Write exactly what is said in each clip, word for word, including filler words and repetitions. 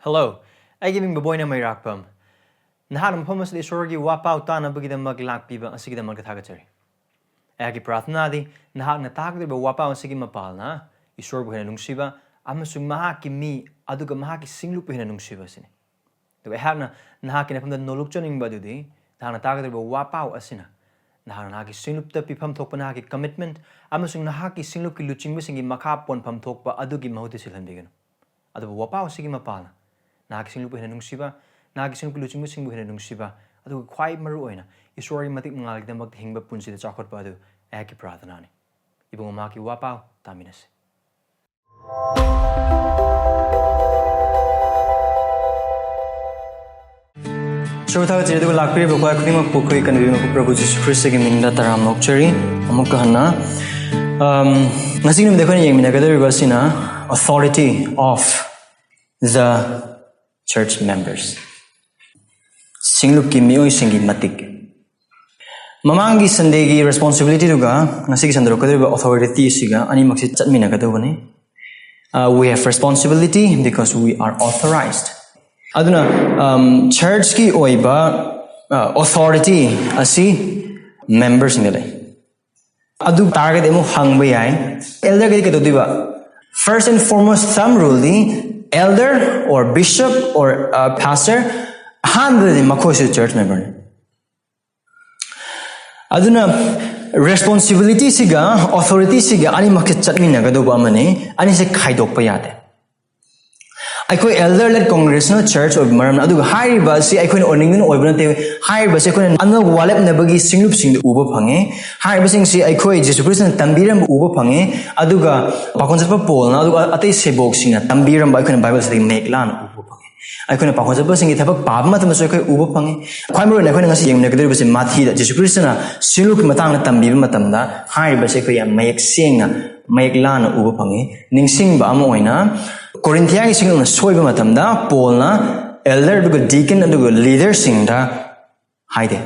Hello, ꯑꯩꯒꯤ ꯃꯤꯡ ꯕꯕꯣꯏꯅ ꯃꯩꯔꯥꯛꯄꯝ꯫ ꯅꯍꯥꯛꯅ ꯃꯐꯝ ꯑꯁꯤꯗ ꯏꯁꯣꯔꯒꯤ ꯋꯥꯄꯥꯎ ꯇꯥꯅꯕꯒꯤꯗꯃꯛ ꯂꯥꯛꯄꯤꯕ ꯑꯁꯤꯒꯤꯗꯃꯛꯇ ꯊꯥꯒꯠꯆꯔꯤ꯫ ꯑꯩꯍꯥꯛꯀꯤ ꯄ꯭ꯔꯥꯔꯊꯅꯥꯗꯤ ꯅꯍꯥꯛꯅ ꯇꯥꯒꯗꯧꯔꯤꯕ ꯋꯥꯄꯥꯎ ꯑꯁꯤꯒꯤ ꯃꯄꯥꯜꯅ ꯏꯁꯣꯔꯕꯨ ꯍꯦꯟꯅ ꯅꯨꯡꯁꯤꯕ ꯑꯃꯁꯨꯡ ꯃꯍꯥꯛꯀꯤ ꯃꯤ ꯑꯗꯨꯒ ꯃꯍꯥꯛꯀꯤ ꯁꯤꯡꯂꯨꯞꯄꯨ ꯍꯦꯟꯅ ꯅꯨꯡꯁꯤꯕ ꯑꯁꯤꯅꯤ꯫ ꯑꯗꯨꯒ ꯑꯩꯍꯥꯛꯅ ꯅꯍꯥꯛꯀꯤ ꯅꯐꯝꯗ ꯅꯣꯂꯨꯛꯆꯅꯤꯡꯕ ꯑꯗꯨꯗꯤ ꯅꯍꯥꯛꯅ ꯇꯥꯒꯗꯧꯔꯤꯕ ꯋꯥꯄꯥꯎ ꯑꯁꯤꯅ ꯅꯍꯥꯛꯅ ꯅꯍꯥꯛꯀꯤ ꯁꯤꯡꯂꯨꯞꯇ ꯄꯤꯐꯝ ꯊꯣꯛꯄ ꯅꯍꯥꯛꯀꯤ commitment ꯑꯃꯁꯨꯡ ꯅꯍꯥꯛꯀꯤ ꯁꯤꯡꯂꯨꯞꯀꯤ ꯂꯨꯆꯤꯡꯕꯁꯤꯡꯒꯤ ꯃꯈꯥ ꯄꯣꯟꯐꯝ ꯊꯣꯛꯄ ꯑꯗꯨꯒꯤ ꯃꯍꯨꯠꯇ ꯁꯤꯜꯍꯟꯕꯤꯒꯅꯨ꯫ ꯑꯗꯨꯕꯨ ꯋꯥꯄꯥꯎ ꯑꯁꯤꯒꯤ ꯃꯄꯥꯜꯅ ꯅꯍꯥꯛꯀꯤ ꯁꯤꯡꯂꯨꯞꯄꯨ ꯍꯦꯟꯅ ꯅꯨꯡꯁꯤꯕ, ꯅꯍꯥꯛꯀꯤ ꯁꯤꯡꯂꯨꯞꯀꯤ ꯂꯨꯆꯤꯡꯕꯁꯤꯡꯕꯨ ꯍꯦꯟꯅ ꯅꯨꯡꯁꯤꯕ, ꯑꯗꯨꯒ ꯈ꯭ꯋꯥꯏ ꯃꯔꯨ ꯑꯣꯏꯅ ꯏꯁꯣꯔꯒꯤ ꯃꯇꯤꯛ ꯃꯉꯥꯜꯒꯤꯗꯃꯛꯇ ꯍꯤꯡꯕ ꯄꯨꯟꯁꯤꯗ ꯆꯥꯎꯈꯠꯄ ꯑꯗꯨ ꯑꯩꯍꯥꯛꯀꯤ ꯄ꯭ꯔꯥꯔꯊꯅꯥꯅꯤ꯫ ꯏꯕꯨꯡꯉꯣ, ꯃꯍꯥꯛꯀꯤ ꯋꯥꯄꯥꯎ ꯇꯥꯃꯤꯟꯅꯁꯤ꯫ ꯏꯁꯣꯔꯕꯨ ꯊꯥꯒꯠꯆꯔꯤ, ꯑꯗꯨꯒ ꯂꯥꯛꯄꯤꯔꯤꯕ ꯑꯩꯈꯣꯏ ꯈꯨꯗꯤꯡꯃꯛꯄꯨ ꯑꯩꯈꯣꯏ ꯀꯟꯕꯤꯕ ꯃꯄꯨ ꯄ꯭ꯔꯚꯨ ꯖꯤꯁꯨ ꯈ꯭ꯔꯤꯁꯇꯒꯤ ꯃꯤꯡꯗ ꯇꯔꯥꯝꯅ ꯑꯣꯛꯆꯔꯤ꯫ ꯑꯃꯨꯛꯀ ꯍꯟꯅ, ꯑꯝ, ꯉꯁꯤꯒꯤ ꯅꯨꯃꯤꯠꯇ ꯑꯩꯈꯣꯏꯅ ꯌꯦꯡꯃꯤꯟꯅꯒꯗꯧꯔꯤꯕ ꯑꯁꯤꯅ authority of the church members, ꯁꯤꯡꯂꯨꯞꯀꯤ ꯃꯤꯑꯣꯏꯁꯤꯡꯒꯤ ꯃꯇꯤꯛ꯫ ꯃꯃꯥꯡꯒꯤ ꯁꯟꯗꯦꯒꯤ ꯔꯦꯁꯄꯣꯟꯁꯤꯕꯤꯂꯤꯇꯤꯗꯨꯒ ꯉꯁꯤꯒꯤ ꯁꯟꯗꯣꯔꯛꯀꯗꯧꯔꯤꯕ ꯑꯣꯊꯣꯔꯤꯇꯤ ꯑꯁꯤꯒ ꯑꯅꯤꯃꯛꯁꯤ ꯆꯠꯃꯤꯟꯅꯒꯗꯧꯕꯅꯤ꯫ Uh, we have responsibility because we are authorized. ꯑꯗꯨꯅ, um, ꯆꯔꯆꯀꯤ ꯑꯣꯏꯕ ꯑꯣꯊꯣꯔꯤꯇꯤ ꯑꯁꯤ ꯃꯦꯝꯕꯔꯁꯤꯡꯗ ꯂꯩ꯫ ꯑꯗꯨ ꯇꯥꯔꯒꯗꯤ ꯑꯃꯨꯛ ꯍꯪꯕ ꯌꯥꯏ, ꯑꯦꯜꯗꯔꯒꯗꯤ ꯀꯩꯗꯧꯗꯣꯏꯕ? First and foremost, thumb ruleꯗꯤ elder or bishop or, uh, pastor, ꯑꯍꯥꯟꯕꯗꯗꯤ ꯃꯈꯣꯏꯁꯨ ꯆꯔꯆ ꯃꯦꯝꯕꯔꯅꯤ꯫ ꯑꯗꯨꯅ ꯔꯦꯁꯄꯣꯟꯁꯤꯕꯤꯂꯤꯇꯤꯁꯤꯒ ꯑꯣꯊꯣꯔꯤꯇꯤꯁꯤꯒ ꯑꯅꯤꯃꯛꯁꯦ ꯆꯠꯃꯤꯟꯅꯒꯗꯧꯕ ꯑꯃꯅꯤ, ꯑꯅꯤꯁꯦ ꯈꯥꯏꯗꯣꯛꯄ ꯌꯥꯗꯦ꯫ ꯑꯩꯈꯣꯏ elder led congregational church ꯑꯣꯏꯕ ꯃꯔꯝꯅ, ꯑꯗꯨꯒ ꯍꯥꯏꯔꯤꯕ ꯑꯁꯤ ꯑꯩꯈꯣꯏꯅ ꯑꯣꯏꯅꯤꯡꯗꯨꯅ ꯑꯣꯏꯕ ꯅꯠꯇꯦ, ꯍꯥꯏꯔꯤꯕꯁꯤ ꯑꯩꯈꯣꯏꯅ ꯑꯅꯧꯕ ꯋꯥꯂꯦꯞꯅꯕꯒꯤ ꯁꯤꯡꯂꯨꯞꯁꯤꯡꯗ ꯎꯕ ꯐꯪꯉꯦ꯫ ꯍꯥꯏꯔꯤꯕꯁꯤꯡꯁꯤ ꯑꯩꯈꯣꯏ ꯖꯤꯁꯨ ꯈ꯭ꯔꯤꯁꯇꯅ ꯇꯝꯕꯤꯔꯝꯕ ꯎꯕ ꯐꯪꯉꯦ, ꯑꯗꯨꯒ ꯄꯥꯈꯣꯟ ꯆꯠꯄ ꯄꯣꯜꯅ ꯑꯗꯨꯒ ꯑꯇꯩ ꯁꯦꯕꯣꯛꯁꯤꯡꯅ ꯇꯝꯕꯤꯔꯝꯕ ꯑꯩꯈꯣꯏꯅ ꯕꯥꯏꯕꯜꯁꯤꯗꯒꯤ ꯃꯌꯦꯛ ꯂꯥꯅ ꯎꯕ ꯐꯪꯉꯦ꯫ ꯑꯩꯈꯣꯏꯅ ꯄꯥꯈꯣꯟ ꯆꯠꯄꯁꯤꯡꯒꯤ ꯊꯕꯛ ꯄꯥꯕ ꯃꯇꯝꯗꯁꯨ ꯑꯩꯈꯣꯏ ꯎꯕ ꯐꯪꯉꯤ꯫ ꯈ꯭ꯋꯥꯏ ꯃꯔꯨꯑꯣꯏꯅ ꯑꯩꯈꯣꯏꯅ ꯉꯁꯤ ꯌꯦꯡꯃꯤꯟꯅꯒꯗꯧꯔꯤꯕꯁꯤ ꯃꯥꯊꯤꯗ ꯖꯤꯁꯨ ꯈ꯭ꯔꯤꯁꯇꯅ ꯁꯤꯡꯂꯨꯞꯀꯤ ꯃꯇꯥꯡꯗ ꯇꯝꯕꯤꯕ ꯃꯇꯝꯗ ꯍꯥꯏꯔꯤꯕꯁꯤ ꯑꯩꯈꯣꯏ ꯌꯥꯝ ꯃꯌꯦꯛ ꯁꯦꯡꯅ, ꯃꯌꯦꯛ ꯂꯥꯅ ꯎꯕ ꯐꯪꯉꯤ꯫ ꯅꯤꯡꯁꯤꯡꯕ ꯑꯃ ꯑꯣꯏꯅ, ꯀꯣꯔꯤꯟꯊꯤꯌꯥꯒꯤ ꯁꯤꯡꯂꯨꯞꯅ ꯁꯣꯏꯕ ꯃꯇꯝꯗ ꯄꯣꯜꯅ elder ꯑꯗꯨꯒ deacon ꯑꯗꯨꯒ leaderꯁꯤꯡꯗ ꯍꯥꯏꯗꯦ,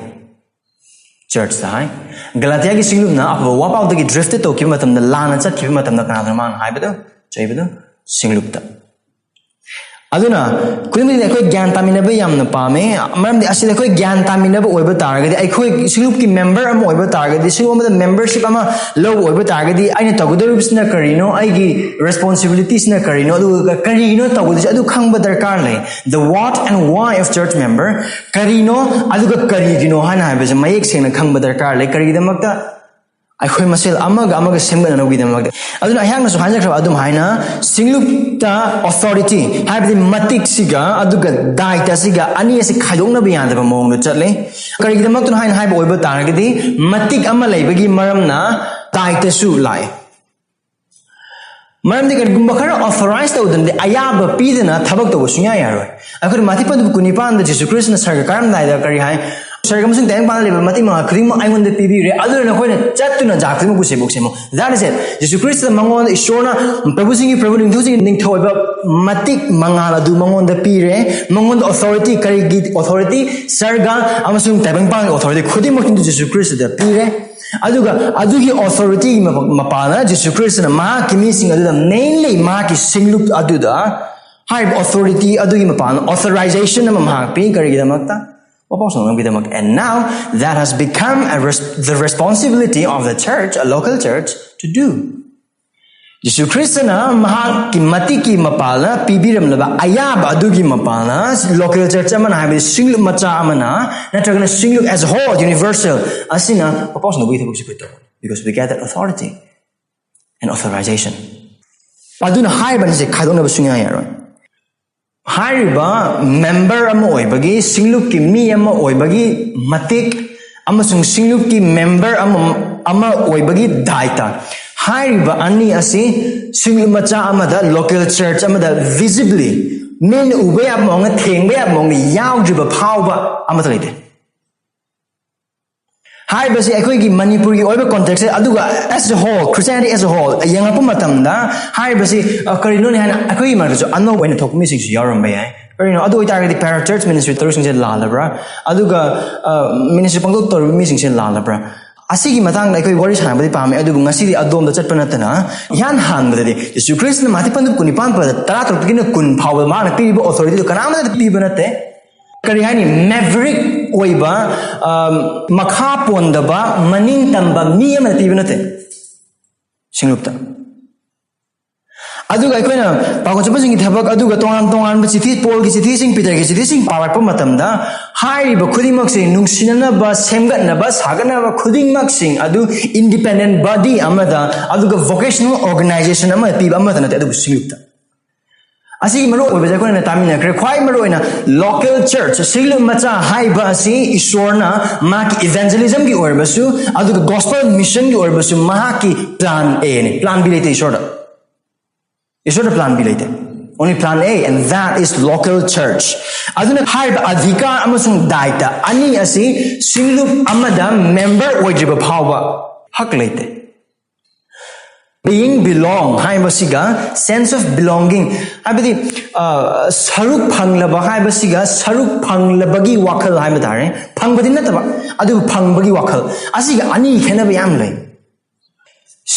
ꯆꯔꯆꯇ ꯍꯥꯏ꯫ ꯒꯂꯥꯇꯤꯌꯥꯒꯤ ꯁꯤꯡꯂꯨꯞꯅ ꯑꯐꯕ ꯋꯥꯄꯥꯎꯗꯒꯤ drift ꯇꯧꯈꯤꯕ ꯃꯇꯝꯗ, ꯂꯥꯟꯅ ꯆꯠꯈꯤꯕ ꯃꯇꯝꯗ ꯀꯅꯥꯗꯅꯣ ꯃꯥꯅ ꯍꯥꯏꯕꯗꯣ, ꯆꯩꯕꯗꯣ? ꯁꯤꯡꯂꯨꯞꯇ꯫ ꯑꯗꯨꯅ ꯈꯨꯗꯝ ꯑꯣꯏꯅ ꯑꯩꯈꯣꯏ ꯒ꯭ꯌꯥꯟ ꯇꯥꯃꯤꯟꯅꯕ ꯌꯥꯝꯅ ꯄꯥꯝꯃꯦ꯫ ꯃꯔꯝꯗꯤ ꯑꯁꯤꯗ ꯑꯩꯈꯣꯏ ꯒ꯭ꯌꯥꯟ ꯇꯥꯃꯤꯟꯅꯕ ꯑꯣꯏꯕ ꯇꯥꯔꯒꯗꯤ, ꯑꯩꯈꯣꯏ ꯁꯤꯡꯂꯨꯞꯀꯤ ꯃꯦꯝꯕꯔ ꯑꯃ ꯑꯣꯏꯕ ꯇꯥꯔꯒꯗꯤ, ꯁꯤꯡꯂꯨꯞ ꯑꯃꯗ ꯃꯦꯝꯕꯔꯁꯤꯞ ꯑꯃ ꯂꯧꯕ ꯑꯣꯏꯕ ꯇꯥꯔꯒꯗꯤ, ꯑꯩꯅ ꯇꯧꯒꯗꯧꯔꯤꯕꯁꯤꯅ ꯀꯔꯤꯅꯣ, ꯑꯩꯒꯤ ꯔꯦꯁꯄꯣꯟꯁꯤꯕꯤꯂꯤꯇꯤꯁꯤꯅ ꯀꯔꯤꯅꯣ, ꯑꯗꯨꯒ ꯀꯔꯤꯅꯣ ꯇꯧꯒꯗꯣꯏꯁꯦ, ꯑꯗꯨ ꯈꯪꯕ ꯗꯔꯀꯥꯔ ꯂꯩ꯫ The what and why of church member, ꯀꯔꯤꯅꯣ ꯑꯗꯨꯒ ꯀꯔꯤꯒꯤꯅꯣ ꯍꯥꯏꯅ ꯍꯥꯏꯕꯁꯦ ꯃꯌꯦꯛ ꯁꯦꯡꯅ ꯈꯪꯕ ꯗꯔꯀꯥꯔ ꯂꯩ꯫ ꯀꯔꯤꯒꯤꯗꯃꯛꯇ? ꯑꯩꯈꯣꯏ ꯃꯁꯦꯜ ꯑꯃꯒ ꯑꯃꯒ ꯁꯦꯝꯒꯠꯅꯅꯕꯒꯤꯗꯃꯛꯇ꯫ ꯑꯗꯨꯅ ꯑꯩꯍꯥꯛꯅꯁꯨ ꯍꯥꯏꯖꯈ꯭ꯔꯕ ꯑꯗꯨꯝ ꯍꯥꯏꯅ, ꯁꯤꯡꯂꯨꯞꯇ ꯑꯣꯊꯣꯔꯤꯇꯤ, ꯍꯥꯏꯕꯗꯤ ꯃꯇꯤꯛꯁꯤꯒ ꯑꯗꯨꯒ ꯗꯥꯏꯇꯁꯤꯒ ꯑꯅꯤ ꯑꯁꯤ ꯈꯥꯏꯗꯣꯛꯅꯕ ꯌꯥꯗꯕ ꯃꯑꯣꯡꯗ ꯆꯠꯂꯦ꯫ ꯀꯔꯤꯒꯤꯗꯃꯛꯇꯅꯣ ꯍꯥꯏꯅ ꯍꯥꯏꯕ ꯑꯣꯏꯕ ꯇꯥꯔꯒꯗꯤ, ꯃꯇꯤꯛ ꯑꯃ ꯂꯩꯕꯒꯤ ꯃꯔꯝꯅ ꯗꯥꯏꯇꯁꯨ ꯂꯥꯛꯑꯦ꯫ ꯃꯔꯝꯗꯤ ꯀꯔꯤꯒꯨꯝꯕ ꯈꯔ ꯑꯣꯊꯣꯔꯥꯏꯁ ꯇꯧꯗꯅꯗꯤ, ꯑꯌꯥꯕ ꯄꯤꯗꯅ ꯊꯕꯛ ꯇꯧꯕ ꯁꯨꯡꯌꯥ ꯌꯥꯔꯣꯏ꯫ ꯑꯩꯈꯣꯏꯅ ꯃꯥꯊꯤ ꯄꯟꯗꯨꯞ ꯀꯨꯟꯅꯤꯄꯥꯟꯗ ꯖꯤꯁꯨ ꯈ꯭ꯔꯤꯁꯇꯅ ꯁꯔꯒ ꯀꯥꯔꯝꯗꯥꯏꯗ ꯀꯔꯤ ꯍꯥꯏ? "ꯁꯔꯒ ꯑꯃꯁꯨꯡ ꯇꯥꯏꯕꯪꯄꯥꯟꯗ ꯂꯩꯕ ꯃꯇꯤꯛ ꯃꯉꯥꯜ ꯈꯨꯗꯤꯡꯃꯛ ꯑꯩꯉꯣꯟꯗ ꯄꯤꯕꯤꯔꯦ, ꯑꯗꯨꯅ ꯅꯈꯣꯏꯅ ꯆꯠꯇꯨꯅ ꯖꯥ ꯈꯨꯗꯤꯡꯃꯛꯄꯨ ꯁꯦꯝꯕꯨꯛ ꯁꯦꯝꯃꯨ." That is it. Jesus Christ ꯃꯉꯣꯟꯗ ꯏꯁꯣꯔꯅ ꯄ꯭ꯔꯚꯨꯁꯤꯡꯒꯤ ꯄ꯭ꯔꯚꯨ, ꯅꯤꯡꯊꯧꯁꯤꯡꯒꯤ ꯅꯤꯡꯊꯧ ꯑꯣꯏꯕ ꯃꯇꯤꯛ ꯃꯉꯥꯜ ꯑꯗꯨ ꯃꯉꯣꯟꯗ ꯄꯤꯔꯦ꯫ ꯃꯉꯣꯟꯗ ꯑꯣꯊꯣꯔꯤꯇꯤ, ꯀꯔꯤꯒꯤ ꯑꯣꯊꯣꯔꯤꯇꯤ? ꯁꯔꯒ ꯑꯃꯁꯨꯡ ꯇꯥꯏꯕꯪꯄꯥꯟꯒꯤ ꯑꯣꯊꯣꯔꯤꯇꯤ ꯈꯨꯗꯤꯡꯃꯛ ꯑꯗꯨ ꯖꯤꯁꯨ ꯈ꯭ꯔꯤꯁꯇꯗ ꯄꯤꯔꯦ꯫ ꯑꯗꯨꯒ ꯑꯗꯨꯒꯤ ꯑꯣꯊꯣꯔꯤꯇꯤꯒꯤ ꯃꯄ-, ꯃꯄꯥꯟꯅ ꯖꯤꯁꯨ ꯈ꯭ꯔꯤꯁꯇꯅ ꯃꯍꯥꯛꯀꯤ ꯃꯤꯁꯤꯡ ꯑꯗꯨꯗ, mainly ꯃꯍꯥꯛꯀꯤ ꯁꯤꯡꯂꯨꯞ ꯑꯗꯨꯗ ꯍꯥꯏꯔꯤꯕ ꯑꯣꯊꯣꯔꯤꯇꯤ ꯑꯗꯨꯒꯤ ꯃꯄꯥꯟꯅ ꯑꯣꯊꯣꯔꯥꯏꯖꯦꯁꯟ ꯑꯃ ꯃꯍꯥꯛ ꯄꯤ꯫ ꯀꯔꯤꯒꯤꯗꯃꯛꯇ? ꯋꯥꯄꯥꯎ ꯁꯟꯗꯣꯛꯅꯕꯒꯤꯗꯃꯛ꯫ And now that has become a res-, the responsibility of the church, a local church, to do. ꯖꯤꯁꯨ ꯈ꯭ꯔꯤꯁꯇꯅ ꯃꯍꯥꯛꯀꯤ ꯃꯇꯤꯛꯀꯤ ꯃꯄꯥꯜꯅ ꯄꯤꯕꯤꯔꯝꯂꯕ ꯑꯌꯥꯕ ꯑꯗꯨꯒꯤ ꯃꯄꯥꯜꯅ, ꯂꯣꯀꯦꯜ ꯆꯔꯆ ꯑꯃꯅ, ꯍꯥꯏꯕꯗꯤ ꯁꯤꯡꯂꯨꯞ ꯃꯆꯥ ꯑꯃꯅ, ꯅꯠꯇ꯭ꯔꯒꯅ ꯁꯤꯡꯂꯨꯞ as a whole, universal, ꯑꯁꯤꯅ ꯋꯥꯄꯥꯎ ꯁꯟꯗꯣꯛꯄꯒꯤ ꯊꯕꯛꯁꯤ ꯑꯩꯈꯣꯏ ꯇꯧꯒꯅꯤ, because we get that authority and authorization. ꯑꯗꯨꯅ ꯍꯥꯏꯔꯤꯕ ꯑꯅꯤꯁꯦ ꯈꯥꯏꯗꯣꯛꯅꯕ ꯁꯨꯡꯌꯥ ꯌꯥꯔꯣꯏ꯫ ꯍꯥꯏꯔꯤꯕ ꯃꯦꯝꯕꯔ ꯑꯃ ꯑꯣꯏꯕꯒꯤ, ꯁꯤꯡꯂꯨꯞꯀꯤ ꯃꯤ ꯑꯃ ꯑꯣꯏꯕꯒꯤ ꯃꯇꯤꯛ ꯑꯃꯁꯨꯡ ꯁꯤꯡꯂꯨꯞꯀꯤ ꯃꯦꯝꯕꯔ ꯑꯃ, ꯑꯃ ꯑꯣꯏꯕꯒꯤ ꯗꯥꯏꯇ, ꯍꯥꯏꯔꯤꯕ ꯑꯅꯤ ꯑꯁꯤ ꯁꯤꯡꯂꯨꯞ ꯃꯆꯥ ꯑꯃꯗ, ꯂꯣꯀꯦꯜ ꯆꯔꯆ ꯑꯃꯗ visibly, ꯃꯤꯠꯅ ꯎꯕ ꯌꯥꯕ ꯃꯑꯣꯡꯗ, ꯊꯦꯡꯕ ꯌꯥꯕ ꯃꯑꯣꯡꯗ ꯌꯥꯎꯗ꯭ꯔꯤꯕ ꯐꯥꯎꯕ ꯑꯃꯠꯇ ꯂꯩꯇꯦ꯫ ꯍꯥꯏꯔꯤꯕꯁꯤ ꯑꯩꯈꯣꯏꯒꯤ ꯃꯅꯤꯄꯨꯔꯒꯤ ꯑꯣꯏꯕ ꯀꯣꯟꯇꯦꯛꯁꯁꯦ, ꯑꯗꯨꯒ as a whole, Christianity as a whole ꯌꯦꯡꯉꯛꯄ ꯃꯇꯝꯗ, ꯍꯥꯏꯔꯤꯕꯁꯤ, ꯑ, ꯀꯔꯤꯅꯣꯅꯦ ꯍꯥꯏꯅ ꯑꯩꯈꯣꯏꯒꯤ ꯃꯔꯛꯇꯁꯨ ꯑꯅꯧꯕ ꯑꯣꯏꯅ ꯊꯣꯛꯄ ꯃꯤꯁꯤꯡꯁꯨ ꯌꯥꯎꯔꯝꯕ ꯌꯥꯏ꯫ ꯀꯔꯤꯅꯣ? ꯑꯗꯨ ꯑꯣꯏꯇꯥꯔꯒꯗꯤ ꯄꯦꯔꯥ ꯆꯔꯆ ꯃꯤꯅꯤꯁꯇ꯭ꯔꯤ ꯇꯧꯔꯤꯁꯤꯡꯁꯦ ꯂꯥꯜꯂꯕ꯭ꯔꯥ? ꯑꯗꯨꯒ, ꯑ, ꯃꯤꯅꯤꯁꯇ꯭ꯔꯤ ꯄꯥꯡꯊꯣꯛ ꯇꯧꯔꯤꯕ ꯃꯤꯁꯤꯡꯁꯦ ꯂꯥꯜꯂꯕ꯭ꯔꯥ? ꯑꯁꯤꯒꯤ ꯃꯇꯥꯡꯗ ꯑꯩꯈꯣꯏ ꯋꯥꯔꯤ ꯁꯥꯟꯅꯕꯗꯤ ꯄꯥꯝꯃꯦ, ꯑꯗꯨꯕꯨ ꯉꯁꯤꯗꯤ ꯑꯗꯣꯝꯗ ꯆꯠꯄ ꯅꯠꯇꯅ, ꯏꯍꯥꯟ ꯍꯥꯟꯕꯗꯗꯤ ꯖꯤꯁꯨ ꯈ꯭ꯔꯤꯁꯇꯅ ꯃꯥꯊꯤ ꯄꯟꯗꯨꯞ ꯀꯨꯟꯅꯤꯄꯥꯟ ꯄꯗ ꯇꯔꯥꯇꯔꯨꯛꯇꯒꯤꯅ ꯀꯨꯟ ꯐꯥꯎꯕ ꯃꯥꯅ ꯄꯤꯔꯤꯕ ꯑꯣꯊꯣꯔꯤꯇꯤꯗꯨ ꯀꯅꯥꯃꯗ ꯄꯤꯕ ꯅꯠꯇꯦ꯫ ꯀꯔꯤ ꯍꯥꯏꯅꯤ? ꯃꯦꯚꯔꯤꯛ ꯑꯣꯏꯕ, ꯑ, ꯃꯈꯥ ꯄꯣꯟꯗꯕ, ꯃꯅꯤꯡ ꯇꯝꯕ ꯃꯤ ꯑꯃꯗ ꯄꯤꯕ ꯅꯠꯇꯦ ꯁꯤꯡꯂꯨꯞꯇ꯫ ꯑꯗꯨꯒ ꯑꯩꯈꯣꯏꯅ ꯄꯥꯎꯈꯣꯟ ꯆꯠꯄꯁꯤꯡꯒꯤ ꯊꯕꯛ, ꯑꯗꯨꯒ ꯇꯣꯉꯥꯟ ꯇꯣꯉꯥꯟꯕ ꯆꯤꯊꯤ, ꯄꯣꯜꯒꯤ ꯆꯤꯊꯤꯁꯤꯡ, ꯄꯤꯇꯔꯒꯤ ꯆꯤꯊꯤꯁꯤꯡ ꯄꯥꯔꯛꯄ ꯃꯇꯝꯗ, ꯍꯥꯏꯔꯤꯕ ꯈꯨꯗꯤꯡꯃꯛꯁꯦ ꯅꯨꯡꯁꯤꯅꯅꯕ, ꯁꯦꯝꯒꯠꯅꯕ, ꯁꯥꯒꯠꯅꯕ ꯈꯨꯗꯤꯡꯃꯛꯁꯤꯡ ꯑꯗꯨ ꯏꯟꯗꯤꯄꯦꯟꯗꯦꯟ ꯕꯣꯗꯤ ꯑꯃꯗ, ꯑꯗꯨꯒ ꯚꯣꯀꯦꯁꯅꯦꯜ ꯑꯣꯔꯒꯅꯥꯏꯖꯦꯁꯟ ꯑꯃꯗ ꯄꯤꯕ ꯑꯃꯠꯇ ꯅꯠꯇꯦ, ꯑꯗꯨꯕꯨ ꯁꯤꯡꯂꯨꯞꯇ꯫ ꯑꯁꯤꯒꯤ ꯃꯔꯨ ꯑꯣꯏꯕꯁꯦ ꯑꯩꯈꯣꯏꯅ ꯇꯥꯃꯤꯟꯅꯈ꯭ꯔꯦ꯫ ꯈ꯭ꯋꯥꯏ ꯃꯔꯨ ꯑꯣꯏꯅ ꯂꯣꯀꯦꯜ ꯆꯔꯆ, ꯁꯤꯡꯂꯨꯞ ꯃꯆꯥ ꯍꯥꯏꯕ ꯑꯁꯤ ꯏꯁꯣꯔꯅ ꯃꯍꯥꯛꯀꯤ ꯏꯚꯦꯟꯖꯦꯂꯤꯖꯝꯒꯤ ꯑꯣꯏꯔꯕꯁꯨ, ꯑꯗꯨꯒ ꯒꯣꯁꯄꯦꯜ ꯃꯤꯁꯟꯒꯤ ꯑꯣꯏꯔꯕꯁꯨ, ꯃꯍꯥꯛꯀꯤ ꯄ꯭ꯂꯥꯟ ꯑꯦꯅꯤ, ꯄ꯭ꯂꯥꯟ ꯕꯤ ꯂꯩꯇꯦ ꯏꯁꯣꯔꯗ꯫ ꯏꯁꯣꯔꯗ ꯄ꯭ꯂꯥꯟ ꯕꯤ ꯂꯩꯇꯦ꯫ Only plan A, and that is local church. ꯑꯗꯨꯅ ꯍꯥꯏꯔꯤꯕ ꯑꯙꯤꯀꯥꯔ ꯑꯃꯁꯨꯡ ꯗꯥꯏꯇ ꯑꯅꯤ ꯑꯁꯤ ꯁꯤꯡꯂꯨꯞ ꯑꯃꯗ ꯃꯦꯝꯕꯔ ꯑꯣꯏꯗ꯭ꯔꯤꯕ ꯐꯥꯎꯕ ꯍꯛ ꯂꯩꯇꯦ꯫ Being belong ꯍꯥꯏꯕꯁꯤꯒ sense of belonging, ꯍꯥꯏꯕꯗꯤ, ꯑ, ꯁꯔꯨꯛ ꯐꯪꯂꯕ ꯍꯥꯏꯕꯁꯤꯒ ꯁꯔꯨꯛ ꯐꯪꯂꯕꯒꯤ ꯋꯥꯈꯜ ꯍꯥꯏꯕ ꯇꯥꯔꯦ, ꯐꯪꯕꯗꯤ ꯅꯠꯇꯕ, ꯑꯗꯨꯕꯨ ꯐꯪꯕꯒꯤ ꯋꯥꯈꯜ, ꯑꯁꯤꯒ ꯑꯅꯤ ꯈꯦꯠꯅꯕ ꯌꯥꯝ ꯂꯩ꯫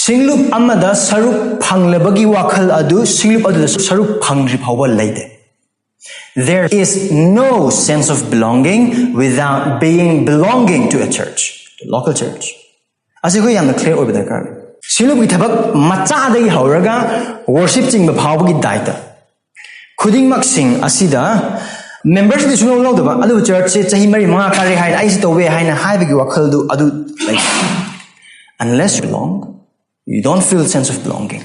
ꯁꯤꯡꯂꯨꯞ ꯑꯃꯗ ꯁꯔꯨꯛ ꯐꯪꯂꯕꯒꯤ ꯋꯥꯈꯜ ꯑꯗꯨ ꯁꯤꯡꯂꯨꯞ ꯑꯗꯨꯗ ꯁꯔꯨꯛ ꯐꯪꯗ꯭ꯔꯤ ꯐꯥꯎꯕ ꯂꯩꯇꯦ꯫ There is no sense of belonging without being belonging to a church, to local church. ꯑꯁꯤ ꯑꯩꯈꯣꯏ ꯌꯥꯝꯅ ꯀ꯭ꯂꯤꯌꯥꯔ ꯑꯣꯏꯕ ꯗꯔꯀꯥꯔ ꯑꯣꯏ꯫ ꯁꯤꯡꯂꯨꯞꯀꯤ ꯊꯕꯛ ꯃꯆꯥꯗꯒꯤ ꯍꯧꯔꯒ ꯋꯔꯁꯤꯞ ꯆꯤꯡꯕ ꯐꯥꯎꯕꯒꯤ ꯗꯥꯏꯇ ꯈꯨꯗꯤꯡꯃꯛꯁꯤꯡ ꯑꯁꯤꯗ ꯃꯦꯝꯕꯔꯁꯤꯗꯤ ꯁꯨꯡꯂꯧ ꯂꯧꯗꯕ, ꯑꯗꯨꯕꯨ ꯆꯔꯆꯁꯦ ꯆꯍꯤ ꯃꯔꯤ ꯃꯉꯥ ꯀꯥꯔꯦ ꯍꯥꯏꯅ, ꯑꯩꯁꯤ ꯇꯧꯋꯦ ꯍꯥꯏꯅ ꯍꯥꯏꯕꯒꯤ ꯋꯥꯈꯜꯗꯨ ꯑꯗꯨ ꯂꯩꯇꯦ꯫ Unless you belong, you don't feel sense of belonging.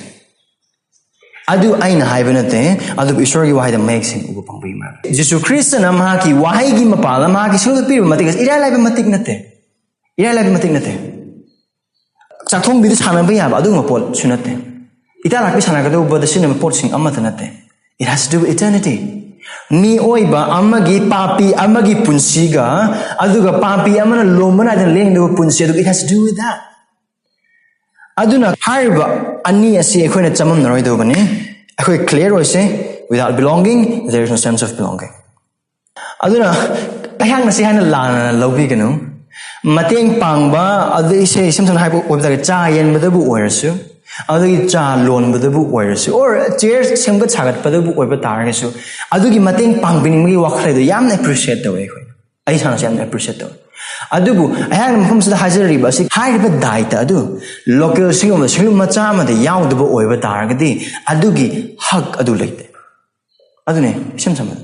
ꯑꯗꯨ ꯑꯩꯅ ꯍꯥꯏꯕ ꯅꯠꯇꯦ, ꯑꯗꯨꯕꯨ ꯏꯁꯣꯔꯒꯤ ꯋꯥꯍꯩꯗ ꯃꯌꯦꯛ ꯁꯦꯡꯅ ꯎꯕ ꯐꯪꯕꯒꯤ ꯃꯔꯝ꯫ ꯖꯤꯁꯨ ꯈ꯭ꯔꯤꯁꯇꯅ ꯃꯍꯥꯛꯀꯤ ꯋꯥꯍꯩꯒꯤ ꯃꯄꯥꯜꯗ ꯃꯍꯥꯛꯀꯤ ꯁꯔꯨꯛꯇ ꯄꯤꯔꯤꯕ ꯃꯇꯤꯛ ꯑꯁꯤ ꯏꯔꯥꯏ ꯂꯥꯏꯕ ꯃꯇꯤꯛ ꯅꯠꯇꯦ꯫ ꯏꯔꯥꯏ ꯂꯥꯏꯕ ꯃꯇꯤꯛ ꯅꯠꯇꯦ꯫ ꯆꯥꯛꯊꯣꯡꯕꯤꯗ ꯁꯥꯟꯅꯕ ꯌꯥꯕ ꯑꯗꯨꯒꯨꯝꯕ ꯄꯣꯠꯁꯨ ꯅꯠꯇꯦ꯫ ꯏꯇꯥ ꯂꯥꯛꯄꯤ ꯁꯥꯟꯅꯒꯗꯧꯕꯗ ꯁꯤꯖꯤꯟꯅꯕ ꯄꯣꯠꯁꯤꯡ ꯑꯃꯠꯇ ꯅꯠꯇꯦ꯫ It has to do with eternity. ꯃꯤꯑꯣꯏꯕ ꯑꯃꯒꯤ, ꯄꯥꯄꯤ ꯑꯃꯒꯤ ꯄꯨꯟꯁꯤꯒ, ꯑꯗꯨꯒ ꯄꯥꯄꯤ ꯑꯃꯅ ꯂꯣꯝꯕ ꯅꯥꯏꯗꯅ ꯂꯦꯡꯗꯕ ꯄꯨꯟꯁꯤ, ꯑꯗꯨꯒ it has to do with that. ꯑꯗꯨꯅ ꯍꯥꯏꯔꯤꯕ ꯑꯅꯤ ꯑꯁꯤ ꯑꯩꯈꯣꯏꯅ ꯆꯃꯝꯅꯔꯣꯏꯗꯧꯕꯅꯤ꯫ ꯑꯩꯈꯣꯏ clear ꯑꯣꯏꯁꯦ, without belonging, there is no sense of belonging. ꯑꯗꯨꯅ ꯑꯩꯍꯥꯛꯅ ꯁꯤ ꯍꯥꯏꯅ ꯂꯥꯟꯅ ꯂꯧꯕꯤꯒꯅꯨ꯫ ꯃꯇꯦꯡ ꯄꯥꯡꯕ, ꯑꯗꯨꯗꯒꯤ ꯏꯁꯩ ꯏꯁꯝ ꯁꯝꯅ ꯍꯥꯏꯕ ꯑꯣꯏꯕ ꯇꯥꯔꯒꯗꯤ ꯆꯥ ꯌꯦꯟꯕꯗꯕꯨ ꯑꯣꯏꯔꯁꯨ, ꯑꯗꯨꯗꯒꯤ ꯆꯥ ꯂꯣꯟꯕꯗꯕꯨ ꯑꯣꯏꯔꯁꯨ, or chair ꯁꯦꯝꯒꯠ ꯁꯥꯒꯠꯄꯗꯕꯨ ꯑꯣꯏꯕ ꯇꯥꯔꯒꯁꯨ, ꯑꯗꯨꯒꯤ ꯃꯇꯦꯡ ꯄꯥꯡꯕꯤꯅꯤꯡꯕꯒꯤ ꯋꯥꯈꯜ ꯑꯗꯨ ꯌꯥꯝꯅ appreciate ꯇꯧꯋꯦ ꯑꯩꯈꯣꯏ꯫ ꯑꯩ ꯏꯁꯥꯅꯁꯨ ꯌꯥꯝꯅ appreciate ꯇꯧꯋꯦ꯫ ꯑꯗꯨꯕꯨ ꯑꯩꯍꯥꯛꯅ ꯃꯐꯝꯁꯤꯗ ꯍꯥꯏꯖꯔꯤꯕ ꯑꯁꯤ, ꯍꯥꯏꯔꯤꯕ ꯗꯥꯏꯇ ꯑꯗꯨ local ꯁꯤꯡꯂꯨꯞ ꯑꯃꯗ, ꯁꯤꯡꯂꯨꯞ ꯃꯆꯥ ꯑꯃꯗ ꯌꯥꯎꯗꯕ ꯑꯣꯏꯕ ꯇꯥꯔꯒꯗꯤ ꯑꯗꯨꯒꯤ ꯍꯛ ꯑꯗꯨ ꯂꯩꯇꯦ꯫ ꯑꯗꯨꯅꯦ ꯏꯁꯝ ꯁꯝꯕꯗ꯫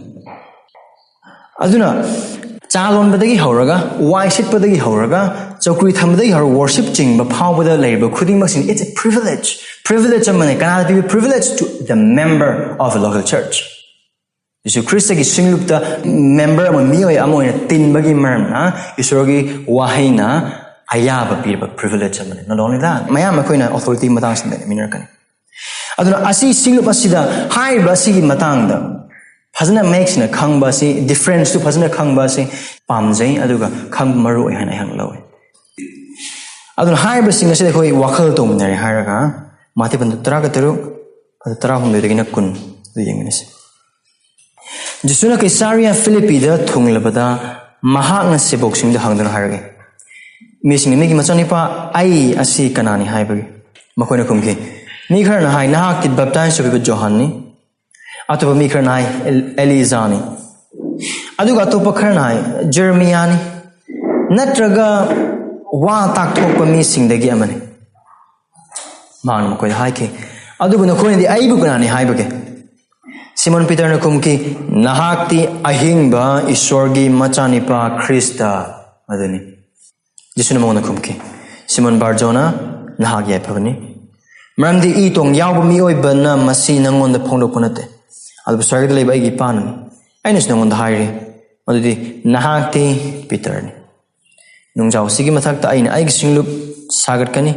ꯑꯗꯨꯅ ꯆꯥ ꯂꯣꯟꯕꯗꯒꯤ ꯍꯧꯔꯒ, ꯋꯥꯏ ꯁꯤꯠꯄꯗꯒꯤ ꯍꯧꯔꯒ, ꯆꯧꯀ꯭ꯔꯤ ꯊꯝꯕꯗꯒꯤ ꯍꯧꯔꯒ worship ꯆꯤꯡꯕ ꯐꯥꯎꯕꯗ ꯂꯩꯔꯤꯕ ꯈꯨꯗꯤꯡꯃꯛꯁꯤꯡ, it's a privilege꯫ Privilege ꯑꯃꯅꯤ꯫ ꯀꯅꯥꯗ ꯄꯤꯕ privilege? To the member of a local church꯫ ꯌꯤꯁꯨ ꯈ꯭ꯔꯤꯁꯇꯒꯤ ꯁꯤꯡꯂꯨꯞꯇ member ꯑꯃ, ꯃꯤꯑꯣꯏ ꯑꯃ ꯑꯣꯏꯅ ꯇꯤꯟꯕꯒꯤ ꯃꯔꯝꯅ ꯏꯁꯣꯔꯒꯤ ꯋꯥꯍꯩꯅ ꯑꯌꯥꯕ ꯄꯤꯔꯕ privilege ꯑꯃꯅꯤ꯫ Not only that, ꯃꯌꯥꯝ ꯑꯩꯈꯣꯏꯅ authority ꯃꯇꯥꯡꯁꯤꯡꯗ ꯂꯩꯃꯤꯟꯅꯔꯛꯀꯅꯤ꯫ ꯑꯗꯨꯅ ꯑꯁꯤ ꯁꯤꯡꯂꯨꯞ ꯑꯁꯤꯗ ꯍꯥꯏꯔꯤꯕ ꯑꯁꯤꯒꯤ ꯃꯇꯥꯡꯗ ꯐꯖꯅ ꯃꯌꯦꯛ ꯁꯦꯡꯅ ꯈꯪꯕ ꯑꯁꯤ, difference ꯇꯨ ꯐꯖꯅ ꯈꯪꯕ ꯑꯁꯤ ꯄꯥꯝꯖꯩ, ꯑꯗꯨꯒ ꯈꯪꯕ ꯃꯔꯨ ꯑꯣꯏ ꯍꯥꯏꯅ ꯑꯩꯍꯥꯛꯅ ꯂꯧꯏ꯫ ꯑꯗꯨꯅ ꯍꯥꯏꯔꯤꯕꯁꯤꯡ ꯑꯁꯤꯗ ꯑꯩꯈꯣꯏ ꯋꯥꯈꯜ ꯇꯧꯃꯤꯟꯅꯔꯦ ꯍꯥꯏꯔꯒ, ꯃꯥꯊꯤ ꯄꯟꯗꯨ ꯇꯔꯥꯒ ꯇꯔꯨꯛ, ꯑꯗꯨ ꯇꯔꯥꯍꯨꯝꯗꯣꯏꯗꯒꯤꯅ ꯀꯨꯟ ꯑꯗꯨ ꯌꯦꯡꯃꯤꯟꯅꯁꯤ꯫ ꯖꯤꯁꯨꯅ ꯀꯩꯁꯥꯔꯤꯌꯥ ꯐꯤꯂꯤꯞꯄꯤꯗ ꯊꯨꯡꯂꯕꯗ, ꯃꯍꯥꯛꯅ ꯁꯦꯕꯣꯛꯁꯤꯡꯗ ꯍꯪꯗꯨꯅ ꯍꯥꯏꯔꯛꯏ, "ꯃꯤꯁꯤꯡꯅ ꯃꯤꯒꯤ ꯃꯆꯥꯅꯤꯄꯥ ꯑꯩ ꯑꯁꯤ ꯀꯅꯥꯅꯤ ꯍꯥꯏꯕꯒꯦ?" ꯃꯈꯣꯏꯅ ꯈꯨꯝꯈꯤ, "ꯃꯤ ꯈꯔꯅ ꯍꯥꯏ, ꯅꯍꯥꯛꯇꯤ ꯕꯦꯞꯇꯥꯏꯖ ꯇꯧꯕꯤꯕ ꯖꯣꯍꯥꯟꯅꯤ, ꯑꯇꯣꯞꯄ ꯃꯤ ꯈꯔꯅ ꯍꯥꯏ, "ꯑꯦꯜ-, ꯑꯦꯂꯤꯖꯥꯅꯤ", ꯑꯗꯨꯒ ꯑꯇꯣꯞꯄ ꯈꯔꯅ ꯍꯥꯏ, "ꯖꯦꯔꯃꯤꯌꯥꯅꯤ, ꯅꯠꯇ꯭ꯔꯒ ꯋꯥ ꯇꯥꯛꯊꯣꯛꯄ ꯃꯤꯁꯤꯡꯗꯒꯤ ꯑꯃꯅꯤ"꯫ ꯃꯍꯥꯛꯅ ꯃꯈꯣꯏꯗ ꯍꯥꯏꯈꯤ, "ꯑꯗꯨꯕꯨ ꯅꯈꯣꯏꯅꯗꯤ ꯑꯩꯕꯨ ꯀꯅꯥꯅꯤ ꯍꯥꯏꯕꯒꯦ?" ꯁꯤꯃꯣꯟ ꯄꯤꯇꯔꯅ ꯈꯨꯝꯈꯤ, "ꯅꯍꯥꯛꯇꯤ ꯑꯍꯤꯡꯕ ꯏꯁꯣꯔꯒꯤ ꯃꯆꯥꯅꯤꯄꯥ ꯈ꯭ꯔꯤꯁꯇ ꯑꯗꯨꯅꯤ"꯫ ꯖꯤꯁꯨꯅ ꯃꯉꯣꯟꯗ ꯈꯨꯝꯈꯤ, "ꯁꯤꯃꯣꯟ ꯕꯥꯔꯖꯣꯅꯥ, ꯅꯍꯥꯛ ꯌꯥꯏꯐꯕꯅꯤ, ꯃꯔꯝꯗꯤ ꯏ ꯇꯣꯡ ꯌꯥꯎꯕ ꯃꯤꯑꯣꯏꯕꯅ ꯃꯁꯤ ꯅꯪꯉꯣꯟꯗ ꯐꯣꯡꯗꯣꯛꯄ ꯅꯠꯇꯦ, ꯑꯗꯨꯕꯨ ꯁ꯭ꯋꯔꯒꯗ ꯂꯩꯕ ꯑꯩꯒꯤ ꯏꯄꯥꯅꯅꯤ꯫ ꯑꯩꯅꯁꯨ ꯅꯪꯉꯣꯟꯗ ꯍꯥꯏꯔꯤ, ꯃꯗꯨꯗꯤ ꯅꯍꯥꯛꯇꯤ ꯄꯤꯇꯔꯅꯤ, ꯅꯨꯡꯖꯥꯎꯁꯤꯒꯤ ꯃꯊꯛꯇ ꯑꯩꯅ ꯑꯩꯒꯤ ꯁꯤꯡꯂꯨꯞ ꯁꯥꯒꯠꯀꯅꯤ,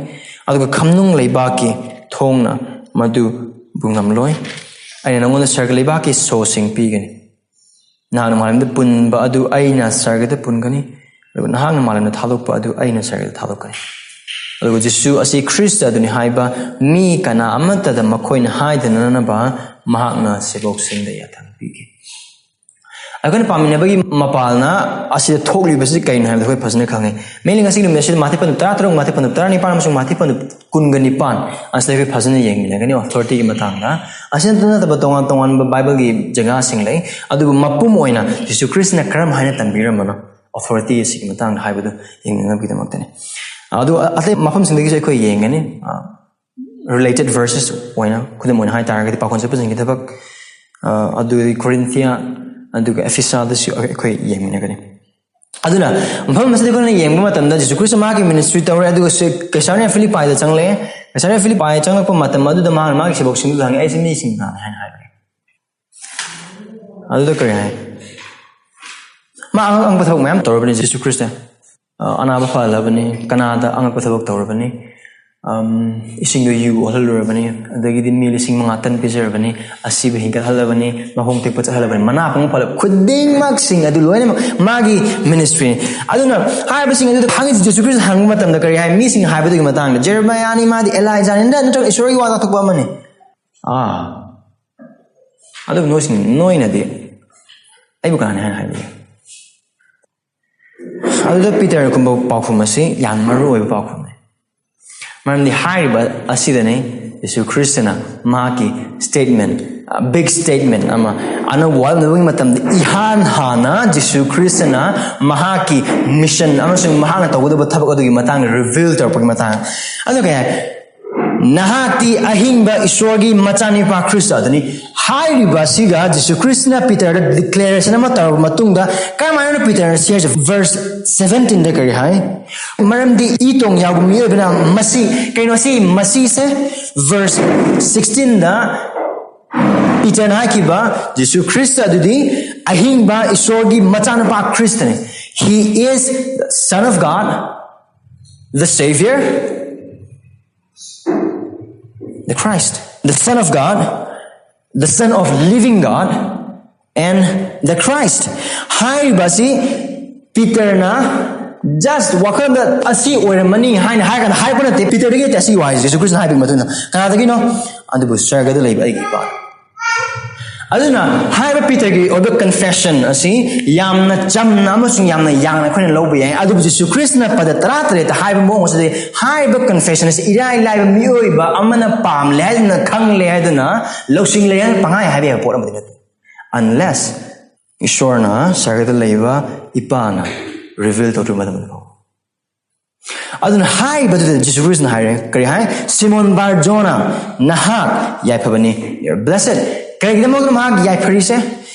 ꯑꯗꯨꯒ ꯈꯝꯅꯨꯡ ꯂꯩꯕꯥꯛꯀꯤ ꯊꯣꯡꯅ ꯃꯗꯨꯕꯨ ꯉꯝꯂꯣꯏ꯫ ꯑꯩꯅ ꯅꯪꯉꯣꯟꯗ ꯁ꯭ꯋꯔꯒ ꯂꯩꯕꯥꯛꯀꯤ ꯁꯣꯁꯤꯡ ꯄꯤꯒꯅꯤ꯫ ꯅꯍꯥꯛꯅ ꯃꯥꯂꯦꯝꯗ ꯄꯨꯟꯕ ꯑꯗꯨ ꯑꯩꯅ ꯁ꯭ꯋꯔꯒꯗ ꯄꯨꯟꯒꯅꯤ, ꯑꯗꯨꯒ ꯅꯍꯥꯛꯅ ꯃꯥꯂꯦꯝꯗ ꯊꯥꯗꯣꯛꯄ ꯑꯗꯨ ꯑꯩꯅ ꯁ꯭ꯋꯔꯒꯗ ꯊꯥꯗꯣꯛꯀꯅꯤ"꯫ ꯑꯗꯨꯒ ꯖꯤꯁꯨ ꯑꯁꯤ ꯈ꯭ꯔꯤꯁꯇ ꯑꯗꯨꯅꯤ ꯍꯥꯏꯕ ꯃꯤ ꯀꯅꯥ ꯑꯃꯠꯇꯗ ꯃꯈꯣꯏꯅ ꯍꯥꯏꯗꯅꯅꯕ ꯃꯍꯥꯛꯅ ꯁꯦꯕꯣꯛꯁꯤꯡꯗ ꯌꯥꯊꯪ ꯄꯤꯈꯤ꯫ ꯑꯩꯈꯣꯏꯅ ꯄꯥꯃꯤꯟꯅꯕꯒꯤ ꯃꯄꯥꯜꯅ ꯑꯁꯤꯗ ꯊꯣꯛꯂꯤꯕꯁꯤ ꯀꯩꯅꯣ ꯍꯥꯏꯕꯗꯣ ꯑꯩꯈꯣꯏ ꯐꯖꯅ ꯈꯪꯉꯦ꯫ ꯃꯦꯂꯤ ꯉꯁꯤꯒꯤ ꯅꯨꯃꯤꯠ ꯑꯁꯤꯗ ꯃꯥꯊꯤ ꯄꯟꯗꯨꯞ ꯇꯔꯥꯇꯔꯨꯛ, ꯃꯥꯊꯤ ꯄꯟꯗꯨꯞ ꯇꯔꯥꯅꯤꯄꯥꯟ ꯑꯃꯁꯨꯡ ꯃꯥꯊꯤ ꯄꯟꯗꯨꯞ ꯀꯨꯟꯒ ꯅꯤꯄꯥꯟ ꯑꯁꯤꯗ ꯑꯩꯈꯣꯏ ꯐꯖꯅ ꯌꯦꯡꯃꯤꯟꯅꯒꯅꯤ ꯑꯣꯊꯣꯔꯤꯇꯤꯒꯤ ꯃꯇꯥꯡꯗ꯫ ꯑꯁꯤ ꯅꯠꯇ ꯅꯠꯇꯕ ꯇꯣꯉꯥꯟ ꯇꯣꯉꯥꯟꯕ ꯕꯥꯏꯕꯜꯒꯤ ꯖꯒꯥꯁꯤꯡ ꯂꯩ, ꯑꯗꯨꯕꯨ ꯃꯄꯨꯝ ꯑꯣꯏꯅ ꯖꯤꯁꯨ ꯈ꯭ꯔꯤꯁꯇꯅ ꯀꯔꯝ ꯍꯥꯏꯅ ꯇꯝꯕꯤꯔꯝꯕꯅꯣ ꯑꯣꯊꯣꯔꯤꯇꯤ ꯑꯁꯤꯒꯤ ꯃꯇꯥꯡꯗ ꯍꯥꯏꯕꯗꯨ ꯌꯦꯡꯃꯤꯟꯅꯕꯒꯤꯗꯃꯛꯇꯅꯤ꯫ ꯑꯗꯨ ꯑꯇꯩ ꯃꯐꯝꯁꯤꯡꯗꯒꯤꯁꯨ ꯑꯩꯈꯣꯏ ꯌꯦꯡꯒꯅꯤ꯫ ꯔꯤꯂꯦꯇꯦꯠ ꯚꯔꯁꯦꯁ ꯑꯣꯏꯅ, ꯈꯨꯗꯝ ꯑꯣꯏꯅ ꯍꯥꯏ ꯇꯥꯔꯒꯗꯤ, ꯄꯥꯎꯈꯣꯟ ꯆꯠꯄꯁꯤꯡꯒꯤ ꯊꯕꯛ, ꯑ, ꯑꯗꯨꯗꯤ ꯀꯣꯔꯤꯟꯊꯤꯌꯥ, ꯑꯗꯨꯒ ꯑꯦꯐꯤꯁꯥꯗꯁꯨ ꯑꯩꯈꯣꯏ ꯌꯦꯡꯃꯤꯟꯅꯒꯅꯤ꯫ ꯑꯗꯨꯅ ꯃꯐꯝ ꯑꯁꯤꯗ ꯑꯩꯈꯣꯏꯅ ꯌꯦꯡꯕ ꯃꯇꯝꯗ, ꯖꯤꯁꯨ ꯈ꯭ꯔꯤꯁꯇ ꯃꯍꯥꯛꯀꯤ ꯃꯤꯅꯤꯁꯇ꯭ꯔꯤ ꯇꯧꯔꯦ, ꯑꯗꯨꯒ ꯁꯤ-, ꯀꯩꯁꯥꯔꯤꯌꯥ ꯐꯤꯂꯤꯄꯥꯏꯗ ꯆꯪꯂꯛꯑꯦ꯫ ꯀꯩꯁꯥꯔꯤꯌꯥ ꯐꯤꯂꯤꯄꯥꯏ ꯆꯪꯂꯛꯄ ꯃꯇꯝ ꯑꯗꯨꯗ ꯃꯍꯥꯛꯅ ꯃꯥꯒꯤ ꯁꯦꯕꯣꯛꯁꯤꯡꯗꯨꯗ ꯍꯪꯉꯦ, "ꯑꯩꯁꯦ ꯃꯤꯁꯤꯡ ꯀꯅꯥꯅ ꯍꯥꯏꯅ ꯍꯥꯏꯕꯒꯦ?" ꯑꯗꯨꯗ ꯀꯔꯤ ꯍꯥꯏ? ꯃꯥ ꯑꯉꯛ-, ꯑꯉꯛꯄ ꯊꯕꯛ ꯃꯌꯥꯝ ꯇꯧꯔꯕꯅꯤ ꯖꯤꯁꯨ ꯈ꯭ꯔꯤꯁꯇ꯫ ꯑ, ꯑꯅꯥꯕ ꯐꯍꯜꯂꯕꯅꯤ, ꯀꯅꯥꯗ ꯑꯉꯛꯄ ꯊꯕꯛ ꯇꯧꯔꯕꯅꯤ, ꯑꯝ, ꯏꯁꯤꯡꯗꯣ ꯌꯨ ꯑꯣꯜꯍꯜꯂꯨꯔꯕꯅꯤ, ꯑꯗꯒꯤꯗꯤ ꯃꯤ ꯂꯤꯁꯤꯡ ꯃꯉꯥ ꯇꯟ ꯄꯤꯖꯔꯕꯅꯤ, ꯑꯁꯤꯕ ꯍꯤꯡꯒꯠꯍꯜꯂꯕꯅꯤ, ꯃꯈꯣꯡ ꯇꯦꯛꯄ ꯆꯠꯍꯜꯂꯕꯅꯤ, ꯃꯅꯥ ꯄꯨꯡꯕ ꯐꯍꯜꯂꯕ, ꯈꯨꯗꯤꯡꯃꯛꯁꯤꯡ ꯑꯗꯨ ꯂꯣꯏꯅꯃꯛ ꯃꯥꯒꯤ ꯃꯤꯅꯤꯁꯇ꯭ꯔꯤꯅꯤ꯫ ꯑꯗꯨꯅ ꯍꯥꯏꯔꯤꯕꯁꯤꯡ ꯑꯗꯨꯗ ꯍꯪꯉꯤꯁꯤ ꯖꯤꯁꯨ ꯈ꯭ꯔꯤꯁꯇ ꯍꯪꯕ ꯃꯇꯝꯗ ꯀꯔꯤ ꯍꯥꯏ? ꯃꯤꯁꯤꯡ ꯍꯥꯏꯕꯗꯨꯒꯤ ꯃꯇꯥꯡꯗ, "ꯖꯦꯔꯦꯃꯤꯌꯥꯅꯤ, ꯃꯥꯗꯤ ꯑꯦꯂꯥꯏꯖꯥꯅꯤ, ꯅꯠꯇ꯭ꯔꯒ ꯏꯁꯣꯔꯒꯤ ꯋꯥ ꯇꯥꯛꯊꯣꯛꯄ ꯑꯃꯅꯤ"꯫ ꯑꯥ, ꯑꯗꯨꯕꯨ ꯅꯣꯏꯁꯤꯡ, ꯅꯣꯏꯅꯗꯤ ꯑꯩꯕꯨ ꯀꯅꯥꯅꯤ ꯍꯥꯏꯅ ꯍꯥꯏꯕꯤꯒꯦ? ꯑꯗꯨꯗ ꯄꯤꯇꯔꯅ ꯈꯨꯝꯕ ꯄꯥꯎꯈꯨꯝ ꯑꯁꯤ ꯌꯥꯝ ꯃꯔꯨ ꯑꯣꯏꯕ ꯄꯥꯎꯈꯨꯝꯅꯤ꯫ ꯃꯔꯝꯗꯤ ꯍꯥꯏꯔꯤꯕ ꯑꯁꯤꯗꯅꯤ ꯖꯤꯁꯨ ꯈ꯭ꯔꯤꯁꯇꯅ ꯃꯍꯥꯛꯀꯤ ꯁ꯭ꯇꯦꯠꯃꯦꯟ, ꯕꯤꯒ ꯁ꯭ꯇꯦꯠꯃꯦꯟ ꯑꯃ, ꯑꯅꯧꯕ ꯋꯥꯍꯪ ꯃꯇꯝꯗ ꯏꯍꯥꯟ ꯍꯥꯟꯅ ꯖꯤꯁꯨ ꯈ꯭ꯔꯤꯁꯇꯅ ꯃꯍꯥꯛꯀꯤ ꯃꯤꯁꯟ ꯑꯃꯁꯨꯡ ꯃꯍꯥꯛꯅ ꯇꯧꯒꯗꯕ ꯊꯕꯛ ꯑꯗꯨꯒꯤ ꯃꯇꯥꯡꯗ ꯔꯤꯚꯤꯜ ꯇꯧꯔꯛꯄꯒꯤ ꯃꯇꯥꯡ꯫ ꯑꯗꯨ ꯀꯩ ꯍꯥꯏ? "ꯅꯍꯥꯛꯇꯤ ꯑꯍꯤꯡꯕ ꯏꯁꯣꯔꯒꯤ ꯃꯆꯥꯅꯨꯄꯥ ꯈ꯭ꯔꯤꯁꯇ ꯑꯗꯨꯅꯤ"꯫ ꯍꯥꯏꯔꯤꯕ ꯑꯁꯤꯒ ꯖꯤꯁꯨ ꯈ꯭ꯔꯤꯁꯇꯅ ꯄꯤꯇꯔꯗ ꯗꯤꯀ꯭ꯂꯦꯔꯦꯁꯟ ꯑꯃ ꯇꯧꯔꯕ ꯃꯇꯨꯡꯗ, ꯀꯔꯝꯍꯥꯏꯅ ꯄꯤꯇꯔꯅ ꯁꯤ ꯍꯥꯏꯁꯦ? ꯚꯔꯁ ꯁꯚꯦꯟꯇꯤꯟꯗ ꯀꯔꯤ ꯍꯥꯏ? "ꯃꯔꯝꯗꯤ ꯏ ꯇꯣꯡ ꯌꯥꯎꯕ ꯃꯤꯑꯣꯏꯕꯅ ꯃꯁꯤ", ꯀꯩꯅꯣ ꯁꯤ ꯃꯁꯤꯁꯦ? ꯚꯔꯁ ꯁꯤꯛꯁꯇꯤꯟꯗ ꯄꯤꯇꯔꯅ ꯍꯥꯏꯈꯤꯕ, "ꯖꯤꯁꯨ ꯈ꯭ꯔꯤꯁꯇ ꯑꯗꯨꯗꯤ ꯑꯍꯤꯡꯕ ꯏꯁꯣꯔꯒꯤ ꯃꯆꯥꯅꯨꯄꯥ ꯈ꯭ꯔꯤꯁꯇꯅꯤ"꯫ "He is the Son of God, the Savior, the Christ, the Son of God, the Son of living God, and the Christ." ꯍꯥꯏꯔꯤꯕ ꯑꯁꯤ ꯄꯤꯇꯔꯅ ꯖꯁ ꯋꯥꯈꯜꯗ "ꯑꯁꯤ ꯑꯣꯏꯔꯝꯃꯅꯤ" ꯍꯥꯏꯅ ꯍꯥꯏꯔꯀꯥꯟꯗ ꯍꯥꯏꯔꯛꯄ ꯅꯠꯇꯦ꯫ ꯄꯤꯇꯔꯗꯒꯤ ꯅꯠꯇꯦ ꯑꯁꯤꯒꯤ ꯋꯥꯍꯩꯁꯦ, ꯖꯤꯁꯨ ꯈ꯭ꯔꯤꯁꯇꯅ ꯍꯥꯏꯕꯒꯤ ꯃꯇꯨꯡꯗ꯫ ꯀꯅꯥꯗꯒꯤꯅꯣ? "ꯑꯗꯨꯕꯨ ꯁ꯭ꯋꯔꯒꯗ ꯂꯩꯕ ꯑꯩꯒꯤ ꯏꯄꯥ"꯫ ꯑꯗꯨꯅ ꯍꯥꯏꯔꯤꯕ ꯄꯤꯇꯔꯒꯤ ꯑꯣꯏꯕ confession ꯑꯁꯤ ꯌꯥꯝꯅ ꯆꯝꯅ ꯑꯃꯁꯨꯡ ꯌꯥꯝꯅ ꯌꯥꯡꯅ ꯑꯩꯈꯣꯏꯅ ꯂꯧꯕ ꯌꯥꯏ꯫ ꯑꯗꯨꯕꯨ ꯖꯤꯁꯨ ꯈ꯭ꯔꯤꯁꯇꯅ ꯄꯗ ꯇꯔꯥꯇꯔꯦꯠꯇ ꯍꯥꯏꯕ ꯃꯑꯣꯡ ꯑꯁꯤꯗꯤ ꯍꯥꯏꯔꯤꯕ confession ꯑꯁꯤ ꯏꯔꯥꯏ ꯂꯥꯏꯕ ꯃꯤꯑꯣꯏꯕ ꯑꯃꯅ ꯄꯥꯝꯂꯦ ꯍꯥꯏꯗꯨꯅ, ꯈꯪꯂꯦ ꯍꯥꯏꯗꯨꯅ, ꯂꯧꯁꯤꯡꯂꯦ ꯍꯥꯏꯗꯨꯅ ꯄꯪꯍꯥꯏ ꯍꯥꯏꯕ ꯌꯥꯕ ꯄꯣꯠ ꯑꯃꯗꯤ ꯅꯠꯇꯦ, unless ꯏꯁꯣꯔꯅ ꯁꯔꯒꯗ ꯂꯩꯕ ꯏꯄꯥꯅ reveal ꯇꯧꯗ꯭ꯔꯤꯕ ꯃꯇꯝꯗ ꯐꯥꯎ꯫ ꯑꯗꯨꯅ ꯍꯥꯏꯕꯗꯨꯗ ꯖꯤꯁꯨ ꯈ꯭ꯔꯤꯁꯇꯅ ꯍꯥꯏꯔꯦ, ꯀꯔꯤ ꯍꯥꯏ? "ꯁꯤꯃꯣꯟ ꯕꯥꯔ ꯖꯣꯅꯥ, ꯅꯍꯥꯛ ꯌꯥꯏꯐꯕꯅꯤ, you're blessed꯫ ꯀꯔꯤꯒꯤꯗꯃꯛꯇ ꯃꯍꯥꯛ ꯌꯥꯏꯐꯔꯤꯁꯦ?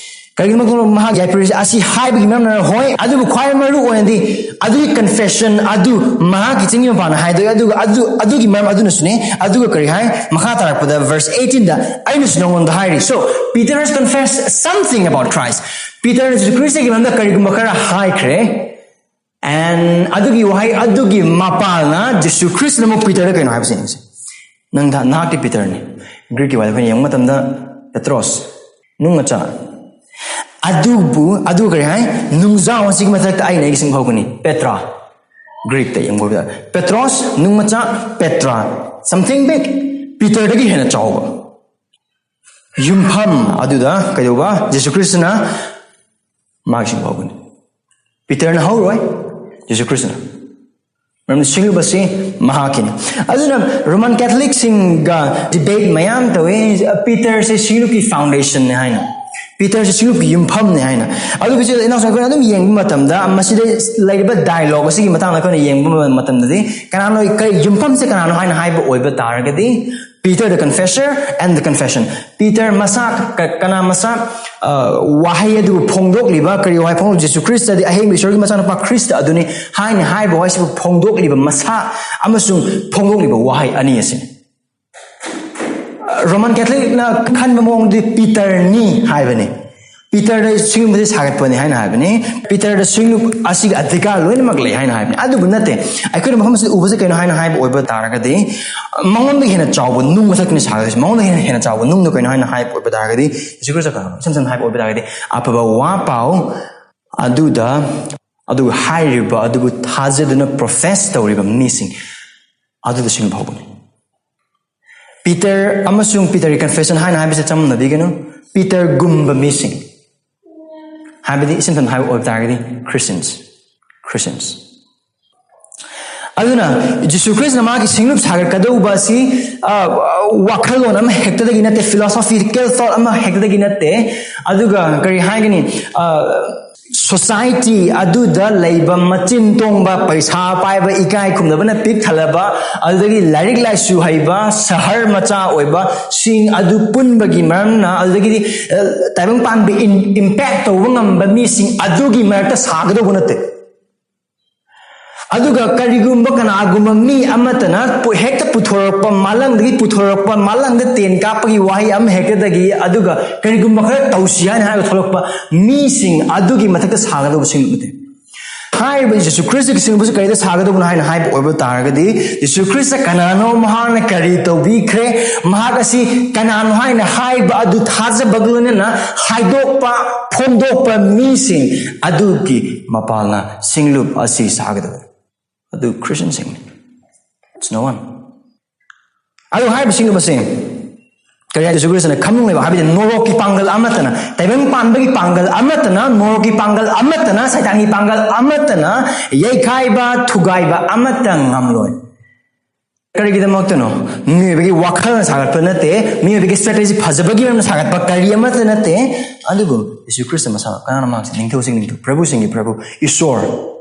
ꯀꯔꯤꯒꯤꯗꯃꯛꯇ ꯃꯍꯥꯛ ꯌꯥꯏꯐꯔꯤꯁꯦ?" ꯑꯁꯤ ꯍꯥꯏꯕꯒꯤ ꯃꯔꯝꯅ ꯍꯣꯏ, ꯑꯗꯨꯕꯨ ꯈ꯭ꯋꯥꯏ ꯃꯔꯨ ꯑꯣꯏꯅꯗꯤ ꯑꯗꯨꯒꯤ confession ꯑꯗꯨ ꯃꯍꯥꯛꯀꯤ ꯆꯤꯟꯒꯤ ꯃꯄꯥꯟꯅ ꯍꯥꯏꯗꯣꯛꯑꯦ꯫ ꯑꯗꯨꯒ ꯑꯗꯨ, ꯑꯗꯨꯒꯤ ꯃꯔꯝ ꯑꯗꯨꯅꯁꯨꯅꯦ꯫ ꯑꯗꯨꯒ ꯀꯔꯤ ꯍꯥꯏ? ꯃꯈꯥ ꯇꯥꯔꯛꯄꯗ verse eighteen ꯗ, "ꯑꯩꯅꯁꯨ ꯅꯉꯣꯟꯗ ꯍꯥꯏꯔꯤ." So, Peter has confessed something about Christ. ꯄꯤꯇꯔꯅ ꯖꯤꯁꯨ ꯈ꯭ꯔꯤꯁꯇꯒꯤ ꯃꯔꯝꯗ ꯀꯔꯤꯒꯨꯝꯕ ꯈꯔ ꯍꯥꯏꯈ꯭ꯔꯦ꯫ And ꯑꯗꯨꯒꯤ ꯋꯥꯍꯩ ꯑꯗꯨꯒꯤ ꯃꯄꯥꯜꯅ ꯖꯤꯁꯨ ꯈ꯭ꯔꯤꯁꯇꯅ ꯑꯃꯨꯛ ꯄꯤꯇꯔꯗ ꯀꯩꯅꯣ ꯍꯥꯏꯕꯁꯦ ꯌꯦꯡꯁꯦ꯫ "ꯅꯪ ꯊ-, ꯅꯍꯥꯛꯇꯤ ꯄꯤꯇꯔꯅꯤ꯫" ꯒ꯭ꯔꯤꯛꯀꯤ ꯋꯥꯍꯩ ꯑꯩꯈꯣꯏꯅ ꯌꯦꯡꯕ ꯃꯇꯝꯗ ꯄꯦꯇ꯭ꯔꯣꯁ, ꯅꯨꯡ ꯃꯆꯥ꯫ ꯑꯗꯨꯕꯨ, ꯑꯗꯨ ꯀꯔꯤ ꯍꯥꯏ? "ꯅꯨꯡꯖꯥꯎ ꯑꯁꯤꯒꯤ ꯃꯊꯛꯇ ꯑꯩꯅ ꯑꯩꯒꯤ ꯁꯤꯡ ꯍꯧꯒꯅꯤ꯫" ꯄꯦꯇ꯭ꯔꯥ, ꯒ꯭ꯔꯤꯛꯇ ꯌꯦꯡꯕ ꯄꯦꯇ꯭ꯔꯣꯁ, ꯅꯨꯡ ꯃꯆꯥ, ꯄꯦꯇ꯭ꯔꯥ, something big, ꯄꯤꯇꯔꯗꯒꯤ ꯍꯦꯟꯅ ꯆꯥꯎꯕ꯫ ꯌꯨꯝꯐꯝ ꯑꯗꯨꯗ ꯀꯩꯗꯧꯕ? ꯖꯤꯁꯨ ꯈ꯭ꯔꯤꯁꯇꯅ ꯃꯥꯒꯤ ꯁꯤꯡ ꯍꯧꯒꯅꯤ꯫ ꯄꯤꯇꯔꯅ ꯍꯧꯔꯣꯏ, ꯖꯤꯁꯨ ꯈ꯭ꯔꯤꯁꯇꯅ꯫ ꯃꯔꯝꯗꯤ ꯁꯤꯡꯂꯨꯞ ꯑꯁꯤ ꯃꯍꯥꯛꯀꯤꯅꯤ꯫ ꯑꯗꯨꯅ ꯔꯣꯃꯟ ꯀꯦꯊꯂꯤꯛꯁꯤꯡꯒ debate ꯃꯌꯥꯝ ꯇꯧꯏ, ꯄꯤꯇꯔꯁꯦ ꯁꯤꯡꯂꯨꯞꯀꯤ foundationꯅꯤ ꯍꯥꯏꯅ, ꯄꯤꯇꯔꯁꯦ ꯁꯤꯡꯂꯨꯞꯀꯤ ꯌꯨꯝꯐꯝꯅꯤ ꯍꯥꯏꯅ꯫ ꯑꯗꯨꯕꯨ ꯏꯆꯤꯜ ꯏꯅꯥꯎꯁꯤꯡ, ꯑꯩꯈꯣꯏꯅ ꯑꯗꯨꯝ ꯌꯦꯡꯕ ꯃꯇꯝꯗ, ꯃꯁꯤꯗ ꯂꯩꯔꯤꯕ dialogue ꯑꯁꯤꯒꯤ ꯃꯇꯥꯡꯗ ꯑꯩꯈꯣꯏꯅ ꯌꯦꯡꯕ ꯃꯇꯝꯗꯗꯤ, ꯀꯅꯥꯅꯣ, ꯀꯔꯤ ꯌꯨꯝꯐꯝꯁꯦ ꯀꯅꯥꯅꯣ ꯍꯥꯏꯅ ꯍꯥꯏꯕ ꯑꯣꯏꯕ ꯇꯥꯔꯒꯗꯤ, Peter the confessor and the confession꯫ Peter ꯃꯁꯥ, ꯀ-, ꯀꯅꯥ ꯃꯁꯥ? ꯑ, ꯋꯥꯍꯩ ꯑꯗꯨꯕꯨ ꯐꯣꯡꯗꯣꯛꯂꯤꯕ, ꯀꯔꯤ ꯋꯥꯍꯩ ꯐꯣꯡꯗꯣꯛ-, ꯖꯤꯁꯨ ꯈ꯭ꯔꯤꯁꯇꯗꯤ ꯑꯍꯤꯡꯕ ꯏꯁꯣꯔꯒꯤ ꯃꯆꯥꯅꯨꯄꯥ ꯈ꯭ꯔꯤꯁꯇ ꯑꯗꯨꯅꯤ ꯍꯥꯏꯅ ꯍꯥꯏꯕ ꯋꯥꯍꯩꯁꯤꯕꯨ ꯐꯣꯡꯗꯣꯛꯂꯤꯕ ꯃꯁꯥ ꯑꯃꯁꯨꯡ ꯐꯣꯡꯗꯣꯛꯂꯤꯕ ꯋꯥꯍꯩ ꯑꯅꯤ ꯑꯁꯤꯅꯤ꯫ ꯔꯣꯃꯟ ꯀꯦꯊꯂꯤꯛꯅ ꯈꯟꯕ ꯃꯑꯣꯡꯗꯤ ꯄꯤꯇꯔꯅꯤ ꯍꯥꯏꯕꯅꯤ꯫ ꯄꯤꯇꯔꯗ ꯁꯤꯡꯂꯨꯞ ꯑꯁꯤ ꯁꯥꯒꯠꯄꯅꯤ ꯍꯥꯏꯅ ꯍꯥꯏꯕꯅꯤ꯫ ꯄꯤꯇꯔꯗ ꯁꯤꯡꯂꯨꯞ ꯑꯁꯤꯒꯤ ꯑꯙꯤꯀꯥꯔ ꯂꯣꯏꯅꯃꯛ ꯂꯩ ꯍꯥꯏꯅ ꯍꯥꯏꯕꯅꯤ꯫ ꯑꯗꯨꯕꯨ ꯅꯠꯇꯦ꯫ ꯑꯩꯈꯣꯏꯅ ꯃꯐꯝ ꯑꯁꯤꯗ ꯎꯕꯁꯦ ꯀꯩꯅꯣ ꯍꯥꯏꯅ ꯍꯥꯏꯕ ꯑꯣꯏꯕ ꯇꯥꯔꯒꯗꯤ, ꯃꯉꯣꯟꯗꯒꯤ ꯍꯦꯟꯅ ꯆꯥꯎꯕ ꯅꯨꯡ ꯃꯊꯛꯇꯅꯤ ꯁꯥꯒꯠꯂꯤꯁꯦ꯫ ꯃꯉꯣꯟꯗꯒꯤ ꯍꯦꯟꯅ, ꯍꯦꯟꯅ ꯆꯥꯎꯕ ꯅꯨꯡꯗꯣ ꯀꯩꯅꯣ ꯍꯥꯏꯅ ꯍꯥꯏꯕ ꯑꯣꯏꯕ ꯇꯥꯔꯒꯗꯤ, ꯌꯦꯁꯨ ꯈ꯭ꯔꯤꯁꯇ ꯀꯅꯥꯅꯣ? ꯏꯁꯝ ꯁꯝꯅ ꯍꯥꯏꯕ ꯑꯣꯏꯕ ꯇꯥꯔꯒꯗꯤ, ꯑꯐꯕ ꯋꯥ ꯄꯥꯎ ꯑꯗꯨꯗ, ꯑꯗꯨꯒ ꯍꯥꯏꯔꯤꯕ ꯑꯗꯨꯕꯨ ꯊꯥꯖꯗꯨꯅ profess ꯇꯧꯔꯤꯕ ꯃꯤꯁꯤꯡ ꯑꯗꯨꯗ ꯁꯤꯡꯂꯨꯞ ꯍꯧꯕꯅꯤ꯫ ꯄꯤꯇꯔ ꯑꯃꯁꯨꯡ ꯄꯤꯇꯔꯒꯤ confession ꯍꯥꯏꯅ ꯍꯥꯏꯕꯁꯦ ꯆꯃꯝꯅꯕꯤꯒꯅꯨ꯫ ꯄꯤꯇꯔꯒꯨꯝꯕ ꯃꯤꯁꯤꯡ, ꯍꯥꯏꯕꯗꯤ ꯏꯆꯝ ꯆꯝꯅ ꯍꯥꯏꯕ ꯑꯣꯏꯕ ꯇꯥꯔꯒꯗꯤ Christians, Christians꯫ ꯑꯗꯨꯅ ꯖꯤꯁꯨ ꯈ꯭ꯔꯤꯁꯅ ꯃꯥꯒꯤ ꯁꯤꯡꯂꯨꯞ ꯁꯥꯒꯠꯀꯗꯧꯕ ꯑꯁꯤ, ꯑ, ꯋꯥꯈꯜꯂꯣꯟ ꯑꯃ ꯍꯦꯛꯇꯗꯒꯤ ꯅꯠꯇꯦ, philosophical thought ꯑꯃ ꯍꯦꯛꯇꯗꯒꯤ ꯅꯠꯇꯦ꯫ ꯑꯗꯨꯒ ꯀꯔꯤ ꯍꯥꯏꯒꯅꯤ, ꯑ, society ꯑꯗꯨꯗ ꯂꯩꯕ ꯃꯆꯤꯟ ꯇꯣꯡꯕ, ꯄꯩꯁꯥ ꯄꯥꯏꯕ, ꯏꯀꯥꯏ ꯈꯨꯝꯅꯕꯅ ꯄꯤꯛ ꯊꯜꯂꯕ, ꯑꯗꯨꯗꯒꯤ ꯂꯥꯏꯔꯤꯛ ꯂꯥꯏꯁꯨ ꯍꯩꯕ, ꯁꯍꯔ ꯃꯆꯥ ꯑꯣꯏꯕ ꯁꯤꯡ ꯑꯗꯨ ꯄꯨꯟꯕꯒꯤ ꯃꯔꯝꯅ, ꯑꯗꯨꯗꯒꯤꯗꯤ, ꯑ, ꯇꯥꯏꯕꯪ ꯄꯥꯟꯕ in-, impact ꯇꯧꯕ ꯉꯝꯕ ꯃꯤꯁꯤꯡ ꯑꯗꯨꯒꯤ ꯃꯔꯛꯇ ꯁꯥꯒꯗꯧꯕ ꯅꯠꯇꯦ꯫ ꯑꯗꯨꯒ ꯀꯔꯤꯒꯨꯝꯕ ꯀꯅꯥꯒꯨꯝꯕ ꯃꯤ ꯑꯃꯠꯇꯅ ꯄꯨ-, ꯍꯦꯛꯇ ꯄꯨꯊꯣꯔꯛꯄ, ꯃꯥꯂꯪꯗꯒꯤ ꯄꯨꯊꯣꯔꯛꯄ, ꯃꯥꯂꯪꯗ ꯇꯦꯟ ꯀꯥꯞꯄꯒꯤ ꯋꯥꯍꯩ ꯑꯃ ꯍꯦꯛꯇꯗꯒꯤ, ꯑꯗꯨꯒ ꯀꯔꯤꯒꯨꯝꯕ ꯈꯔ ꯇꯧꯁꯤ ꯍꯥꯏꯅ ꯍꯥꯏꯔꯒ ꯊꯣꯛꯂꯛꯄ ꯃꯤꯁꯤꯡ ꯑꯗꯨꯒꯤ ꯃꯊꯛꯇ ꯁꯥꯒꯗꯧꯕꯁꯤꯡ ꯅꯠꯇꯦ꯫ ꯍꯥꯏꯔꯤꯕ ꯖꯤꯁꯨ ꯈ꯭ꯔꯤꯁꯇꯒꯤ ꯁꯤꯡꯂꯨꯞꯁꯤ ꯀꯔꯤꯗ ꯁꯥꯒꯗꯧꯕꯅꯣ ꯍꯥꯏꯅ ꯍꯥꯏꯕ ꯑꯣꯏꯕ ꯇꯥꯔꯒꯗꯤ, ꯖꯤꯁꯨ ꯈ꯭ꯔꯤꯁꯇ ꯀꯅꯥꯅꯣ, ꯃꯍꯥꯛꯅ ꯀꯔꯤ ꯇꯧꯕꯤꯈ꯭ꯔꯦ, ꯃꯍꯥꯛ ꯑꯁꯤ ꯀꯅꯥꯅꯣ ꯍꯥꯏꯅ ꯍꯥꯏꯕ ꯑꯗꯨ ꯊꯥꯖꯕꯒ ꯂꯣꯏꯅꯅ ꯍꯥꯏꯗꯣꯛꯄ, ꯐꯣꯡꯗꯣꯛꯄ ꯃꯤꯁꯤꯡ ꯑꯗꯨꯒꯤ ꯃꯄꯥꯜꯅ ꯁꯤꯡꯂꯨꯞ ꯑꯁꯤ ꯁꯥꯒꯗꯕꯅꯤ꯫ ꯑꯗꯨ Christianꯁꯤꯡꯅꯤ꯫ It's no one. ꯑꯗꯨ ꯍꯥꯏꯔꯤꯕꯁꯤꯡꯗꯨ ꯃꯁꯤ ꯀꯔꯤ ꯍꯥꯏ? ꯖꯤꯁꯨ ꯈ꯭ꯔꯤꯁꯇꯅ ꯈꯝꯅꯨꯡ ꯂꯩꯕ, ꯍꯥꯏꯕꯗꯤ ꯅꯣꯔꯣꯛꯀꯤ ꯄꯥꯡꯒꯜ ꯑꯃꯠꯇꯅ, ꯇꯥꯏꯕꯪ ꯄꯥꯟꯕꯒꯤ ꯄꯥꯡꯒꯜ ꯑꯃꯠꯇꯅ, ꯅꯣꯔꯣꯛꯀꯤ ꯄꯥꯡꯒꯜ ꯑꯃꯠꯇꯅ, ꯁꯩꯇꯥꯟꯒꯤ ꯄꯥꯡꯒꯜ ꯑꯃꯠꯇꯅ ꯌꯩꯈꯥꯏꯕ, ꯊꯨꯒꯥꯏꯕ ꯑꯃꯠꯇ ꯉꯝꯂꯣꯏ꯫ ꯀꯔꯤꯒꯤꯗꯃꯛꯇꯅꯣ? ꯃꯤꯑꯣꯏꯕꯒꯤ ꯋꯥꯈꯜꯅ ꯁꯥꯒꯠꯄ ꯅꯠꯇꯦ, ꯃꯤꯑꯣꯏꯕꯒꯤ strategy ꯐꯖꯕꯒꯤ ꯃꯔꯝꯅ ꯁꯥꯒꯠꯄ ꯀꯔꯤ ꯑꯃꯠꯇ ꯅꯠꯇꯦ꯫ ꯑꯗꯨꯕꯨ ꯖꯤꯁꯨ ꯈ꯭ꯔꯤꯁꯇ ꯃꯁꯥ, ꯀꯅꯥꯅꯣ ꯃꯍꯥꯛꯁꯦ? ꯅꯤꯡꯊꯧꯁꯤꯡ ꯅꯤꯡꯊꯧ, ꯄ꯭ꯔꯚꯨꯁꯤꯡꯒꯤ ꯄ꯭ꯔꯚꯨ, ꯏꯁꯣꯔ꯫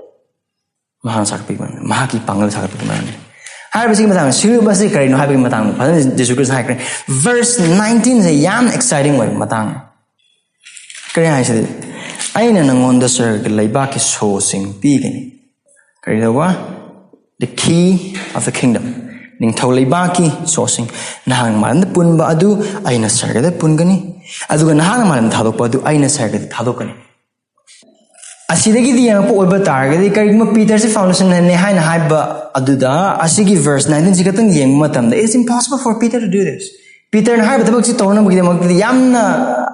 ꯃꯍꯥꯛꯅ ꯁꯥꯒꯠꯄꯤꯕ, ꯃꯍꯥꯛꯀꯤ ꯄꯥꯡꯒꯜ ꯁꯥꯒꯠꯄꯤꯕ ꯃꯔꯝꯅꯤ꯫ ꯍꯥꯏꯔꯤꯕꯁꯤꯒꯤ ꯃꯇꯥꯡꯗ, ꯁꯤꯡꯂꯨꯞ ꯑꯁꯤ ꯀꯔꯤꯅꯣ ꯍꯥꯏꯕꯒꯤ ꯃꯇꯥꯡꯗ ꯐꯖꯅ ꯖꯤꯁꯨ ꯈ꯭ꯔꯤꯁꯇ ꯍꯥꯏꯈ꯭ꯔꯦ꯫ Verse nineteenꯁꯦ ꯌꯥꯝ exciting ꯑꯣꯏꯕ ꯃꯇꯥꯡꯅꯤ꯫ ꯀꯔꯤ ꯍꯥꯏꯁꯤꯗꯤ, "ꯑꯩꯅ ꯅꯪꯉꯣꯟꯗ ꯁꯔꯒ ꯂꯩꯕꯥꯛꯀꯤ ꯁꯣꯁꯤꯡ ꯄꯤꯒꯅꯤ"꯫ ꯀꯔꯤ ꯇꯧꯕ? The key of the kingdom꯫ ꯅꯤꯡꯊꯧ ꯂꯩꯕꯥꯛꯀꯤ ꯁꯣꯁꯤꯡ꯫ ꯅꯍꯥꯛ ꯃꯥꯂꯪꯗ ꯄꯨꯟꯕ ꯑꯗꯨ ꯑꯩꯅ ꯁꯔꯒꯗ ꯄꯨꯟꯒꯅꯤ, ꯑꯗꯨꯒ ꯅꯍꯥꯛꯅ ꯃꯥꯂꯪꯗ ꯊꯥꯗꯣꯛꯄ ꯑꯗꯨ ꯑꯩꯅ ꯁꯔꯒꯗ ꯊꯥꯗꯣꯛꯀꯅꯤ꯫ ꯑꯁꯤꯗꯒꯤꯗꯤ ꯌꯦꯡꯉꯛꯄ ꯑꯣꯏꯕ ꯇꯥꯔꯒꯗꯤ, ꯀꯔꯤꯒꯨꯝꯕ ꯄꯤꯇꯔꯁꯤ foundationꯅꯅꯦ ꯍꯥꯏꯅ ꯍꯥꯏꯕ ꯑꯗꯨꯗ, ꯑꯁꯤꯒꯤ verse nineteenꯁꯤ ꯈꯛꯇꯪ ꯌꯦꯡꯕ ꯃꯇꯝꯗ, "It's impossible for Peter to do this." ꯄꯤꯇꯔꯅ ꯍꯥꯏꯔꯤꯕ ꯊꯕꯛꯁꯤ ꯇꯧꯅꯕꯒꯤꯗꯃꯛꯇꯗꯤ ꯌꯥꯝꯅ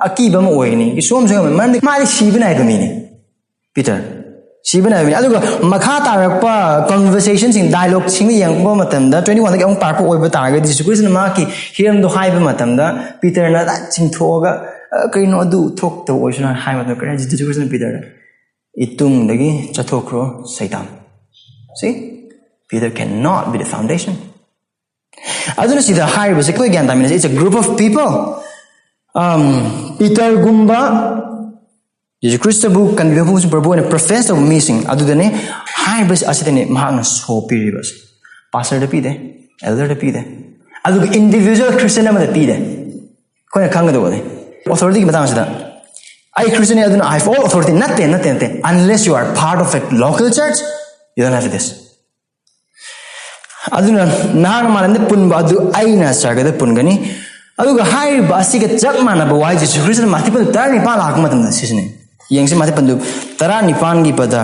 ꯑꯀꯤꯕ ꯑꯃ ꯑꯣꯏꯒꯅꯤ, ꯁꯨꯝ ꯁꯨꯝ, ꯃꯔꯝꯗꯤ ꯃꯥꯗꯤ ꯁꯤꯕ ꯅꯥꯏꯕ ꯃꯤꯅꯤ꯫ ꯄꯤꯇꯔ ꯁꯤꯕ ꯅꯥꯏꯕ ꯃꯤꯅꯤ꯫ ꯑꯗꯨꯒ ꯃꯈꯥ ꯇꯥꯔꯛꯄ conversationꯁꯤꯡ, dialogueꯁꯤꯡꯗ ꯌꯦꯡꯉꯛꯄ ꯃꯇꯝꯗ, twenty oneꯗꯒꯤ ꯑꯃꯨꯛ ꯄꯥꯔꯛꯄ ꯑꯣꯏꯕ ꯇꯥꯔꯒꯗꯤ, ꯖꯤꯁꯨ ꯈ꯭ꯔꯤꯁꯇꯅ ꯃꯍꯥꯛꯀꯤ ꯍꯤꯔꯝꯗꯣ ꯍꯥꯏꯕ ꯃꯇꯝꯗ, ꯄꯤꯇꯔꯅ ꯆꯤꯡꯊꯣꯛꯑꯒ, "ꯑ, ꯀꯩꯅꯣ ꯑꯗꯨ ꯊꯣꯛꯇꯕ ꯑꯣꯏꯁꯅꯨ" ꯍꯥꯏꯕ ꯃꯇꯝꯗ ꯀꯔꯤ ꯍꯥꯏ? ꯖꯤꯁꯨ ꯈ꯭ꯔꯤꯁꯇꯅ ꯄꯤꯇꯔꯗ, "ꯏꯇꯨꯡꯗꯒꯤ ꯆꯠꯊꯣꯛꯈ꯭ꯔꯣ ꯁꯩꯇꯥꯟ." See? Peter cannot be the foundation. ꯑꯗꯨꯅ ꯁꯤꯗ ꯍꯥꯏꯔꯤꯕꯁꯦ ꯑꯩꯈꯣꯏ ꯒ꯭ꯌꯥꯟ ꯇꯥꯃꯤꯟꯅꯁꯦ, it's a group of people. Um, ꯄꯤꯇꯔꯒꯨꯝꯕ, ꯖꯤꯁꯨ ꯈ꯭ꯔꯤꯁꯇꯕꯨ ꯀꯟꯕꯤꯕ ꯃꯐꯝ ꯑꯃꯁꯨꯡ ꯄ꯭ꯔꯚꯨ ꯑꯣꯏꯅ ꯄ꯭ꯔꯣꯐꯦꯁ ꯇꯧꯕ ꯃꯤꯁꯤꯡ ꯑꯗꯨꯗꯅꯦ ꯍꯥꯏꯔꯤꯕ ꯑꯁꯤꯗꯅꯦ ꯃꯍꯥꯛꯅ ꯁꯣ ꯄꯤꯔꯤꯕꯁꯦ꯫ ꯄꯥꯁꯇꯔꯗ ꯄꯤꯗꯦ, ꯑꯦꯜꯗꯔꯗ ꯄꯤꯗꯦ, ꯑꯗꯨꯒ ꯏꯟꯗꯤꯚꯤꯖꯨꯋꯦꯜ ꯈ꯭ꯔꯤꯁꯇꯤꯌꯟ ꯑꯃꯗ ꯄꯤꯗꯦ꯫ ꯑꯩꯈꯣꯏꯅ ꯈꯪꯒꯗꯧꯕꯅꯤ, ꯑꯣꯊꯣꯔꯤꯇꯤꯒꯤ ꯃꯇꯥꯡꯁꯤꯗ "ꯑꯩ ꯈ꯭ꯔꯤꯁꯇꯤꯌꯟꯅꯤ ꯑꯗꯨꯅ I have all authority." ꯅꯠꯇꯦ, ꯅꯠꯇꯦ, ꯅꯠꯇꯦ. Unless you are part of a local church, you don't have this. ꯑꯗꯨꯅ ꯅꯍꯥꯛꯅ ꯃꯥꯂꯦꯝꯗ ꯄꯨꯟꯕ ꯑꯗꯨ ꯑꯩꯅ ꯁꯔꯒꯗ ꯄꯨꯟꯒꯅꯤ꯫ ꯑꯗꯨꯒ ꯍꯥꯏꯔꯤꯕ ꯑꯁꯤꯒ ꯆꯞ ꯃꯥꯟꯅꯕ ꯋꯥꯍꯩ ꯖꯤꯁꯨ ꯈ꯭ꯔꯤꯁꯇꯅ ꯃꯥꯊꯤ ꯄꯟꯗꯨ ꯇꯔꯥꯅꯤꯄꯥꯟ ꯂꯥꯛꯄ ꯃꯇꯝꯗ ꯁꯤꯖꯤꯟꯅꯩ꯫ ꯌꯦꯡꯁꯤ, ꯃꯥꯊꯤ ꯄꯟꯗꯨ ꯇꯔꯥꯅꯤꯄꯥꯟꯒꯤ ꯄꯗ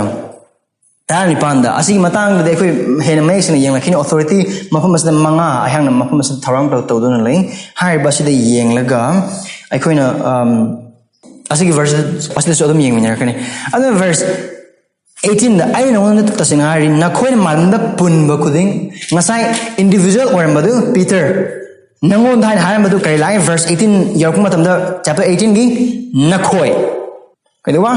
ꯇꯔꯥꯅꯤꯄꯥꯟꯗ, ꯑꯁꯤꯒꯤ ꯃꯇꯥꯡꯗꯗꯤ ꯑꯩꯈꯣꯏ ꯍꯦꯟꯅ ꯃꯌꯦꯛ ꯁꯦꯡꯅ ꯌꯦꯡꯂꯛꯈꯤꯅꯤ꯫ ꯑꯣꯊꯣꯔꯤꯇꯤ ꯃꯐꯝ ꯑꯁꯤꯗ ꯃꯉꯥ, ꯑꯩꯍꯥꯛꯅ ꯃꯐꯝ ꯑꯁꯤꯗ ꯊꯧꯔꯥꯡ ꯇꯧ-, ꯇꯧꯗꯨꯅ ꯂꯩ꯫ ꯍꯥꯏꯔꯤꯕ ꯑꯁꯤꯗ ꯌꯦꯡꯂꯒ ꯑꯩꯈꯣꯏꯅ, ꯑꯝ, ꯑꯁꯤꯒꯤ ꯚꯔꯁ ꯑꯁꯤꯗꯁꯨ ꯑꯗꯨꯝ ꯌꯦꯡꯃꯤꯟꯅꯔꯛꯀꯅꯤ꯫ ꯑꯗꯨꯅ ꯚꯔꯁ ꯑꯩꯠꯇꯤꯟꯗ, "ꯑꯩꯅ ꯅꯉꯣꯟꯗ ꯇꯁꯦꯡꯅ ꯍꯥꯏꯔꯤ, ꯅꯈꯣꯏꯅ ꯃꯥꯂꯦꯝꯗ ꯄꯨꯟꯕ ꯈꯨꯗꯤꯡ", ꯉꯁꯥꯏ ꯏꯟꯗꯤꯚꯤꯖꯨꯋꯦꯜ ꯑꯣꯏꯔꯝꯕꯗꯨ ꯄꯤꯇꯔ, "ꯅꯉꯣꯟꯗ" ꯍꯥꯏꯅ ꯍꯥꯏꯔꯝꯕꯗꯨ ꯀꯔꯤ ꯂꯥꯛꯏ? ꯚꯔꯁ ꯑꯩꯠꯇꯤꯟ ꯌꯧꯔꯛꯄ ꯃꯇꯝꯗ, ꯆꯦꯞꯇꯔ ꯑꯩꯠꯇꯤꯟꯒꯤ "ꯅꯈꯣꯏ", ꯀꯩꯗꯧꯕ?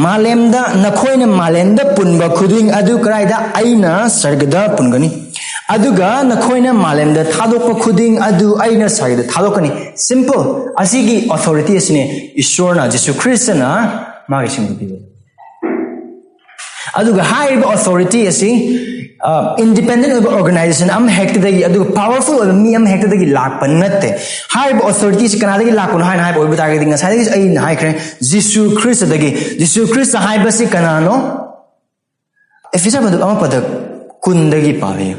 "ꯃꯥꯂꯦꯝꯗ, ꯅꯈꯣꯏꯅ ꯃꯥꯂꯦꯝꯗ ꯄꯨꯟꯕ ꯈꯨꯗꯤꯡ ꯑꯗꯨ ꯀꯗꯥꯏꯗ? ꯑꯩꯅ ꯁꯔꯒꯗ ꯄꯨꯟꯒꯅꯤ꯫ ꯑꯗꯨꯒ ꯅꯈꯣꯏꯅ ꯃꯥꯂꯦꯝꯗ ꯊꯥꯗꯣꯛꯄ ꯈꯨꯗꯤꯡ ꯑꯗꯨ ꯑꯩꯅ ꯁꯔꯒꯗ ꯊꯥꯗꯣꯛꯀꯅꯤ꯫" ꯁꯤꯝꯄꯜ꯫ ꯑꯁꯤꯒꯤ ꯑꯣꯊꯣꯔꯤꯇꯤ ꯑꯁꯤꯅꯤ ꯏꯁꯣꯔꯅ, ꯖꯤꯁꯨ ꯈ꯭ꯔꯤꯁꯇꯅ ꯃꯥꯒꯤ ꯁꯤꯡꯗꯨ ꯄꯤꯕ꯫ ꯑꯗꯨꯒ ꯍꯥꯏꯔꯤꯕ ꯑꯣꯊꯣꯔꯤꯇꯤ ꯑꯁꯤ, ꯑ, ꯏꯟꯗꯤꯄꯦꯟꯗꯦꯟ ꯑꯣꯏꯕ ꯑꯣꯔꯒꯅꯥꯏꯖꯦꯁꯟ ꯑꯃ ꯍꯦꯛꯇꯗꯒꯤ, ꯑꯗꯨꯒ ꯄꯥꯋꯔꯐꯨꯜ ꯑꯣꯏꯕ ꯃꯤ ꯑꯃ ꯍꯦꯛꯇꯗꯒꯤ ꯂꯥꯛꯄ ꯅꯠꯇꯦ꯫ ꯍꯥꯏꯔꯤꯕ ꯑꯣꯊꯣꯔꯤꯇꯤ ꯑꯁꯤ ꯀꯅꯥꯗꯒꯤ ꯂꯥꯛꯄꯅꯣ ꯍꯥꯏꯅ ꯍꯥꯏꯕ ꯑꯣꯏꯕ ꯇꯥꯔꯒꯗꯤ, ꯉꯁꯥꯏꯗꯒꯤ ꯑꯩꯅ ꯍꯥꯏꯈ꯭ꯔꯦ, ꯖꯤꯁꯨ ꯈ꯭ꯔꯤꯁꯇꯗꯒꯤ꯫ ꯖꯤꯁꯨ ꯈ꯭ꯔꯤꯁꯇ ꯍꯥꯏꯕꯁꯤ ꯀꯅꯥꯅꯣ? ꯑꯦꯐꯤꯁ ꯄꯟꯗꯨ ꯑꯃ ꯄꯗ ꯀꯨꯟꯗꯒꯤ ꯄꯥꯕꯤꯌꯨ꯫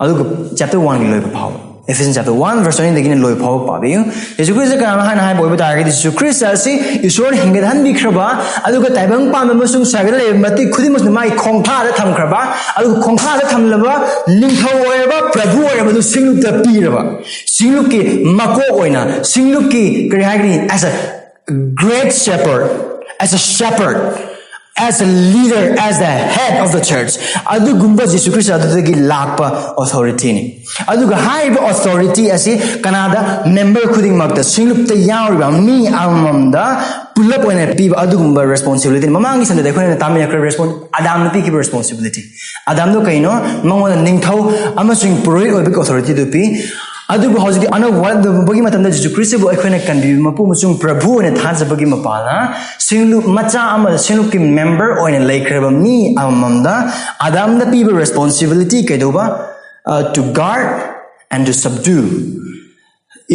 ꯑꯗꯨꯒ ꯆꯦꯞꯇꯔ ꯋꯥꯟꯒꯤ ꯂꯣꯏꯕ ꯐꯥꯎꯕ, ꯑꯦꯐꯤꯁꯤꯌꯟ ꯆꯦꯞꯇꯔ ꯋꯥꯟ ꯚꯔꯁ ꯇ꯭ꯋꯦꯟꯇꯤꯗꯒꯤꯅ ꯂꯣꯏꯕ ꯐꯥꯎꯕ ꯄꯥꯕꯤꯌꯨ꯫ ꯖꯤꯁꯨ ꯈ꯭ꯔꯤꯁꯇ ꯀꯅꯥꯅꯣ ꯍꯥꯏꯅ ꯍꯥꯏꯕ ꯑꯣꯏꯕ ꯇꯥꯔꯒꯗꯤ, ꯖꯤꯁꯨ ꯈ꯭ꯔꯤꯁꯇ ꯑꯁꯤ ꯏꯁꯣꯔꯅ ꯍꯤꯡꯒꯠꯍꯟꯕꯤꯈ꯭ꯔꯕ, ꯑꯗꯨꯒ ꯇꯥꯏꯕꯪ ꯄꯥꯟꯕ ꯑꯃꯁꯨꯡ ꯁꯔꯒꯗ ꯂꯩꯕ ꯃꯇꯤꯛ ꯈꯨꯗꯤꯡꯃꯛꯁꯨ ꯃꯥꯒꯤ ꯈꯣꯡꯊꯥꯗ ꯊꯝꯈ꯭ꯔꯕ, ꯑꯗꯨꯒ ꯈꯣꯡꯊꯥꯗ ꯊꯝꯂꯕ ꯅꯤꯡꯊꯧ ꯑꯣꯏꯔꯕ, ꯄ꯭ꯔꯚꯨ ꯑꯣꯏꯔꯕ ꯑꯗꯨ ꯁꯤꯡꯂꯨꯞꯇ ꯄꯤꯔꯕ, ꯁꯤꯡꯂꯨꯞꯀꯤ ꯃꯀꯣꯛ ꯑꯣꯏꯅ, ꯁꯤꯡꯂꯨꯞꯀꯤ, ꯀꯔꯤ ꯍꯥꯏꯒꯅꯤ, as a great shepherd, as a shepherd, as a leader, as the head of the church. ꯑꯗꯨꯒꯨꯝꯕ ꯖꯤꯁꯨ ꯈ꯭ꯔꯤꯁꯇ ꯑꯗꯨꯗꯒꯤ ꯂꯥꯛꯄ authority ꯅꯤ꯫ ꯑꯗꯨꯒ ꯍꯥꯏꯔꯤꯕ authority ꯑꯁꯤ ꯀꯅꯥꯗ? Member ꯈꯨꯗꯤꯡꯃꯛꯇ, ꯁꯤꯡꯂꯨꯞꯇ ꯌꯥꯎꯔꯤꯕ ꯃꯤ ꯑꯃꯃꯝꯗ ꯄꯨꯂꯞ ꯑꯣꯏꯅ ꯄꯤꯕ ꯑꯗꯨꯒꯨꯝꯕ responsibility ꯅꯤ꯫ ꯃꯃꯥꯡꯒꯤ Sundayꯗ ꯑꯩꯈꯣꯏꯅ ꯇꯥꯃꯤꯟꯅꯈ꯭ꯔꯦ, respon- ꯑꯗꯥꯝꯅ ꯄꯤꯈꯤꯕ responsibility꯫ ꯑꯗꯥꯝꯗꯣ ꯀꯩꯅꯣ? ꯃꯉꯣꯟꯗ ꯅꯤꯡꯊꯧ ꯑꯃꯁꯨꯡ ꯄꯨꯔꯣꯍꯤꯠ ꯑꯣꯏꯕꯒꯤ authorityꯗꯨ ꯄꯤ꯫ ꯑꯗꯨꯕꯨ ꯍꯧꯖꯤꯛꯇꯤ ꯑꯅꯧꯕ ꯋꯥꯔꯛ ꯇꯧꯕꯒꯤ ꯃꯇꯝꯗ ꯖꯤꯁꯨ ꯈ꯭ꯔꯤꯁꯇꯕꯨ ꯑꯩꯈꯣꯏꯅ ꯀꯟꯕꯤꯕ ꯃꯄꯨ ꯑꯃꯁꯨꯡ ꯄ꯭ꯔꯚꯨ ꯑꯣꯏꯅ ꯊꯥꯖꯕꯒꯤ ꯃꯄꯥꯜꯅ, ꯁꯤꯡꯂꯨꯞ ꯃꯆꯥ ꯑꯃꯗ ꯁꯤꯡꯂꯨꯞꯀꯤ member ꯑꯣꯏꯅ ꯂꯩꯈ꯭ꯔꯕ ꯃꯤ ꯑꯃꯃꯝꯗ ꯑꯗꯥꯝꯗ ꯄꯤꯕ responsibility ꯀꯩꯗꯧꯕ? Uh, to guard and to subdue.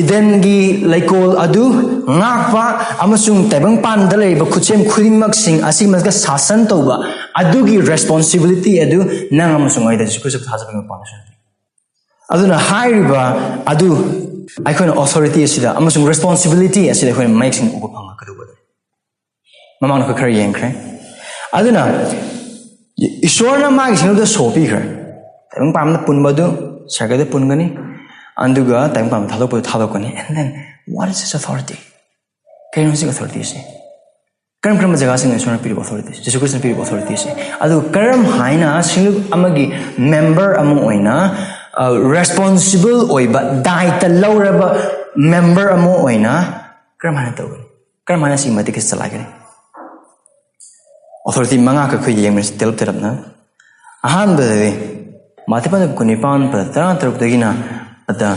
ꯏꯗꯦꯟꯒꯤ ꯂꯩꯀꯣꯜ ꯑꯗꯨ ꯉꯥꯛꯄ ꯑꯃꯁꯨꯡ ꯇꯥꯏꯕꯪꯄꯥꯟꯗ ꯂꯩꯔꯤꯕ ꯈꯨꯠꯁꯦꯝ ꯈꯨꯗꯤꯡꯃꯛꯁꯤꯡ ꯑꯁꯤꯃꯛꯇ ꯁꯥꯁꯟ ꯇꯧꯕ ꯑꯗꯨꯒꯤ responsibility ꯑꯗꯨ ꯅꯪ ꯑꯃꯁꯨꯡ ꯑꯩꯗ ꯖꯤꯁꯨ ꯈ꯭ꯔꯤꯁꯇ ꯊꯥꯖꯕꯒꯤ ꯃꯄꯥꯜꯗꯁꯨ ꯂꯩ꯫ ꯑꯗꯨꯅ ꯍꯥꯏꯔꯤꯕ ꯑꯗꯨ ꯑꯩꯈꯣꯏꯅ authority ꯑꯁꯤꯗ ꯑꯃꯁꯨꯡ responsibility ꯑꯁꯤꯗ ꯑꯩꯈꯣꯏꯅ ꯃꯌꯦꯛ ꯁꯦꯡꯅ ꯎꯕ ꯐꯪꯂꯛꯀꯗꯧꯕꯅꯤ꯫ ꯃꯃꯥꯡꯗ ꯑꯩꯈꯣꯏ ꯈꯔ ꯌꯦꯡꯈ꯭ꯔꯦ꯫ ꯑꯗꯨꯅ ꯏꯁꯣꯔꯅ ꯃꯥꯒꯤ ꯁꯤꯡꯂꯨꯞꯇ ꯁꯣ ꯄꯤꯈ꯭ꯔꯦ꯫ ꯇꯥꯏꯕꯪꯄꯥꯟꯗ ꯄꯨꯟꯕ ꯑꯗꯨ ꯁꯔꯒꯗ ꯄꯨꯟꯒꯅꯤ, ꯑꯗꯨꯒ ꯇꯥꯏꯕꯪꯄꯥꯟꯗ ꯊꯥꯗꯣꯛꯄꯗꯨ ꯊꯥꯗꯣꯛꯀꯅꯤ꯫ And then, what is this authority? ꯀꯩꯅꯣ ꯍꯧꯖꯤꯛ authorityꯁꯦ? ꯀꯔꯝ ꯀꯔꯝꯕ ꯖꯒꯥꯁꯤꯡꯅ ꯏꯁꯣꯔꯅ ꯄꯤꯔꯤꯕ authorityꯁꯦ, ꯖꯤꯁꯨ ꯈ꯭ꯔꯤꯁꯇꯅ ꯄꯤꯔꯤꯕ authorityꯁꯦ? ꯑꯗꯨꯒ ꯀꯔꯝ ꯍꯥꯏꯅ ꯁꯤꯡꯂꯨꯞ ꯑꯃꯒꯤ member ꯑꯃ ꯑꯣꯏꯅ, ꯑ, responsible ꯑꯣꯏꯕ, ꯗꯥꯏꯇ ꯂꯧꯔꯕ member ꯑꯃ ꯑꯣꯏꯅ ꯀꯔꯝ ꯍꯥꯏꯅ ꯇꯧꯒꯅꯤ? ꯀꯔꯝ ꯍꯥꯏꯅ ꯁꯤꯒꯤ ꯃꯇꯤꯛ ꯑꯁꯤ ꯆꯂꯥꯏꯒꯅꯤ? Authority ꯃꯉꯥ ꯈꯛ ꯑꯩꯈꯣꯏ ꯌꯦꯡꯕꯁꯤ ꯇꯦꯜꯂꯞ ꯇꯦꯜꯂꯞꯅ꯫ ꯑꯍꯥꯟꯕꯗꯗꯤ ꯃꯥꯊꯤ ꯄꯟꯗ ꯀꯨꯟꯅꯤꯄꯥꯟ ꯄꯗ ꯇꯔꯥꯇꯔꯨꯛꯇꯒꯤꯅ ꯑꯗ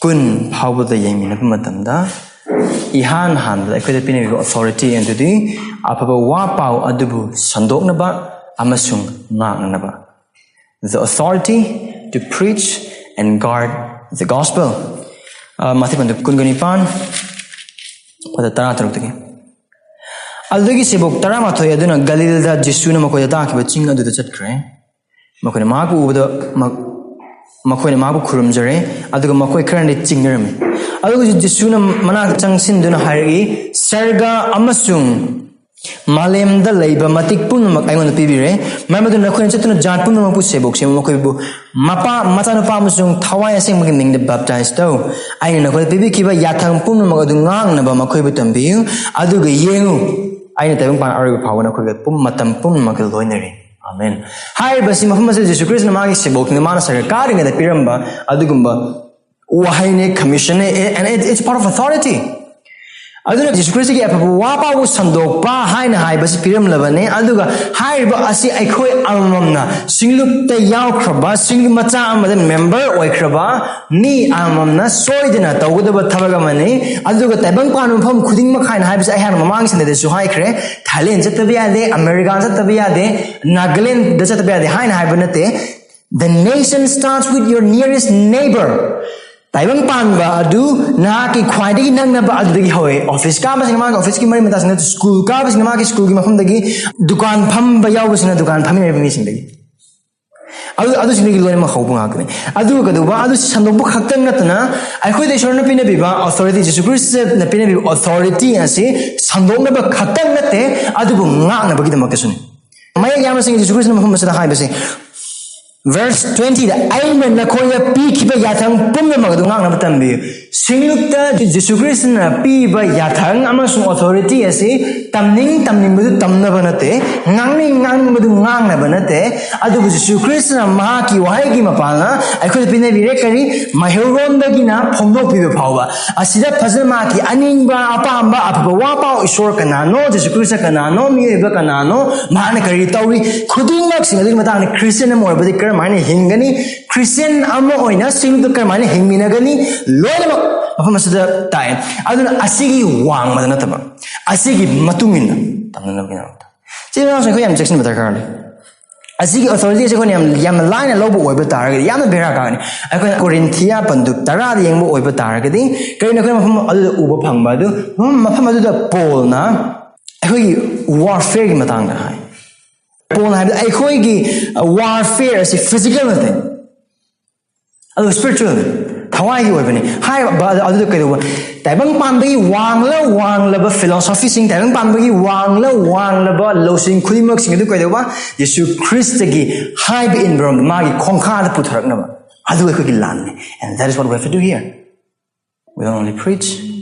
ꯀꯨꯟ ꯐꯥꯎꯕꯗ ꯌꯦꯡꯃꯤꯟꯅꯕ ꯃꯇꯝꯗ, ꯏꯍꯥꯟ ꯍꯥꯟꯕꯗ ꯑꯩꯈꯣꯏꯗ ꯄꯤꯅꯔꯤꯕ authority ꯑꯗꯨꯗꯤ ꯑꯐꯕ ꯋꯥ ꯄꯥꯎ ꯑꯗꯨꯕꯨ ꯁꯟꯗꯣꯛꯅꯕ ꯑꯃꯁꯨꯡ ꯉꯥꯛꯅꯅꯕ꯫ The authority to preach and guard the gospel. ꯑ, ꯃꯥꯊꯤ ꯄꯟꯗ ꯀꯨꯟꯒ ꯅꯤꯄꯥꯟ, ꯄꯗ ꯇꯔꯥꯇꯔꯨꯛꯇꯒꯤ꯫ ꯑꯗꯨꯗꯒꯤ ꯁꯦꯕꯣꯛ ꯇꯔꯥꯃꯥꯊꯣꯏ ꯑꯗꯨꯅ ꯒꯂꯤꯜꯗ ꯖꯤꯁꯨꯅ ꯃꯈꯣꯏꯗ ꯇꯥꯛꯈꯤꯕ ꯆꯤꯡ ꯑꯗꯨꯗ ꯆꯠꯈ꯭ꯔꯦ꯫ ꯃꯈꯣꯏꯅ ꯃꯍꯥꯛꯄꯨ ꯎꯕꯗ ꯃ-, ꯃꯈꯣꯏꯅ ꯃꯍꯥꯛꯄꯨ ꯈꯨꯔꯨꯝꯖꯔꯦ, ꯑꯗꯨꯒ ꯃꯈꯣꯏ ꯈꯔꯅꯗꯤ ꯆꯤꯡꯅꯔꯝꯃꯤ꯫ ꯑꯗꯨꯒ ꯖꯤꯁꯨꯅ ꯃꯅꯥꯛꯇ ꯆꯪꯁꯤꯟꯗꯨꯅ ꯍꯥꯏꯔꯛꯏ, "ꯁꯔꯒ ꯑꯃꯁꯨꯡ ꯃꯥꯂꯦꯝꯗ ꯂꯩꯕ ꯃꯇꯤꯛ ꯄꯨꯝꯅꯃꯛ ꯑꯩꯉꯣꯟꯗ ꯄꯤꯕꯤꯔꯦ꯫ ꯃꯔꯝ ꯑꯗꯨꯅ ꯅꯈꯣꯏꯅ ꯆꯠꯇꯨꯅ ꯖꯥꯠ ꯄꯨꯝꯅꯃꯛꯄꯨ ꯁꯦꯕꯣꯛ ꯁꯦꯝꯃꯨ, ꯃꯈꯣꯏꯕꯨ ꯃꯄꯥ, ꯃꯆꯥꯅꯨꯄꯥ ꯑꯃꯁꯨꯡ ꯊꯋꯥꯏ ꯑꯁꯦꯡꯕꯒꯤ ꯃꯤꯡꯗ baptize ꯇꯧ꯫ ꯑꯩꯅ ꯅꯈꯣꯏꯗ ꯄꯤꯕꯤꯈꯤꯕ ꯌꯥꯊꯪ ꯄꯨꯝꯅꯃꯛ ꯑꯗꯨ ꯉꯥꯛꯅꯕ ꯃꯈꯣꯏꯕꯨ ꯇꯝꯕꯤꯌꯨ꯫ ꯑꯗꯨꯒ ꯌꯦꯡꯉꯨ, ꯑꯩꯅ ꯇꯥꯏꯕꯪꯄꯥꯟ ꯑꯔꯣꯏꯕ ꯐꯥꯎꯕ ꯅꯈꯣꯏꯒ ꯄꯨꯝ ꯃꯇꯝ ꯄꯨꯝꯅꯃꯛꯀ ꯂꯣꯏꯅꯔꯤ꯫ ꯑꯥꯃꯦꯟ꯫ ꯍꯥꯏꯔꯤꯕꯁꯤ ꯃꯐꯝ ꯑꯁꯤꯗ ꯖꯤꯁꯨ ꯈ꯭ꯔꯤꯁꯇꯅ ꯃꯥꯒꯤ ꯁꯦꯕꯣꯛꯁꯤꯡꯗ ꯃꯥꯅ ꯁꯔꯒ ꯀꯥꯔꯤꯉꯩꯗ ꯄꯤꯔꯝꯕ ꯑꯗꯨꯒꯨꯝꯕ ꯋꯥꯍꯩꯅꯤ, ꯀꯃꯤꯁꯟꯅꯤ, and it, it's part of authority. ꯑꯗꯨꯅ ꯖꯤꯁꯨ ꯈ꯭ꯔꯤꯁꯇꯒꯤ ꯑꯐꯕ ꯋꯥ ꯄꯥꯎꯕꯨ ꯁꯟꯗꯣꯛꯄ ꯍꯥꯏꯅ ꯍꯥꯏꯕꯁꯤ ꯄꯤꯔꯝꯂꯕꯅꯤ꯫ ꯑꯗꯨꯒ ꯍꯥꯏꯔꯤꯕ ꯑꯁꯤ ꯑꯩꯈꯣꯏ ꯑꯃꯃꯝꯅ ꯁꯤꯡꯂꯨꯞꯇ ꯌꯥꯎꯈ꯭ꯔꯕ, ꯁꯤꯡꯂꯨꯞ ꯃꯆꯥ ꯑꯃꯗ ꯃꯦꯝꯕꯔ ꯑꯣꯏꯈ꯭ꯔꯕ ꯃꯤ ꯑꯃꯃꯝꯅ ꯁꯣꯏꯗꯅ ꯇꯧꯒꯗꯕ ꯊꯕꯛ ꯑꯃꯅꯤ꯫ ꯑꯗꯨꯒ ꯇꯥꯏꯕꯪ ꯄꯥꯟꯕ ꯃꯐꯝ ꯈꯨꯗꯤꯡꯃꯛ ꯍꯥꯏꯅ ꯍꯥꯏꯕꯁꯤ ꯑꯩꯍꯥꯛꯅ ꯃꯃꯥꯡꯒꯤ ꯁꯟꯗꯦꯗꯁꯨ ꯍꯥꯏꯈ꯭ꯔꯦ, ꯊꯥꯏꯂꯦꯟ ꯆꯠꯇꯕ ꯌꯥꯗꯦ, ꯑꯃꯦꯔꯤꯀꯥ ꯆꯠꯇꯕ ꯌꯥꯗꯦ, ꯅꯥꯒꯥꯂꯦꯟꯗ ꯆꯠꯇꯕ ꯌꯥꯗꯦ ꯍꯥꯏꯅ ꯍꯥꯏꯕ ꯅꯠꯇꯦ꯫ The nation starts with your nearest neighbor. ꯇꯥꯏꯕꯪ ꯄꯥꯟꯕ ꯑꯗꯨ ꯅꯍꯥꯛꯀꯤ ꯈ꯭ꯋꯥꯏꯗꯒꯤ ꯅꯛꯅꯕ ꯑꯗꯨꯗꯒꯤ ꯍꯧꯋꯦ꯫ ꯑꯣꯐꯤꯁ ꯀꯥꯕꯁꯤꯅ ꯃꯥꯒꯤ ꯑꯣꯐꯤꯁꯀꯤ ꯃꯔꯤ ꯃꯇꯥꯁꯤꯡꯗ, ꯁ꯭ꯀꯨꯜ ꯀꯥꯕꯁꯤꯅ ꯃꯥꯒꯤ ꯁ꯭ꯀꯨꯜꯒꯤ ꯃꯐꯝꯗꯒꯤ, ꯗꯨꯀꯥꯟ ꯐꯝꯕ ꯌꯥꯎꯕꯁꯤꯅ ꯗꯨꯀꯥꯟ ꯐꯝꯃꯤꯟꯅꯔꯤꯕ ꯃꯤꯁꯤꯡꯗꯒꯤ꯫ ꯑꯗꯨ, ꯑꯗꯨꯁꯤꯡꯗꯒꯤ ꯂꯣꯏꯅꯃꯛ ꯍꯧꯕ ꯉꯥꯛꯇꯅꯤ꯫ ꯑꯗꯨꯒ ꯀꯩꯗꯧꯕ? ꯑꯗꯨ ꯁꯟꯗꯣꯛꯄ ꯈꯛꯇꯪ ꯅꯠꯇꯅ, ꯑꯩꯈꯣꯏꯗ ꯏꯁꯣꯔꯅ ꯄꯤꯅꯕꯤꯕ ꯑꯣꯊꯣꯔꯤꯇꯤ, ꯖꯤꯁꯨ ꯈ꯭ꯔꯤꯁꯇꯅ ꯄꯤꯅꯕꯤꯕ ꯑꯣꯊꯣꯔꯤꯇꯤ ꯑꯁꯤ ꯁꯟꯗꯣꯛꯅꯕ ꯈꯛꯇꯪ ꯅꯠꯇꯦ, ꯑꯗꯨꯕꯨ ꯉꯥꯛꯅꯕꯒꯤꯗꯃꯛꯇꯁꯨꯅꯤ꯫ ꯃꯌꯦꯛ ꯌꯥꯝꯕꯁꯤꯡ ꯖꯤꯁꯨ ꯈ꯭ꯔꯤꯁꯇꯅ ꯃꯐꯝ ꯑꯁꯤꯗ ꯍꯥꯏꯕꯁꯦ, verse twenty ꯗ, "ꯑꯩꯅ ꯅꯈꯣꯏꯗ ꯄꯤꯈꯤꯕ ꯌꯥꯊꯪ ꯄꯨꯝꯅꯃꯛ ꯑꯗꯨ ꯉꯥꯛꯅꯕ ꯇꯝꯕꯤꯌꯨ"꯫ ꯁꯤꯡꯂꯨꯞꯇ ꯖꯤꯁꯨ ꯈ꯭ꯔꯤꯁꯇꯅ ꯄꯤꯕ ꯌꯥꯊꯪ ꯑꯃꯁꯨꯡ ꯑꯣꯊꯣꯔꯤꯇꯤ ꯑꯁꯤ ꯇꯝꯅꯤꯡ ꯇꯝꯅꯤꯡꯕꯗꯨ ꯇꯝꯅꯕ ꯅꯠꯇꯦ, ꯉꯥꯡꯅꯤꯡ ꯉꯥꯡꯅꯤꯡꯕꯗꯨ ꯉꯥꯡꯅꯕ ꯅꯠꯇꯦ, ꯑꯗꯨꯕꯨ ꯖꯤꯁꯨ ꯈ꯭ꯔꯤꯁꯇꯅ ꯃꯍꯥꯛꯀꯤ ꯋꯥꯍꯩꯒꯤ ꯃꯄꯥꯟꯅ ꯑꯩꯈꯣꯏꯗ ꯄꯤꯅꯕꯤꯔꯦ꯫ ꯀꯔꯤ? ꯃꯩꯍꯧꯔꯣꯟꯗꯒꯤꯅ ꯐꯣꯡꯗꯣꯛꯄꯤꯕ ꯐꯥꯎꯕ꯫ ꯑꯁꯤꯗ ꯐꯖꯅ ꯃꯍꯥꯛꯀꯤ ꯑꯅꯤꯡꯕ, ꯑꯄꯥꯝꯕ, ꯑꯐꯕ ꯋꯥ ꯄꯥꯎ, ꯏꯁꯣꯔ ꯀꯅꯥꯅꯣ, ꯖꯤꯁꯨ ꯈ꯭ꯔꯤꯁꯇ ꯀꯅꯥꯅꯣ, ꯃꯤꯑꯣꯏꯕ ꯀꯅꯥꯅꯣ, ꯃꯍꯥꯛꯅ ꯀꯔꯤ ꯇꯧꯔꯤ, ꯈꯨꯗꯤꯡꯃꯛꯁꯤꯡ ꯑꯗꯨꯒꯤ ꯃꯇꯥꯡꯗ, ꯈ꯭ꯔꯤꯁꯇꯤꯌꯥꯟ ꯑꯃ ꯑꯣꯏꯕꯗꯤ ꯀꯔꯝꯍꯥꯏꯅ ꯍꯤꯡꯒꯅꯤ, ꯈ꯭ꯔꯤꯁꯇꯤꯌꯥꯟ ꯑꯃ ꯑꯣꯏꯅ ꯁꯤꯡꯗꯨ ꯀꯔꯝꯍꯥꯏꯅ ꯍꯤꯡꯃꯤꯟꯅꯒꯅꯤ, ꯂꯣꯏꯅꯃꯛ ꯃꯐꯝ ꯑꯁꯤꯗ ꯇꯥꯛꯑꯦ꯫ ꯑꯗꯨꯅ ꯑꯁꯤꯒꯤ ꯋꯥꯡꯃꯗ ꯅꯠꯇꯕ, ꯑꯁꯤꯒꯤ ꯃꯇꯨꯡ ꯏꯟꯅ ꯇꯝꯅꯅꯕꯒꯤꯗꯃꯛꯇ꯫ ꯁꯤ ꯃꯌꯥꯝꯁꯦ ꯑꯩꯈꯣꯏ ꯌꯥꯝ ꯆꯦꯛꯁꯤꯟꯕ ꯗꯔꯀꯥꯔ ꯂꯩ꯫ ꯑꯁꯤꯒꯤ ꯑꯣꯊꯣꯔꯤꯇꯤꯁꯦ ꯑꯩꯈꯣꯏꯅ ꯌꯥꯝ, ꯌꯥꯝꯅ ꯂꯥꯏꯅ ꯂꯧꯕ ꯑꯣꯏꯕ ꯇꯥꯔꯒꯗꯤ ꯌꯥꯝꯅ ꯕꯦꯔꯥ ꯀꯥꯒꯅꯤ꯫ ꯑꯩꯈꯣꯏꯅ ꯀꯣꯔꯤꯟꯊꯤꯌꯥ ꯄꯟꯗꯨꯞ ꯇꯔꯥꯗ ꯌꯦꯡꯕ ꯑꯣꯏꯕ ꯇꯥꯔꯒꯗꯤ, ꯀꯔꯤꯅꯣ ꯑꯩꯈꯣꯏ ꯃꯐꯝ ꯑꯗꯨꯗ ꯎꯕ ꯐꯪꯕ ꯑꯗꯨ? ꯃꯐꯝ, ꯃꯐꯝ ꯑꯗꯨꯗ ꯄꯣꯜꯅ ꯑꯩꯈꯣꯏꯒꯤ ꯋꯥꯔꯐꯤꯌꯔꯒꯤ ꯃꯇꯥꯡꯗ ꯍꯥꯏ꯫ ꯄꯣꯜꯅ ꯍꯥꯏꯕꯗ ꯑꯩꯈꯣꯏꯒꯤ ꯋꯥꯔꯐꯤꯌꯔ ꯑꯁꯤ ꯐꯤꯖꯤꯀꯦꯜ ꯅꯠꯇꯦ, ꯑꯗꯨ ꯁ꯭ꯄꯤꯔꯤꯆꯨꯋꯦꯜꯅꯤ, ꯊꯋꯥꯏꯒꯤ ꯑꯣꯏꯕꯅꯤ꯫ ꯍꯥꯏꯔꯤꯕ ꯑꯗꯨꯗ ꯀꯩꯗꯧꯕ? ꯇꯥꯏꯕꯪ ꯄꯥꯟꯕꯒꯤ ꯋꯥꯡꯂ ꯋꯥꯡꯂꯕ ꯐꯤꯂꯣꯁꯣꯐꯤꯁꯤꯡ, ꯇꯥꯏꯕꯪ ꯄꯥꯟꯕꯒꯤ ꯋꯥꯡꯂ ꯋꯥꯡꯂꯕ ꯂꯧꯁꯤꯡ ꯈꯨꯗꯤꯡꯃꯛꯁꯤꯡ ꯑꯗꯨ ꯀꯩꯗꯧꯕ? ꯌꯤꯁꯨ ꯈ꯭ꯔꯤꯁꯇꯒꯤ ꯍꯥꯏꯕ ꯏꯟꯕꯔꯣꯝꯗ, ꯃꯥꯒꯤ ꯈꯣꯡꯈꯥꯗ ꯄꯨꯊꯔꯛꯅꯕ꯫ ꯑꯗꯨ ꯑꯩꯈꯣꯏꯒꯤ ꯂꯥꯟꯅꯤ꯫ And that is what we have to do here. We don't only preach,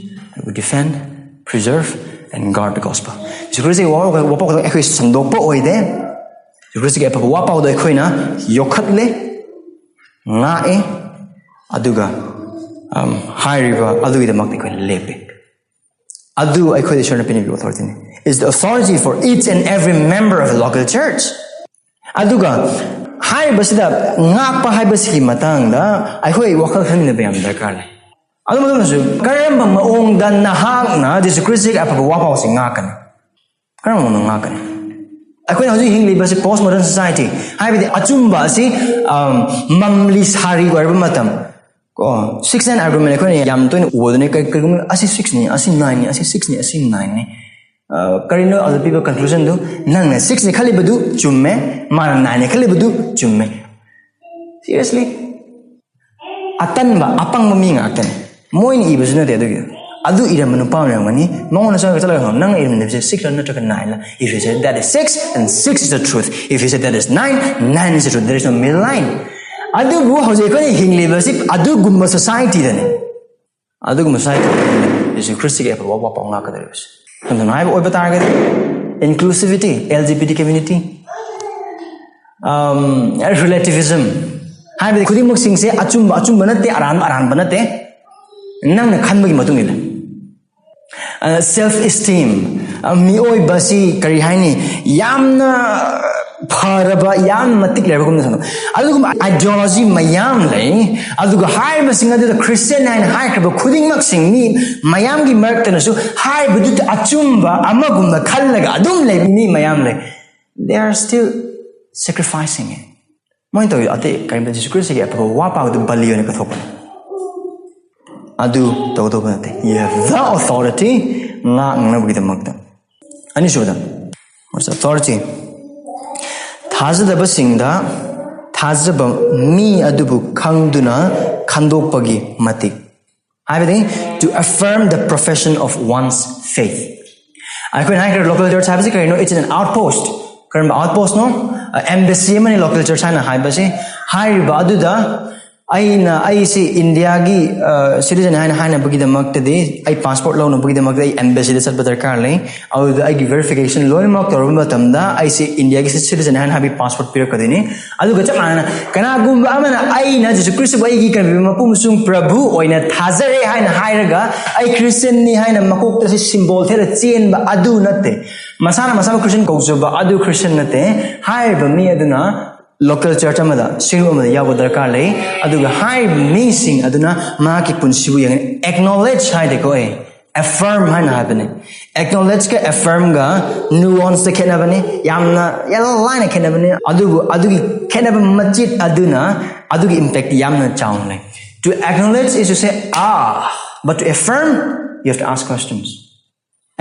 but we defend, preserve, and guard the gospel. ꯖꯤꯁꯨ ꯈ꯭ꯔꯤꯁꯇꯒꯤ ꯋꯥꯄꯥꯎ ꯋꯥꯄꯥꯎꯗꯣ ꯑꯩꯈꯣꯏ ꯁꯟꯗꯣꯛꯄ ꯑꯣꯏꯗꯦ꯫ ꯖꯤꯁꯨ ꯈ꯭ꯔꯤꯁꯇꯒꯤ ꯑꯐꯕ ꯋꯥꯄꯥꯎꯗꯣ ꯑꯩꯈꯣꯏꯅ ꯌꯣꯛꯈꯠꯂꯦ, ꯉꯥꯛꯑꯦ, ꯑꯗꯨꯒ, um, ꯍꯥꯏꯔꯤꯕ ꯑꯗꯨꯒꯤꯗꯃꯛꯇ ꯑꯩꯈꯣꯏꯅ ꯂꯦꯞꯄꯦ꯫ ꯑꯗꯨ ꯑꯩꯈꯣꯏꯗ ꯏꯁꯣꯔꯅ ꯄꯤꯅꯤꯡꯕ authority ꯅꯤ. Is the authority for each and every member of the local church. ꯑꯗꯨꯒ ꯍꯥꯏꯔꯤꯕꯁꯤꯗ ꯉꯥꯛꯄ ꯍꯥꯏꯕꯁꯤꯒꯤ ꯃꯇꯥꯡꯗ ꯑꯩꯈꯣꯏ ꯋꯥꯈꯜ ꯈꯟꯃꯤꯟꯅꯕ ꯌꯥꯝ ꯗꯔꯀꯥꯔ ꯂꯩ꯫ ꯑꯗꯨ ꯃꯇꯝꯗꯁꯨ ꯀꯔꯝꯕ ꯃꯑꯣꯡꯗ ꯅꯍꯥꯛꯅ ꯖꯤꯁꯨ ꯈ꯭ꯔꯤꯁꯇꯒꯤ ꯑꯐꯕ ꯋꯥꯄꯥꯎꯁꯤ ꯉꯥꯛꯀꯅꯤ? ꯀꯔꯝꯕ ꯃꯑꯣꯡꯗ ꯉꯥꯛꯀꯅꯤ? ꯑꯩꯈꯣꯏꯅ ꯍꯧꯖꯤꯛ ꯍꯤꯡꯂꯤꯕꯁꯤ post modern society, ꯍꯥꯏꯕꯗꯤ ꯑꯆꯨꯝꯕ ꯑꯁꯤ, ꯑꯝ, ꯃꯝꯂꯤ ꯁꯥꯔꯤ ꯑꯣꯏꯔꯕ ꯃꯇꯝ꯫ ꯀꯣ, six nine argument ꯑꯩꯈꯣꯏꯅ ꯌꯥꯝ ꯇꯣꯏꯅ ꯎꯕꯗꯨꯅꯦ꯫ ꯀꯔꯤ-, ꯀꯔꯤꯒꯨꯝꯕ ꯑꯁꯤ six ꯅꯤ, ꯑꯁꯤ nine ꯅꯤ, ꯑꯁꯤ six ꯅꯤ, ꯑꯁꯤ nine ꯅꯤ꯫ ꯑ, ꯀꯔꯤꯅꯣ ꯑꯗꯨ ꯄꯤꯕ conclusion ꯗꯨ? ꯅꯪꯅ six ꯅꯤ ꯈꯜꯂꯤꯕꯗꯨ ꯆꯨꯝꯃꯦ, ꯃꯥꯅ nine ꯅꯤ ꯈꯜꯂꯤꯕꯗꯨ ꯆꯨꯝꯃꯦ꯫ Seriously? ꯑꯇꯟꯕ, ꯑꯄꯪꯕ ꯃꯤ ꯉꯥꯛꯇꯅꯤ꯫ ꯃꯣꯏꯅ ꯏꯕꯁꯨ ꯅꯠꯇꯦ ꯑꯗꯨꯒꯤꯗꯣ꯫ ꯑꯗꯨ ꯏꯔꯝꯕ ꯅꯨꯄꯥ ꯑꯃ ꯂꯩꯔꯝꯒꯅꯤ, ꯃꯉꯣꯟꯗ ꯆꯠꯂꯒ, ꯆꯠꯂꯒ ꯍꯪꯉꯣ, "ꯅꯪꯅ ꯏꯔꯝꯕꯁꯦ six ꯅꯠꯇ꯭ꯔꯒ nine ꯂ?" If he said that is six, then six is the truth. If he said that is nine, nine is the truth. There is no middle line. ꯑꯗꯨꯕꯨ ꯍꯧꯖꯤꯛ ꯑꯩꯈꯣꯏꯅ ꯍꯤꯡꯂꯤꯕꯁꯤ ꯑꯗꯨꯒꯨꯝꯕ society ꯗꯅꯤ꯫ ꯑꯗꯨꯒꯨꯝꯕ society ꯗꯅꯤ ꯖꯤꯁꯨ ꯈ꯭ꯔꯤꯁꯇꯒꯤ ꯑꯐꯕ ꯋꯥꯄꯥꯎ ꯉꯥꯛꯀꯗꯧꯔꯤꯕꯁꯤ꯫ ꯁꯝꯅ ꯍꯥꯏꯕ ꯑꯣꯏꯕ ꯇꯥꯔꯒꯗꯤ, inclusivity, L G B T community, um, relativism, ꯍꯥꯏꯕꯗꯤ ꯈꯨꯗꯤꯡꯃꯛꯁꯤꯡꯁꯦ ꯑꯆꯨꯝꯕ ꯑꯆꯨꯝꯕ ꯅꯠꯇꯦ, ꯑꯔꯥꯟꯕ ꯑꯔꯥꯟꯕ ꯅꯠꯇꯦ, ꯅꯪꯅ ꯈꯟꯕꯒꯤ ꯃꯇꯨꯡ ꯏꯟꯅ꯫ ꯑ, self esteem, ꯑ, ꯃꯤꯑꯣꯏꯕꯁꯤ ꯀꯔꯤ ꯍꯥꯏꯅꯤ, ꯌꯥꯝꯅ ꯐꯔꯕ, ꯌꯥꯝꯅ ꯃꯇꯤꯛ ꯂꯩꯔꯕꯒꯨꯝꯅ ꯁꯥꯟꯅꯕ꯫ ꯑꯗꯨꯒꯨꯝꯕ ideology ꯃꯌꯥꯝ ꯂꯩ꯫ ꯑꯗꯨꯒ ꯍꯥꯏꯔꯤꯕꯁꯤꯡ ꯑꯗꯨꯗ Christian ꯍꯥꯏꯅ ꯍꯥꯏꯈ꯭ꯔꯕ ꯈꯨꯗꯤꯡꯃꯛꯁꯤꯡ, ꯃꯤ ꯃꯌꯥꯝꯒꯤ ꯃꯔꯛꯇꯅꯁꯨ ꯍꯥꯏꯔꯤꯕꯗꯨꯗ ꯑꯆꯨꯝꯕ ꯑꯃꯒꯨꯝꯅ ꯈꯜꯂꯒ ꯑꯗꯨꯝ ꯂꯩꯕ ꯃꯤ ꯃꯌꯥꯝ ꯂꯩ꯫ They are still sacrificing it. ꯃꯣꯏꯅ ꯇꯧꯔꯤ ꯑꯇꯩ ꯀꯔꯤꯝꯇ, ꯖꯤꯁꯨ ꯈ꯭ꯔꯤꯁꯇꯒꯤ ꯑꯐꯕ ꯋꯥ ꯄꯥꯕꯗꯨ ꯕꯂꯤ ꯑꯣꯏꯅ ꯀꯠꯊꯣꯛꯄꯅꯤ꯫ ꯑꯗꯨ ꯇꯧꯒꯗꯧꯕ ꯅꯠꯇꯦ꯫ You have the authority, ꯉꯥꯛꯅꯕꯒꯤꯗꯃꯛꯇ꯫ ꯑꯅꯤꯁꯨꯕꯗ, what's authority? ꯊꯥꯖꯗꯕꯁꯤꯡꯗ ꯊꯥꯖꯕ ꯃꯤ ꯑꯗꯨꯕꯨ ꯈꯪꯗꯨꯅ ꯈꯟꯗꯣꯛꯄꯒꯤ ꯃꯇꯤꯛ꯫ ꯍꯥꯏꯕꯗꯤ, to affirm the profession of one's faith. ꯑꯩꯈꯣꯏꯅ ꯍꯥꯏꯈ꯭ꯔꯦ, local church ꯍꯥꯏꯕꯁꯤ ꯀꯔꯤꯅꯣ? It's an outpost. ꯀꯔꯝꯕ outpost ꯅꯣ? Embassy ꯑꯃꯅꯤ local church ꯍꯥꯏꯅ ꯍꯥꯏꯕꯁꯤ꯫ ꯍꯥꯏꯔꯤꯕ ꯑꯗꯨꯗ ꯑꯩꯅ ꯑꯩꯁꯤ ꯏꯟꯗꯤꯌꯥꯒꯤ ꯁꯤꯇꯤꯖꯟ ꯍꯥꯏꯅ ꯍꯥꯏꯅꯕꯒꯤꯗꯃꯛꯇꯗꯤ, ꯑꯩ ꯄꯥꯁꯄꯣꯔꯠ ꯂꯧꯅꯕꯒꯤꯗꯃꯛꯇ ꯑꯩ ꯑꯦꯝꯕꯦꯁꯤꯗ ꯆꯠꯄ ꯗꯔꯀꯥꯔ ꯂꯩ꯫ ꯑꯗꯨꯗ ꯑꯩꯒꯤ ꯚꯦꯔꯤꯐꯤꯀꯦꯁꯟ ꯂꯣꯏꯅꯃꯛ ꯇꯧꯔꯕ ꯃꯇꯝꯗ ꯑꯩꯁꯤ ꯏꯟꯗꯤꯌꯥꯒꯤ ꯁꯤꯇꯤꯖꯟ ꯍꯥꯏꯅ ꯍꯥꯏꯕꯒꯤ ꯄꯥꯁꯄꯣꯔꯠ ꯄꯤꯔꯛꯀꯗꯣꯏꯅꯤ꯫ ꯑꯗꯨꯒ ꯆꯞ ꯃꯥꯟꯅꯅ ꯀꯅꯥꯒꯨꯝꯕ ꯑꯃꯅ ꯑꯩꯅ ꯖꯤꯁꯨ ꯈ꯭ꯔꯤꯁꯇꯕꯨ ꯑꯩꯒꯤ ꯀꯔꯤꯒꯨꯝꯕ ꯃꯄꯨ ꯑꯃꯁꯨꯡ ꯄ꯭ꯔꯚꯨ ꯑꯣꯏꯅ ꯊꯥꯖꯔꯦ ꯍꯥꯏꯅ ꯍꯥꯏꯔꯒ ꯑꯩ ꯈ꯭ꯔꯤꯁꯇꯤꯌꯟꯅꯤ ꯍꯥꯏꯅ ꯃꯀꯣꯛꯇ ꯁꯤ ꯁꯤꯝꯕꯣꯜ ꯊꯦꯠꯂ ꯆꯦꯟꯕ ꯑꯗꯨ ꯅꯠꯇꯦ꯫ ꯃꯁꯥꯅ ꯃꯁꯥꯕꯨ ꯈ꯭ꯔꯤꯁꯇꯤꯌꯟ ꯀꯧꯖꯕ ꯑꯗꯨ ꯈ꯭ꯔꯤꯁꯇꯤꯌꯟ ꯅꯠꯇꯦ꯫ ꯍꯥꯏꯔꯤꯕ ꯃꯤ ꯑꯗꯨꯅ ꯂꯣꯀꯦꯜ ꯆꯔꯆ ꯑꯃꯗ, ꯁꯤꯡꯂꯨꯞ ꯑꯃꯗ ꯌꯥꯎꯕ ꯗꯔꯀꯥꯔ ꯂꯩ꯫ ꯑꯗꯨꯒ ꯍꯥꯏꯔꯤꯕ ꯃꯤꯁꯤꯡ ꯑꯗꯨꯅ ꯃꯍꯥꯛꯀꯤ ꯄꯨꯟꯁꯤꯕꯨ ꯌꯦꯡꯒꯅꯤ꯫ ꯑꯦꯛꯅꯣꯂꯦꯖ ꯍꯥꯏꯗꯦꯀꯣ ꯑꯩ, ꯑꯦꯐꯔꯝ ꯍꯥꯏꯅ ꯍꯥꯏꯕꯅꯤ꯫ ꯑꯦꯛꯅꯣꯂꯦꯖꯀ ꯑꯦꯐꯔꯝꯒ ꯅꯨꯑꯣꯟꯁꯇ ꯈꯦꯠꯅꯕꯅꯤ꯫ ꯌꯥꯝꯅ, ꯌꯥꯝꯅ ꯂꯥꯏꯅ ꯈꯦꯠꯅꯕꯅꯤ꯫ ꯑꯗꯨꯕꯨ ꯑꯗꯨꯒꯤ ꯈꯦꯠꯅꯕ ꯃꯆꯦꯠ ꯑꯗꯨꯅ ꯑꯗꯨꯒꯤ ꯏꯝꯄꯦꯛꯇꯤ ꯌꯥꯝꯅ ꯆꯥꯎꯅ ꯂꯩ꯫ To acknowledge is to say, "Ah," but to affirm, you have to ask questions.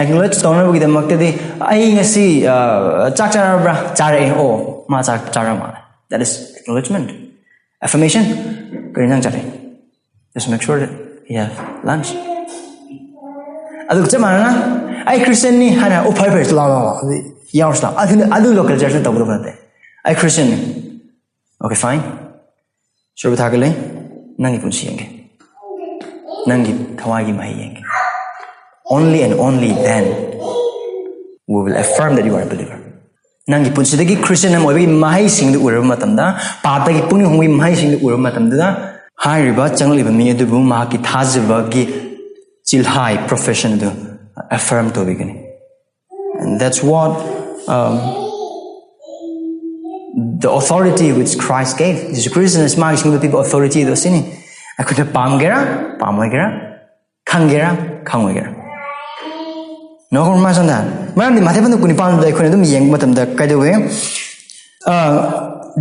Acknowledge ꯇꯧꯅꯕꯒꯤꯗꯃꯛꯇꯗꯤ, "ꯑꯩ ꯉꯁꯤ, ꯑ, ꯆꯥꯛ ꯆꯥꯔꯕ꯭ꯔꯥ?" "ꯆꯥꯔꯛꯑꯦ꯫" "ꯑꯣ, ꯃꯥ ꯆꯥꯛ ꯆꯥꯔ ꯃꯥꯜꯂꯦ꯫" That is acknowledgement. Affirmation. "ꯀꯔꯤ ꯏꯟꯖꯥꯡ ꯆꯥꯔꯛꯑꯦ?" Just make sure that he have lunch. ꯑꯗꯨꯒ ꯆꯞ ꯃꯥꯟꯅꯅ, "ꯑꯩ ꯈ꯭ꯔꯤꯁꯇꯤꯌꯟꯅꯤ" ꯍꯥꯏꯅ, "ꯑꯣ, ꯐꯔꯦ, ꯐꯔꯦ, ꯂꯥꯛꯑꯣ, ꯂꯥꯛꯑꯣ, ꯂꯥꯛꯑꯣ, ꯑꯗꯨꯗꯤ ꯌꯥꯎꯔꯁꯤ ꯂꯥꯛꯑꯣ꯫" ꯑꯗꯨ, ꯑꯗꯨ ꯂꯣꯀꯦꯜ ꯆꯔꯆꯇ ꯇꯧꯒꯗꯕ ꯅꯠꯇꯦ꯫ "ꯑꯩ ꯈ꯭ꯔꯤꯁꯇꯤꯌꯟꯅꯤ꯫" "Okay, fine. ꯁꯣꯔꯕ ꯊꯥꯒꯠꯂꯦ꯫ ꯅꯪꯒꯤ ꯄꯨꯟꯁꯤ ꯌꯦꯡꯒꯦ꯫ ꯅꯪꯒꯤ ꯊꯋꯥꯏꯒꯤ ꯃꯍꯩ ꯌꯦꯡꯒꯦ꯫ Only and only then we will affirm that you are a believer." ꯅꯪꯒꯤ ꯄꯨꯟꯁꯤꯗꯒꯤ ꯈ꯭ꯔꯤꯁꯇꯤꯌꯟ ꯑꯃ ꯑꯣꯏꯕꯒꯤ ꯃꯍꯩꯁꯤꯡꯗꯨ ꯎꯔꯕ ꯃꯇꯝꯗ, ꯄꯥꯞꯇꯒꯤ ꯄꯨꯛꯅꯤꯡ ꯍꯣꯡꯕꯒꯤ ꯃꯍꯩꯁꯤꯡꯗꯨ ꯎꯔꯕ ꯃꯇꯝꯗꯨꯗ, ꯍꯥꯏꯔꯤꯕ ꯆꯪꯂꯛꯂꯤꯕ ꯃꯤ ꯑꯗꯨꯕꯨ ꯃꯍꯥꯛꯀꯤ ꯊꯥꯖꯕꯒꯤ ꯆꯤꯜꯍꯥꯏ, profession ꯑꯗꯨ affirm ꯇꯧꯕꯤꯒꯅꯤ꯫ And that's what, um, the authority which Christ gave. ꯖꯤꯁꯨ ꯈ꯭ꯔꯤꯁꯇꯅ ꯃꯥꯒꯤ ꯁꯤꯡꯗ ꯄꯤꯕ authority ꯑꯗꯨ ꯑꯁꯤꯅꯤ꯫ ꯑꯩꯈꯣꯏꯅ ꯄꯥꯝꯒꯦꯔꯥ, ꯄꯥꯝꯃꯣꯏꯒꯦꯔꯥ, ꯈꯪꯒꯦꯔꯥ, ꯈꯪꯉꯣꯏꯒꯦꯔꯥ꯫ No compromise on that. ꯃꯔꯝꯗꯤ ꯃꯥꯊꯦ ꯄꯟꯗꯨ ꯀꯨꯟꯅꯤꯄꯥꯟꯗ ꯑꯩꯈꯣꯏꯅ ꯑꯗꯨꯝ ꯌꯦꯡꯕ ꯃꯇꯝꯗ ꯀꯩꯗꯧꯋꯦ? ꯑ,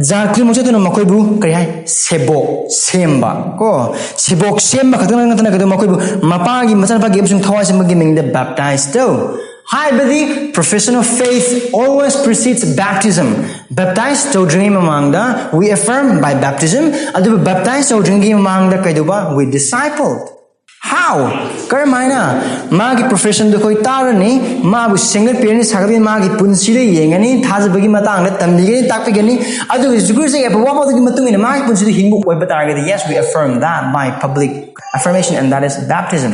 ꯖꯥꯠ ꯈꯨꯗꯤꯡꯃꯛ ꯆꯠꯇꯨꯅ ꯃꯈꯣꯏꯕꯨ ꯀꯔꯤ ꯍꯥꯏ? ꯁꯦꯕꯣꯛ ꯁꯦꯝꯕ꯫ ꯀꯣ, ꯁꯦꯕꯣꯛ ꯁꯦꯝꯕ ꯈꯛꯇꯪ ꯅꯠꯇꯅ ꯀꯩꯗꯧꯕ? ꯃꯈꯣꯏꯕꯨ ꯃꯄꯥꯒꯤ, ꯃꯆꯥꯅꯨꯄꯥꯒꯤ ꯑꯃꯁꯨꯡ ꯊꯋꯥꯏ ꯁꯦꯝꯕꯒꯤ ꯃꯤꯡꯗ baptize ꯇꯧ꯫ ꯍꯥꯏꯕꯗꯤ profession of faith always precedes baptism. Baptize ꯇꯧꯗ꯭ꯔꯤꯉꯩ ꯃꯃꯥꯡꯗ we affirm by baptism, ꯑꯗꯨꯕꯨ baptize ꯇꯧꯗ꯭ꯔꯤꯉꯩꯒꯤ ꯃꯃꯥꯡꯗ ꯀꯩꯗꯧꯕ? We disciple. How? ꯀꯔꯝ ꯍꯥꯏꯅ? ꯃꯥꯒꯤ professionꯗꯨ ꯑꯩꯈꯣꯏ ꯇꯥꯔꯅꯤ, ꯃꯥꯕꯨ ꯁꯦꯝꯒꯠꯄꯤꯔꯅꯤ, ꯁꯥꯒꯠꯄꯤꯔꯅꯤ, ꯃꯥꯒꯤ ꯄꯨꯟꯁꯤꯗ ꯌꯦꯡꯒꯅꯤ, ꯊꯥꯖꯕꯒꯤ ꯃꯇꯥꯡꯗ ꯇꯝꯕꯤꯒꯅꯤ, ꯇꯥꯛꯄꯤꯒꯅꯤ꯫ ꯑꯗꯨꯒ ꯖꯤꯁꯨ ꯈ꯭ꯔꯤꯁꯇꯒꯤ ꯑꯐꯕ ꯋꯥꯐꯝꯗꯨꯒꯤ ꯃꯇꯨꯡ ꯏꯟꯅ ꯃꯥꯒꯤ ꯄꯨꯟꯁꯤꯗ ꯍꯤꯡꯕ ꯑꯣꯏꯕ ꯇꯥꯔꯒꯗꯤ, yes, we affirm that by public affirmation, and that is baptism.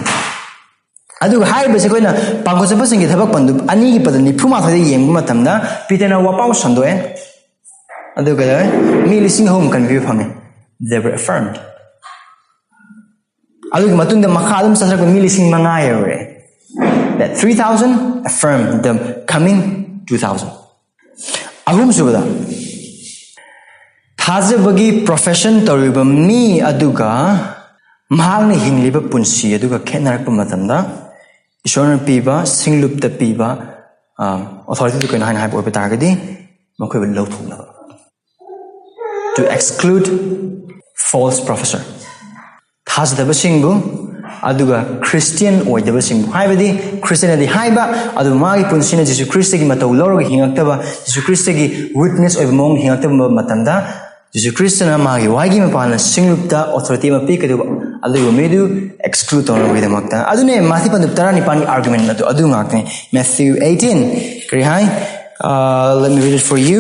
ꯑꯗꯨꯒ ꯍꯥꯏꯔꯤꯕꯁꯦ ꯑꯩꯈꯣꯏꯅ ꯄꯥꯡꯒꯜ ꯆꯠꯄꯁꯤꯡꯒꯤ ꯊꯕꯛ ꯄꯟꯗꯨ ꯑꯅꯤꯒꯤ ꯄꯗ ꯅꯤꯐꯨ ꯃꯥꯊꯣꯏꯗ ꯌꯦꯡꯕ ꯃꯇꯝꯗ ꯄꯤꯇꯔꯅ ꯋꯥꯄꯥꯎ ꯁꯟꯗꯣꯛꯑꯦ꯫ ꯑꯗꯨꯒ ꯃꯤ ꯂꯤꯁꯤꯡ ꯑꯍꯨꯝ ꯀꯟꯕꯤꯕ ꯐꯪꯉꯦ꯫ They were affirmed. ꯑꯗꯨꯒꯤ ꯃꯇꯨꯡꯗ ꯃꯈꯥ ꯑꯗꯨꯝ ꯆꯠꯊꯔꯛꯄ ꯃꯤ ꯂꯤꯁꯤꯡ ꯃꯉꯥ ꯌꯧꯔꯦ꯫ That three thousand affirmed the coming two thousand. ꯑꯍꯨꯝꯁꯨꯕꯗ, ꯊꯥꯖꯕꯒꯤ profession ꯇꯧꯔꯤꯕ ꯃꯤ ꯑꯗꯨꯒ ꯃꯍꯥꯛꯅ ꯍꯤꯡꯂꯤꯕ ꯄꯨꯟꯁꯤ ꯑꯗꯨꯒ ꯈꯦꯠꯅꯔꯛꯄ ꯃꯇꯝꯗ, ꯏꯁꯣꯔꯅ ꯄꯤꯕ, ꯁꯤꯡꯂꯨꯞꯇ ꯄꯤꯕ ꯑ, authorityꯗꯨ ꯀꯩꯅꯣ ꯍꯥꯏꯅ ꯍꯥꯏꯕ ꯑꯣꯏꯕ ꯇꯥꯔꯒꯗꯤ, ꯃꯈꯣꯏꯕꯨ ꯂꯧꯊꯣꯛꯅꯕ, to exclude false professor, ꯊꯥꯖꯗꯕꯁꯤꯡꯕꯨ ꯑꯗꯨꯒ ꯈ꯭ꯔꯤꯁꯇꯤꯌꯟ ꯑꯣꯏꯗꯕꯁꯤꯡꯕꯨ, ꯍꯥꯏꯕꯗꯤ ꯈ꯭ꯔꯤꯁꯇꯤꯌꯟꯅꯗꯤ ꯍꯥꯏꯕ ꯑꯗꯨ ꯃꯥꯒꯤ ꯄꯨꯟꯁꯤꯅ ꯖꯤꯁꯨ ꯈ꯭ꯔꯤꯁꯇꯒꯤ ꯃꯇꯧ ꯂꯧꯔꯒ ꯍꯤꯡꯉꯛꯇꯕ, ꯖꯤꯁꯨ ꯈ꯭ꯔꯤꯁꯇꯒꯤ witness ꯑꯣꯏꯕ ꯃꯑꯣꯡꯗ ꯍꯤꯡꯉꯛꯇꯕ ꯃꯇꯝꯗ, ꯖꯤꯁꯨ ꯈ꯭ꯔꯤꯁꯇꯅ ꯃꯥꯒꯤ ꯋꯥꯍꯩꯒꯤ ꯃꯄꯥꯟꯅ ꯁꯤꯡꯂꯨꯞꯇ authority ꯑꯃ ꯄꯤꯒꯗꯧꯕ, ꯑꯗꯨꯒꯨꯝꯕ ꯃꯤꯗꯨ exclude ꯇꯧꯅꯕꯒꯤꯗꯃꯛꯇ꯫ ꯑꯗꯨꯅꯦ ꯃꯥꯊꯤ ꯄꯟꯗꯨꯞ ꯇꯔꯥꯅꯤꯄꯥꯟꯒꯤ argument ꯑꯗꯨ, ꯑꯗꯨ ꯉꯥꯛꯇꯅꯦ꯫ Matthew eighteen, ꯀꯔꯤ ꯍꯥꯏ? Uh, let me read it for you.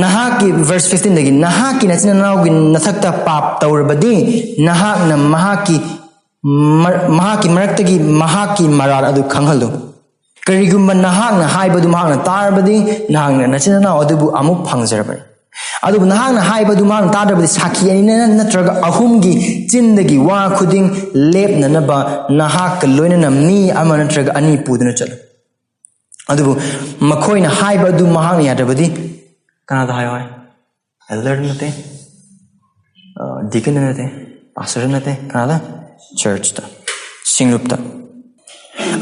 ꯅꯍꯥꯛꯀꯤ, verse fifteenꯗꯒꯤ, "ꯅꯍꯥꯛꯀꯤ ꯅꯆꯤꯟ ꯅꯅꯥꯎꯒꯤ ꯅꯊꯛꯇ ꯄꯥꯞ ꯇꯧꯔꯕꯗꯤ, ꯅꯍꯥꯛꯅ ꯃꯍꯥꯛꯀꯤ ꯃꯔ-, ꯃꯍꯥꯛꯀꯤ ꯃꯔꯛꯇꯒꯤ ꯃꯍꯥꯛꯀꯤ ꯃꯔꯥꯜ ꯑꯗꯨ ꯈꯪꯍꯜꯂꯨ꯫ ꯀꯔꯤꯒꯨꯝꯕ ꯅꯍꯥꯛꯅ ꯍꯥꯏꯕꯗꯨ ꯃꯍꯥꯛꯅ ꯇꯥꯔꯕꯗꯤ, ꯅꯍꯥꯛꯅ ꯅꯆꯤꯟ ꯅꯅꯥꯎ ꯑꯗꯨꯕꯨ ꯑꯃꯨꯛ ꯐꯪꯖꯔꯕꯅꯤ꯫ ꯑꯗꯨꯕꯨ ꯅꯍꯥꯛꯅ ꯍꯥꯏꯕꯗꯨ ꯃꯍꯥꯛꯅ ꯇꯥꯗ꯭ꯔꯕꯗꯤ, ꯁꯥꯈꯤ ꯑꯅꯤ ꯅꯠꯇ꯭ꯔꯒ ꯑꯍꯨꯝꯒꯤ ꯆꯤꯟꯗꯒꯤ ꯋꯥ ꯈꯨꯗꯤꯡ ꯂꯦꯞꯅꯅꯕ ꯅꯍꯥꯛꯀ ꯂꯣꯏꯅꯅ ꯃꯤ ꯑꯃ ꯅꯠꯇ꯭ꯔꯒ ꯑꯅꯤ ꯄꯨꯗꯨꯅ ꯆꯠꯂꯨ꯫ ꯑꯗꯨꯕꯨ ꯃꯈꯣꯏꯅ ꯍꯥꯏꯕ ꯑꯗꯨ ꯃꯍꯥꯛꯅ ꯌꯥꯗ꯭ꯔꯕꯗꯤ, ꯀꯅꯥꯗ ꯍꯥꯏꯌꯣ ꯍꯥꯏ? Elder ꯅꯠꯇꯦ, deacon ꯅꯠꯇꯦ, pastor ꯅꯠꯇꯦ, ꯀꯅꯥꯗ? Churchꯇ, ꯁꯤꯡꯂꯨꯞꯇ꯫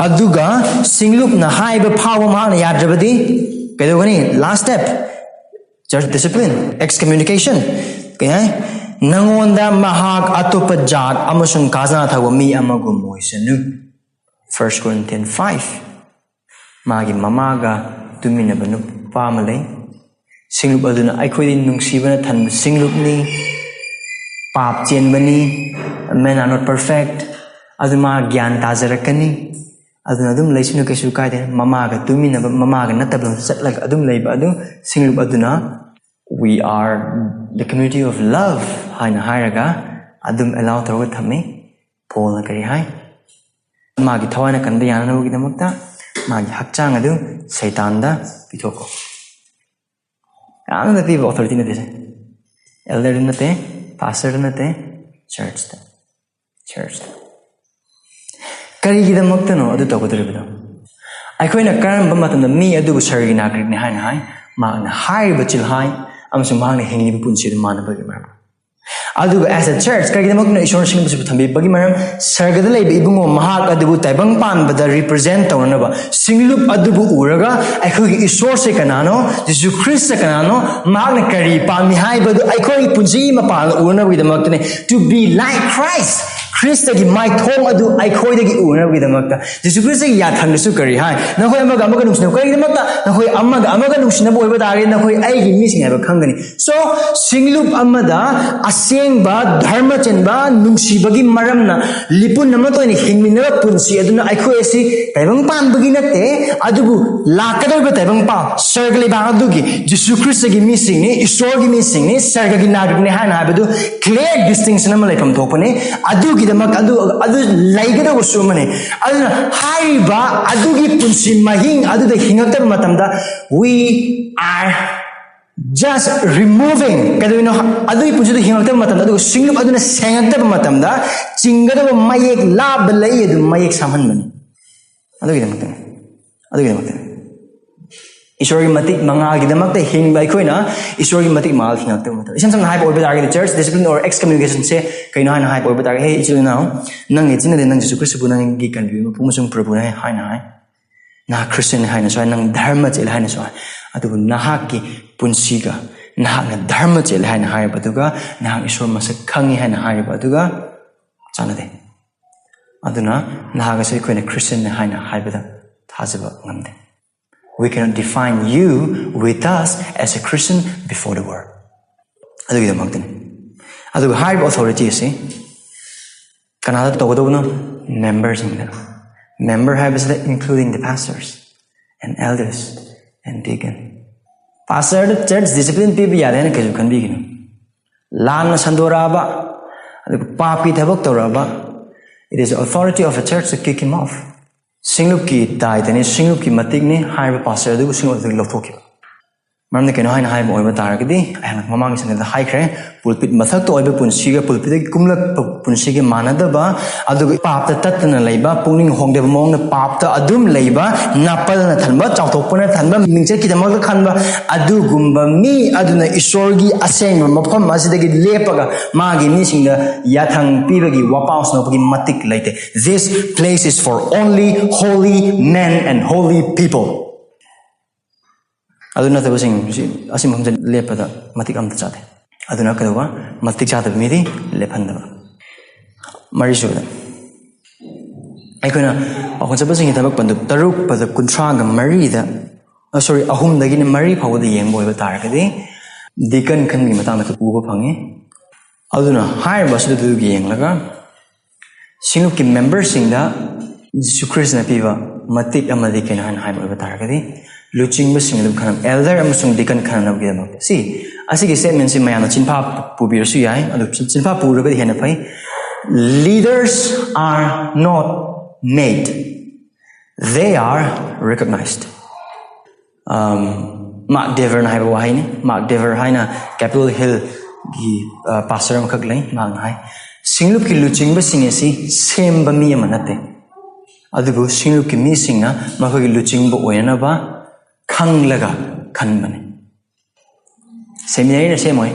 ꯑꯗꯨꯒ ꯁꯤꯡꯂꯨꯞꯅ ꯍꯥꯏꯕ ꯐꯥꯎꯕ ꯃꯍꯥꯛꯅ ꯌꯥꯗ꯭ꯔꯕꯗꯤ ꯀꯩꯗꯧꯒꯅꯤ? Last step, church discipline, excommunication꯫ ꯀꯩ ꯍꯥꯏ? "ꯅꯉꯣꯟꯗ ꯃꯍꯥꯛ ꯑꯇꯣꯞꯄ ꯖꯥꯠ ꯑꯃꯁꯨꯡ ꯈꯥꯖꯅꯥ ꯊꯧꯕ ꯃꯤ ꯑꯃꯒꯨꯝ ꯑꯣꯏꯁꯅꯨ"꯫ First Corinthians five꯫ ꯃꯥꯒꯤ ꯃꯃꯥꯒ ꯇꯨꯃꯤꯟꯅꯕ ꯅꯨꯄꯥ ꯑꯃ ꯂꯩ꯫ ꯁꯤꯡꯂꯨꯞ ꯑꯗꯨꯅ ꯑꯩꯈꯣꯏꯗꯤ ꯅꯨꯡꯁꯤꯕꯅ ꯊꯟꯕ ꯁꯤꯡꯂꯨꯞꯅꯤ, ꯄꯥꯞ ꯆꯦꯟꯕꯅꯤ, men are not perfect, ꯑꯗꯨ ꯃꯥ ꯒ꯭ꯌꯥꯟ ꯇꯥꯖꯔꯛꯀꯅꯤ꯫ ꯑꯗꯨꯅ ꯑꯗꯨꯝ ꯂꯩꯁꯅꯨ, ꯀꯩꯁꯨ ꯀꯥꯏꯗꯦ꯫ ꯃꯃꯥꯒ ꯇꯨꯃꯤꯟꯅꯕ, ꯃꯃꯥꯒ ꯅꯠꯇꯕ ꯂꯝꯗ ꯆꯠꯂꯒ ꯑꯗꯨꯝ ꯂꯩꯕ ꯑꯗꯨ ꯁꯤꯡꯂꯨꯞ ꯑꯗꯨꯅ "We are the community of love" ꯍꯥꯏꯅ ꯍꯥꯏꯔꯒ ꯑꯗꯨꯝ ꯑꯦꯂꯥꯎ ꯇꯧꯔꯒ ꯊꯝꯃꯤ꯫ ꯄꯣꯜꯅ ꯀꯔꯤ ꯍꯥꯏ? ꯃꯥꯒꯤ ꯊꯋꯥꯏꯅ ꯀꯟꯕ ꯌꯥꯅꯅꯕꯒꯤꯗꯃꯛꯇ ꯃꯥꯒꯤ ꯍꯛꯆꯥꯡ ꯑꯗꯨ ꯁꯩꯇꯥꯟꯗ ꯄꯤꯊꯣꯛꯈꯣ꯫ ꯀꯅꯥꯝꯇ ꯄꯤꯕ ꯑꯣꯊꯣꯔꯤꯇꯤ ꯅꯠꯇꯦ ꯁꯦ꯫ ꯑꯦꯜꯗꯔꯗ ꯅꯠꯇꯦ, ꯄꯥꯁꯇꯔꯗ ꯅꯠꯇꯦ, ꯆꯔꯆꯇ꯫ ꯆꯔꯆꯇ꯫ ꯀꯔꯤꯒꯤꯗꯃꯛꯇꯅꯣ ꯑꯗꯨ ꯇꯧꯒꯗꯧꯔꯤꯕꯗꯣ? ꯑꯩꯈꯣꯏꯅ ꯀꯔꯝꯕ ꯃꯇꯝꯗ ꯃꯤ ꯑꯗꯨꯕꯨ ꯁꯔꯒꯤ ꯅꯥꯒꯔꯤꯛꯅꯤ ꯍꯥꯏꯅ ꯍꯥꯏ? ꯃꯍꯥꯛꯅ ꯍꯥꯏꯔꯤꯕ ꯆꯤꯜꯍꯥꯏ ꯑꯃꯁꯨꯡ ꯃꯍꯥꯛꯅ ꯍꯤꯡꯂꯤꯕ ꯄꯨꯟꯁꯤ ꯑꯗꯨ ꯃꯥꯟꯅꯕꯒꯤ ꯃꯔꯝ꯫ ꯑꯗꯨꯒ as a church, ꯀꯔꯤꯒꯤꯗꯃꯛꯇꯅꯣ ꯏꯁꯣꯔꯅ ꯁꯤꯡꯂꯨꯞ ꯑꯁꯤꯕꯨ ꯊꯝꯕꯤꯕꯒꯤ ꯃꯔꯝ? ꯁꯔꯒꯗ ꯂꯩꯕ ꯏꯕꯨꯡꯉꯣ ꯃꯍꯥꯛ ꯑꯗꯨꯕꯨ ꯇꯥꯏꯕꯪ ꯄꯥꯟꯕꯗ represent ꯇꯧꯅꯅꯕ, ꯁꯤꯡꯂꯨꯞ ꯑꯗꯨꯕꯨ ꯎꯔꯒ ꯑꯩꯈꯣꯏꯒꯤ ꯏꯁꯣꯔꯁꯦ ꯀꯅꯥꯅꯣ, ꯖꯤꯁꯨ ꯈ꯭ꯔꯤꯁꯇ ꯀꯅꯥꯅꯣ, ꯃꯍꯥꯛꯅ ꯀꯔꯤ ꯄꯥꯝꯃꯤ ꯍꯥꯏꯕꯗꯨ ꯑꯩꯈꯣꯏꯒꯤ ꯄꯨꯟꯁꯤꯒꯤ ꯃꯄꯥꯟꯗ ꯎꯅꯕꯒꯤꯗꯃꯛꯇꯅꯤ꯫ To be like Christ, ꯈ꯭ꯔꯤꯁꯇꯒꯤ ꯃꯥꯏꯊꯣꯡ ꯑꯗꯨ ꯑꯩꯈꯣꯏꯗꯒꯤ ꯎꯅꯕꯒꯤꯗꯃꯛꯇ꯫ ꯖꯤꯁꯨ ꯈ꯭ꯔꯤꯁꯇꯒꯤ ꯌꯥꯊꯪꯗꯁꯨ ꯀꯔꯤ ꯍꯥꯏ? "ꯅꯈꯣꯏ ꯑꯃꯒ ꯑꯃꯒ ꯅꯨꯡꯁꯤꯅꯕ"꯫ ꯀꯔꯤꯒꯤꯗꯃꯛꯇ? "ꯅꯈꯣꯏ ꯑꯃꯒ ꯑꯃꯒ ꯅꯨꯡꯁꯤꯅꯕ ꯑꯣꯏꯕ ꯇꯥꯔꯒꯗꯤ ꯅꯈꯣꯏ ꯑꯩꯒꯤ ꯃꯤꯁꯤꯡ ꯍꯥꯏꯕ ꯈꯪꯒꯅꯤ"꯫ So, ꯁꯤꯡꯂꯨꯞ ꯑꯃꯗ ꯑꯁꯦꯡꯕ ꯙꯔꯃ ꯆꯦꯟꯕ ꯅꯨꯡꯁꯤꯕꯒꯤ ꯃꯔꯝꯅ ꯂꯤꯄꯨꯟ ꯑꯃꯠꯇ ꯑꯣꯏꯅ ꯍꯤꯡꯃꯤꯟꯅꯕ ꯄꯨꯟꯁꯤ ꯑꯗꯨꯅ ꯑꯩꯈꯣꯏ ꯑꯁꯤ ꯇꯥꯏꯕꯪ ꯄꯥꯟꯕꯒꯤ ꯅꯠꯇꯦ, ꯑꯗꯨꯕꯨ ꯂꯥꯛꯀꯗꯧꯔꯤꯕ ꯇꯥꯏꯕꯪ ꯄꯥꯎ, ꯁꯔꯒ ꯂꯩꯕꯥꯛ ꯑꯗꯨꯒꯤ ꯖꯤꯁꯨ ꯈ꯭ꯔꯤꯁꯇꯒꯤ ꯃꯤꯁꯤꯡꯅꯤ, ꯏꯁꯣꯔꯒꯤ ꯃꯤꯁꯤꯡꯅꯤ, ꯁꯔꯒꯒꯤ ꯅꯥꯒꯔꯤꯛꯅꯤ ꯍꯥꯏꯅ ꯍꯥꯏꯕꯗꯨ clear distinction ꯑꯃ ꯂꯩꯐꯝ ꯊꯣꯛꯄꯅꯤ꯫ ꯑꯗꯨꯒꯤꯗꯃꯛ ꯑꯗꯨ, ꯑꯗꯨ ꯂꯩꯒꯗꯧꯕꯁꯨ ꯑꯃꯅꯤ꯫ ꯑꯗꯨꯅ ꯍꯥꯏꯔꯤꯕ ꯑꯗꯨꯒꯤ ꯄꯨꯟꯁꯤ ꯃꯍꯤꯡ ꯑꯗꯨꯗ ꯍꯤꯡꯉꯛꯇꯕ ꯃꯇꯝꯗ, we are just removing, ꯀꯩꯗꯧꯔꯤꯅꯣ? ꯑꯗꯨꯒꯤ ꯄꯨꯟꯁꯤꯗ ꯍꯤꯡꯉꯛꯇꯕ ꯃꯇꯝꯗ, ꯑꯗꯨꯒ ꯁꯤꯡꯂꯨꯞ ꯑꯗꯨꯅ ꯁꯦꯡꯉꯛꯇꯕ ꯃꯇꯝꯗ, ꯆꯤꯡꯒꯗꯕ ꯃꯌꯦꯛ ꯂꯥꯞꯄ ꯂꯩ ꯑꯗꯨ ꯃꯌꯦꯛ ꯁꯥꯡꯍꯟꯕꯅꯤ꯫ ꯑꯗꯨꯒꯤꯗꯃꯛꯇꯅꯤ꯫ ꯑꯗꯨꯒꯤꯗꯃꯛꯇꯅꯤ꯫ ꯏꯁꯣꯔꯒꯤ ꯃꯇꯤꯛ ꯃꯉꯥꯜꯒꯤꯗꯃꯛꯇ ꯍꯤꯡꯕ ꯑꯩꯈꯣꯏꯅ ꯏꯁꯣꯔꯒꯤ ꯃꯇꯤꯛ ꯃꯉꯥꯜ ꯍꯤꯡꯉꯛꯇꯕ ꯃꯇꯝꯗ, ꯏꯁꯝ ꯁꯝꯅ ꯍꯥꯏꯕ ꯑꯣꯏꯕ ꯇꯥꯔꯒꯗꯤ, church discipline or excommunication ꯁꯦ ꯀꯩꯅꯣ ꯍꯥꯏꯅ ꯍꯥꯏꯕ ꯑꯣꯏꯕ ꯇꯥꯔꯒꯗꯤ, "ꯍꯦ, ꯏꯆꯤꯜ ꯏꯅꯥꯎ, ꯅꯪ ꯏꯆꯤꯟꯅꯗꯦ, ꯅꯪ ꯖꯤꯁꯨ ꯈ꯭ꯔꯤꯁꯇꯕꯨ ꯅꯪꯒꯤ ꯀꯟꯕꯤꯕ ꯃꯄꯨ ꯑꯃꯁꯨꯡ ꯄ꯭ꯔꯚꯨꯅꯦ" ꯍꯥꯏꯅ ꯍꯥꯏ꯫ ꯅꯍꯥꯛ ꯈ꯭ꯔꯤꯁꯇꯤꯌꯟꯅꯤ ꯍꯥꯏꯅꯁꯨ ꯍꯥꯏ, ꯅꯪ ꯙꯔꯃ ꯆꯦꯜꯂꯦ ꯍꯥꯏꯅꯁꯨ ꯍꯥꯏ꯫ ꯑꯗꯨꯕꯨ ꯅꯍꯥꯛꯀꯤ ꯄꯨꯟꯁꯤꯒ ꯅꯍꯥꯛꯅ ꯙꯔꯃ ꯆꯦꯜꯂꯦ ꯍꯥꯏꯅ ꯍꯥꯏꯔꯤꯕ ꯑꯗꯨꯒ ꯅꯍꯥꯛ ꯏꯁꯣꯔ ꯃꯁꯛ ꯈꯪꯉꯤ ꯍꯥꯏꯅ ꯍꯥꯏꯔꯤꯕ ꯑꯗꯨꯒ ꯆꯥꯟꯅꯗꯦ꯫ ꯑꯗꯨꯅ ꯅꯍꯥꯛ ꯑꯁꯤ ꯑꯩꯈꯣꯏꯅ ꯈ꯭ꯔꯤꯁꯇꯤꯌꯟꯅꯤ ꯍꯥꯏꯅ ꯍꯥꯏꯕꯗ ꯊꯥꯖꯕ ꯉꯝꯗꯦ꯫ We cannot define you with us as a Christian before the world. ꯑꯗꯨꯒꯤꯗꯃꯛꯇꯅꯤ꯫ ꯑꯗꯨꯒ ꯍꯥꯏꯔꯤꯕ ꯑꯣꯊꯣꯔꯤꯇꯤ ꯑꯁꯤ ꯀꯅꯥꯗ ꯇꯧꯒꯗꯧꯕꯅꯣ? ꯃꯦꯝꯕꯔꯁꯤꯡꯗ꯫ ꯃꯦꯝꯕꯔ ꯍꯥꯏꯕꯁꯤꯗ including the pastors and elders and deacon꯫ ꯄꯥꯁꯇꯔꯗ ꯆꯔꯆ ꯗꯤꯁꯤꯄ꯭ꯂꯤꯟ ꯄꯤꯕ ꯌꯥꯗꯦ ꯍꯥꯏꯅ ꯀꯩꯁꯨ ꯈꯟꯕꯤꯒꯅꯨ꯫ ꯂꯥꯟꯅ ꯁꯟꯗꯣꯔꯛꯑꯕ, ꯑꯗꯨꯒ ꯄꯥꯞꯀꯤ ꯊꯕꯛ ꯇꯧꯔꯛꯑꯕ, it is authority of a church to kick him off꯫ ꯁꯤꯡꯂꯨꯞꯀꯤ ꯗꯥꯏꯇꯅꯤ, ꯁꯤꯡꯂꯨꯞꯀꯤ ꯃꯇꯤꯛꯅꯤ ꯍꯥꯏꯔꯤꯕ ꯄꯥꯁꯇꯔ ꯑꯗꯨꯕꯨ ꯁꯤꯡꯂꯨꯞ ꯑꯗꯨꯗꯒꯤ ꯂꯧꯊꯣꯛꯈꯤꯕ꯫ ꯃꯔꯝꯗꯤ ꯀꯩꯅꯣ ꯍꯥꯏꯅ ꯍꯥꯏꯕ ꯑꯣꯏꯕ ꯇꯥꯔꯒꯗꯤ, ꯑꯩꯍꯥꯛꯅ ꯃꯃꯥꯡꯒꯤ ꯁꯟꯗꯦꯗ ꯍꯥꯏꯈ꯭ꯔꯦ, ꯄꯨꯜꯄꯤꯠ ꯃꯊꯛꯇ ꯑꯣꯏꯕ ꯄꯨꯟꯁꯤꯒ ꯄꯨꯜꯄꯤꯠꯇꯒꯤ ꯀꯨꯝꯂꯛꯄ ꯄꯨꯟꯁꯤꯒꯤ ꯃꯥꯟꯅꯗꯕ, ꯑꯗꯨꯒ ꯄꯥꯞꯇ ꯇꯠꯇꯅ ꯂꯩꯕ, ꯄꯨꯛꯅꯤꯡ ꯍꯣꯡꯗꯕ ꯃꯑꯣꯡꯗ ꯄꯥꯞꯇ ꯑꯗꯨꯝ ꯂꯩꯕ, ꯅꯥꯄꯜꯅ ꯊꯟꯕ, ꯆꯥꯎꯊꯣꯛꯄꯅ ꯊꯟꯕ, ꯃꯤꯡꯆꯠꯀꯤꯗꯃꯛꯇ ꯈꯟꯕ, ꯑꯗꯨꯒꯨꯝꯕ ꯃꯤ ꯑꯗꯨꯅ ꯏꯁꯣꯔꯒꯤ ꯑꯁꯦꯡꯕ ꯃꯐꯝ ꯑꯁꯤꯗꯒꯤ ꯂꯦꯞꯄꯒ ꯃꯥꯒꯤ ꯃꯤꯁꯤꯡꯗ ꯌꯥꯊꯪ ꯄꯤꯕꯒꯤ ꯋꯥꯄꯥꯎ ꯁꯟꯗꯣꯛꯄꯒꯤ ꯃꯇꯤꯛ ꯂꯩꯇꯦ꯫ This place is for only holy men and holy people꯫ ꯑꯗꯨ ꯅꯠꯇꯕꯁꯤꯡ ꯑꯁꯤ ꯃꯐꯝꯗ ꯂꯦꯞꯄꯗ ꯃꯇꯤꯛ ꯑꯃꯠꯇ ꯆꯥꯗꯦ꯫ ꯑꯗꯨꯅ ꯀꯩꯗꯧꯕ? ꯃꯇꯤꯛ ꯆꯥꯗꯕ ꯃꯤꯗꯤ ꯂꯦꯞꯍꯟꯗꯕ꯫ ꯃꯔꯤꯁꯨꯕꯗ, ꯑꯩꯈꯣꯏꯅ ꯋꯥꯈꯜ ꯆꯠꯄꯁꯤꯡꯒꯤ ꯊꯕꯛ ꯄꯟꯗꯨꯞ ꯇꯔꯨꯛ ꯄꯗ ꯀꯨꯟꯊ꯭ꯔꯥꯒ ꯃꯔꯤꯗ, ꯁꯣꯔꯤ, ꯑꯍꯨꯝꯗꯒꯤꯅ ꯃꯔꯤ ꯐꯥꯎꯕꯗ ꯌꯦꯡꯕ ꯑꯣꯏꯕ ꯇꯥꯔꯒꯗꯤ, ꯗꯤꯀꯟ ꯈꯟꯕꯒꯤ ꯃꯇꯥꯡꯗ ꯎꯕ ꯐꯪꯉꯤ꯫ ꯑꯗꯨꯅ ꯍꯥꯏꯔꯤꯕ ꯑꯁꯤꯗ ꯑꯗꯨ ꯌꯦꯡꯂꯒ, ꯁꯤꯡꯂꯨꯞꯀꯤ ꯃꯦꯝꯕꯔꯁꯤꯡꯗ ꯖꯤꯁꯨ ꯈ꯭ꯔꯤꯁꯅ ꯄꯤꯕ ꯃꯇꯤꯛ ꯑꯃꯗꯤ ꯀꯩꯅꯣ ꯍꯥꯏꯅ ꯍꯥꯏꯕ ꯑꯣꯏꯕ ꯇꯥꯔꯒꯗꯤ, ꯂꯨꯆꯤꯡꯕꯁꯤꯡ ꯑꯗꯨꯝ ꯈꯟꯅ, ꯑꯦꯜꯗꯔ ꯑꯃꯁꯨꯡ ꯗꯤꯀꯟ ꯈꯟꯅꯅꯕꯒꯤꯗꯃꯛꯇ꯫ ꯁꯤ, ꯑꯁꯤꯒꯤ ꯁ꯭ꯇꯦꯠꯃꯦꯟꯁꯤ ꯃꯌꯥꯝꯅ ꯆꯤꯟꯐꯥ ꯄꯨꯕꯤꯔꯁꯨ ꯌꯥꯏ, ꯑꯗꯨ ꯆꯤꯟꯐꯥ ꯄꯨꯔꯒꯗꯤ ꯍꯦꯟꯅ ꯐꯩ꯫ Leaders are not made, they are recognized. Mark ꯗꯦꯕꯔꯅ ꯍꯥꯏꯕ ꯋꯥꯍꯩꯅꯤ꯫ ꯃꯥꯔꯛ ꯗꯦꯕꯔ ꯍꯥꯏꯅ ꯀꯦꯄꯤꯇꯣꯜ ꯍꯤꯜꯒꯤ ꯄꯥꯁꯇꯔ ꯑꯃꯈꯛ ꯂꯩ꯫ ꯃꯍꯥꯛꯅ ꯍꯥꯏ, ꯁꯤꯡꯂꯨꯞꯀꯤ ꯂꯨꯆꯤꯡꯕꯁꯤꯡ ꯑꯁꯤ ꯁꯦꯝꯕ ꯃꯤ ꯑꯃ ꯅꯠꯇꯦ, ꯑꯗꯨꯕꯨ ꯁꯤꯡꯂꯨꯞꯀꯤ ꯃꯤꯁꯤꯡꯅ ꯃꯈꯣꯏꯒꯤ ꯂꯨꯆꯤꯡꯕ ꯑꯣꯏꯅꯅꯕ ꯈꯪꯂꯒ ꯈꯟꯕꯅꯤ꯫ ꯁꯦꯃꯤꯅꯔꯤꯅ ꯁꯦꯝꯃꯣꯏ,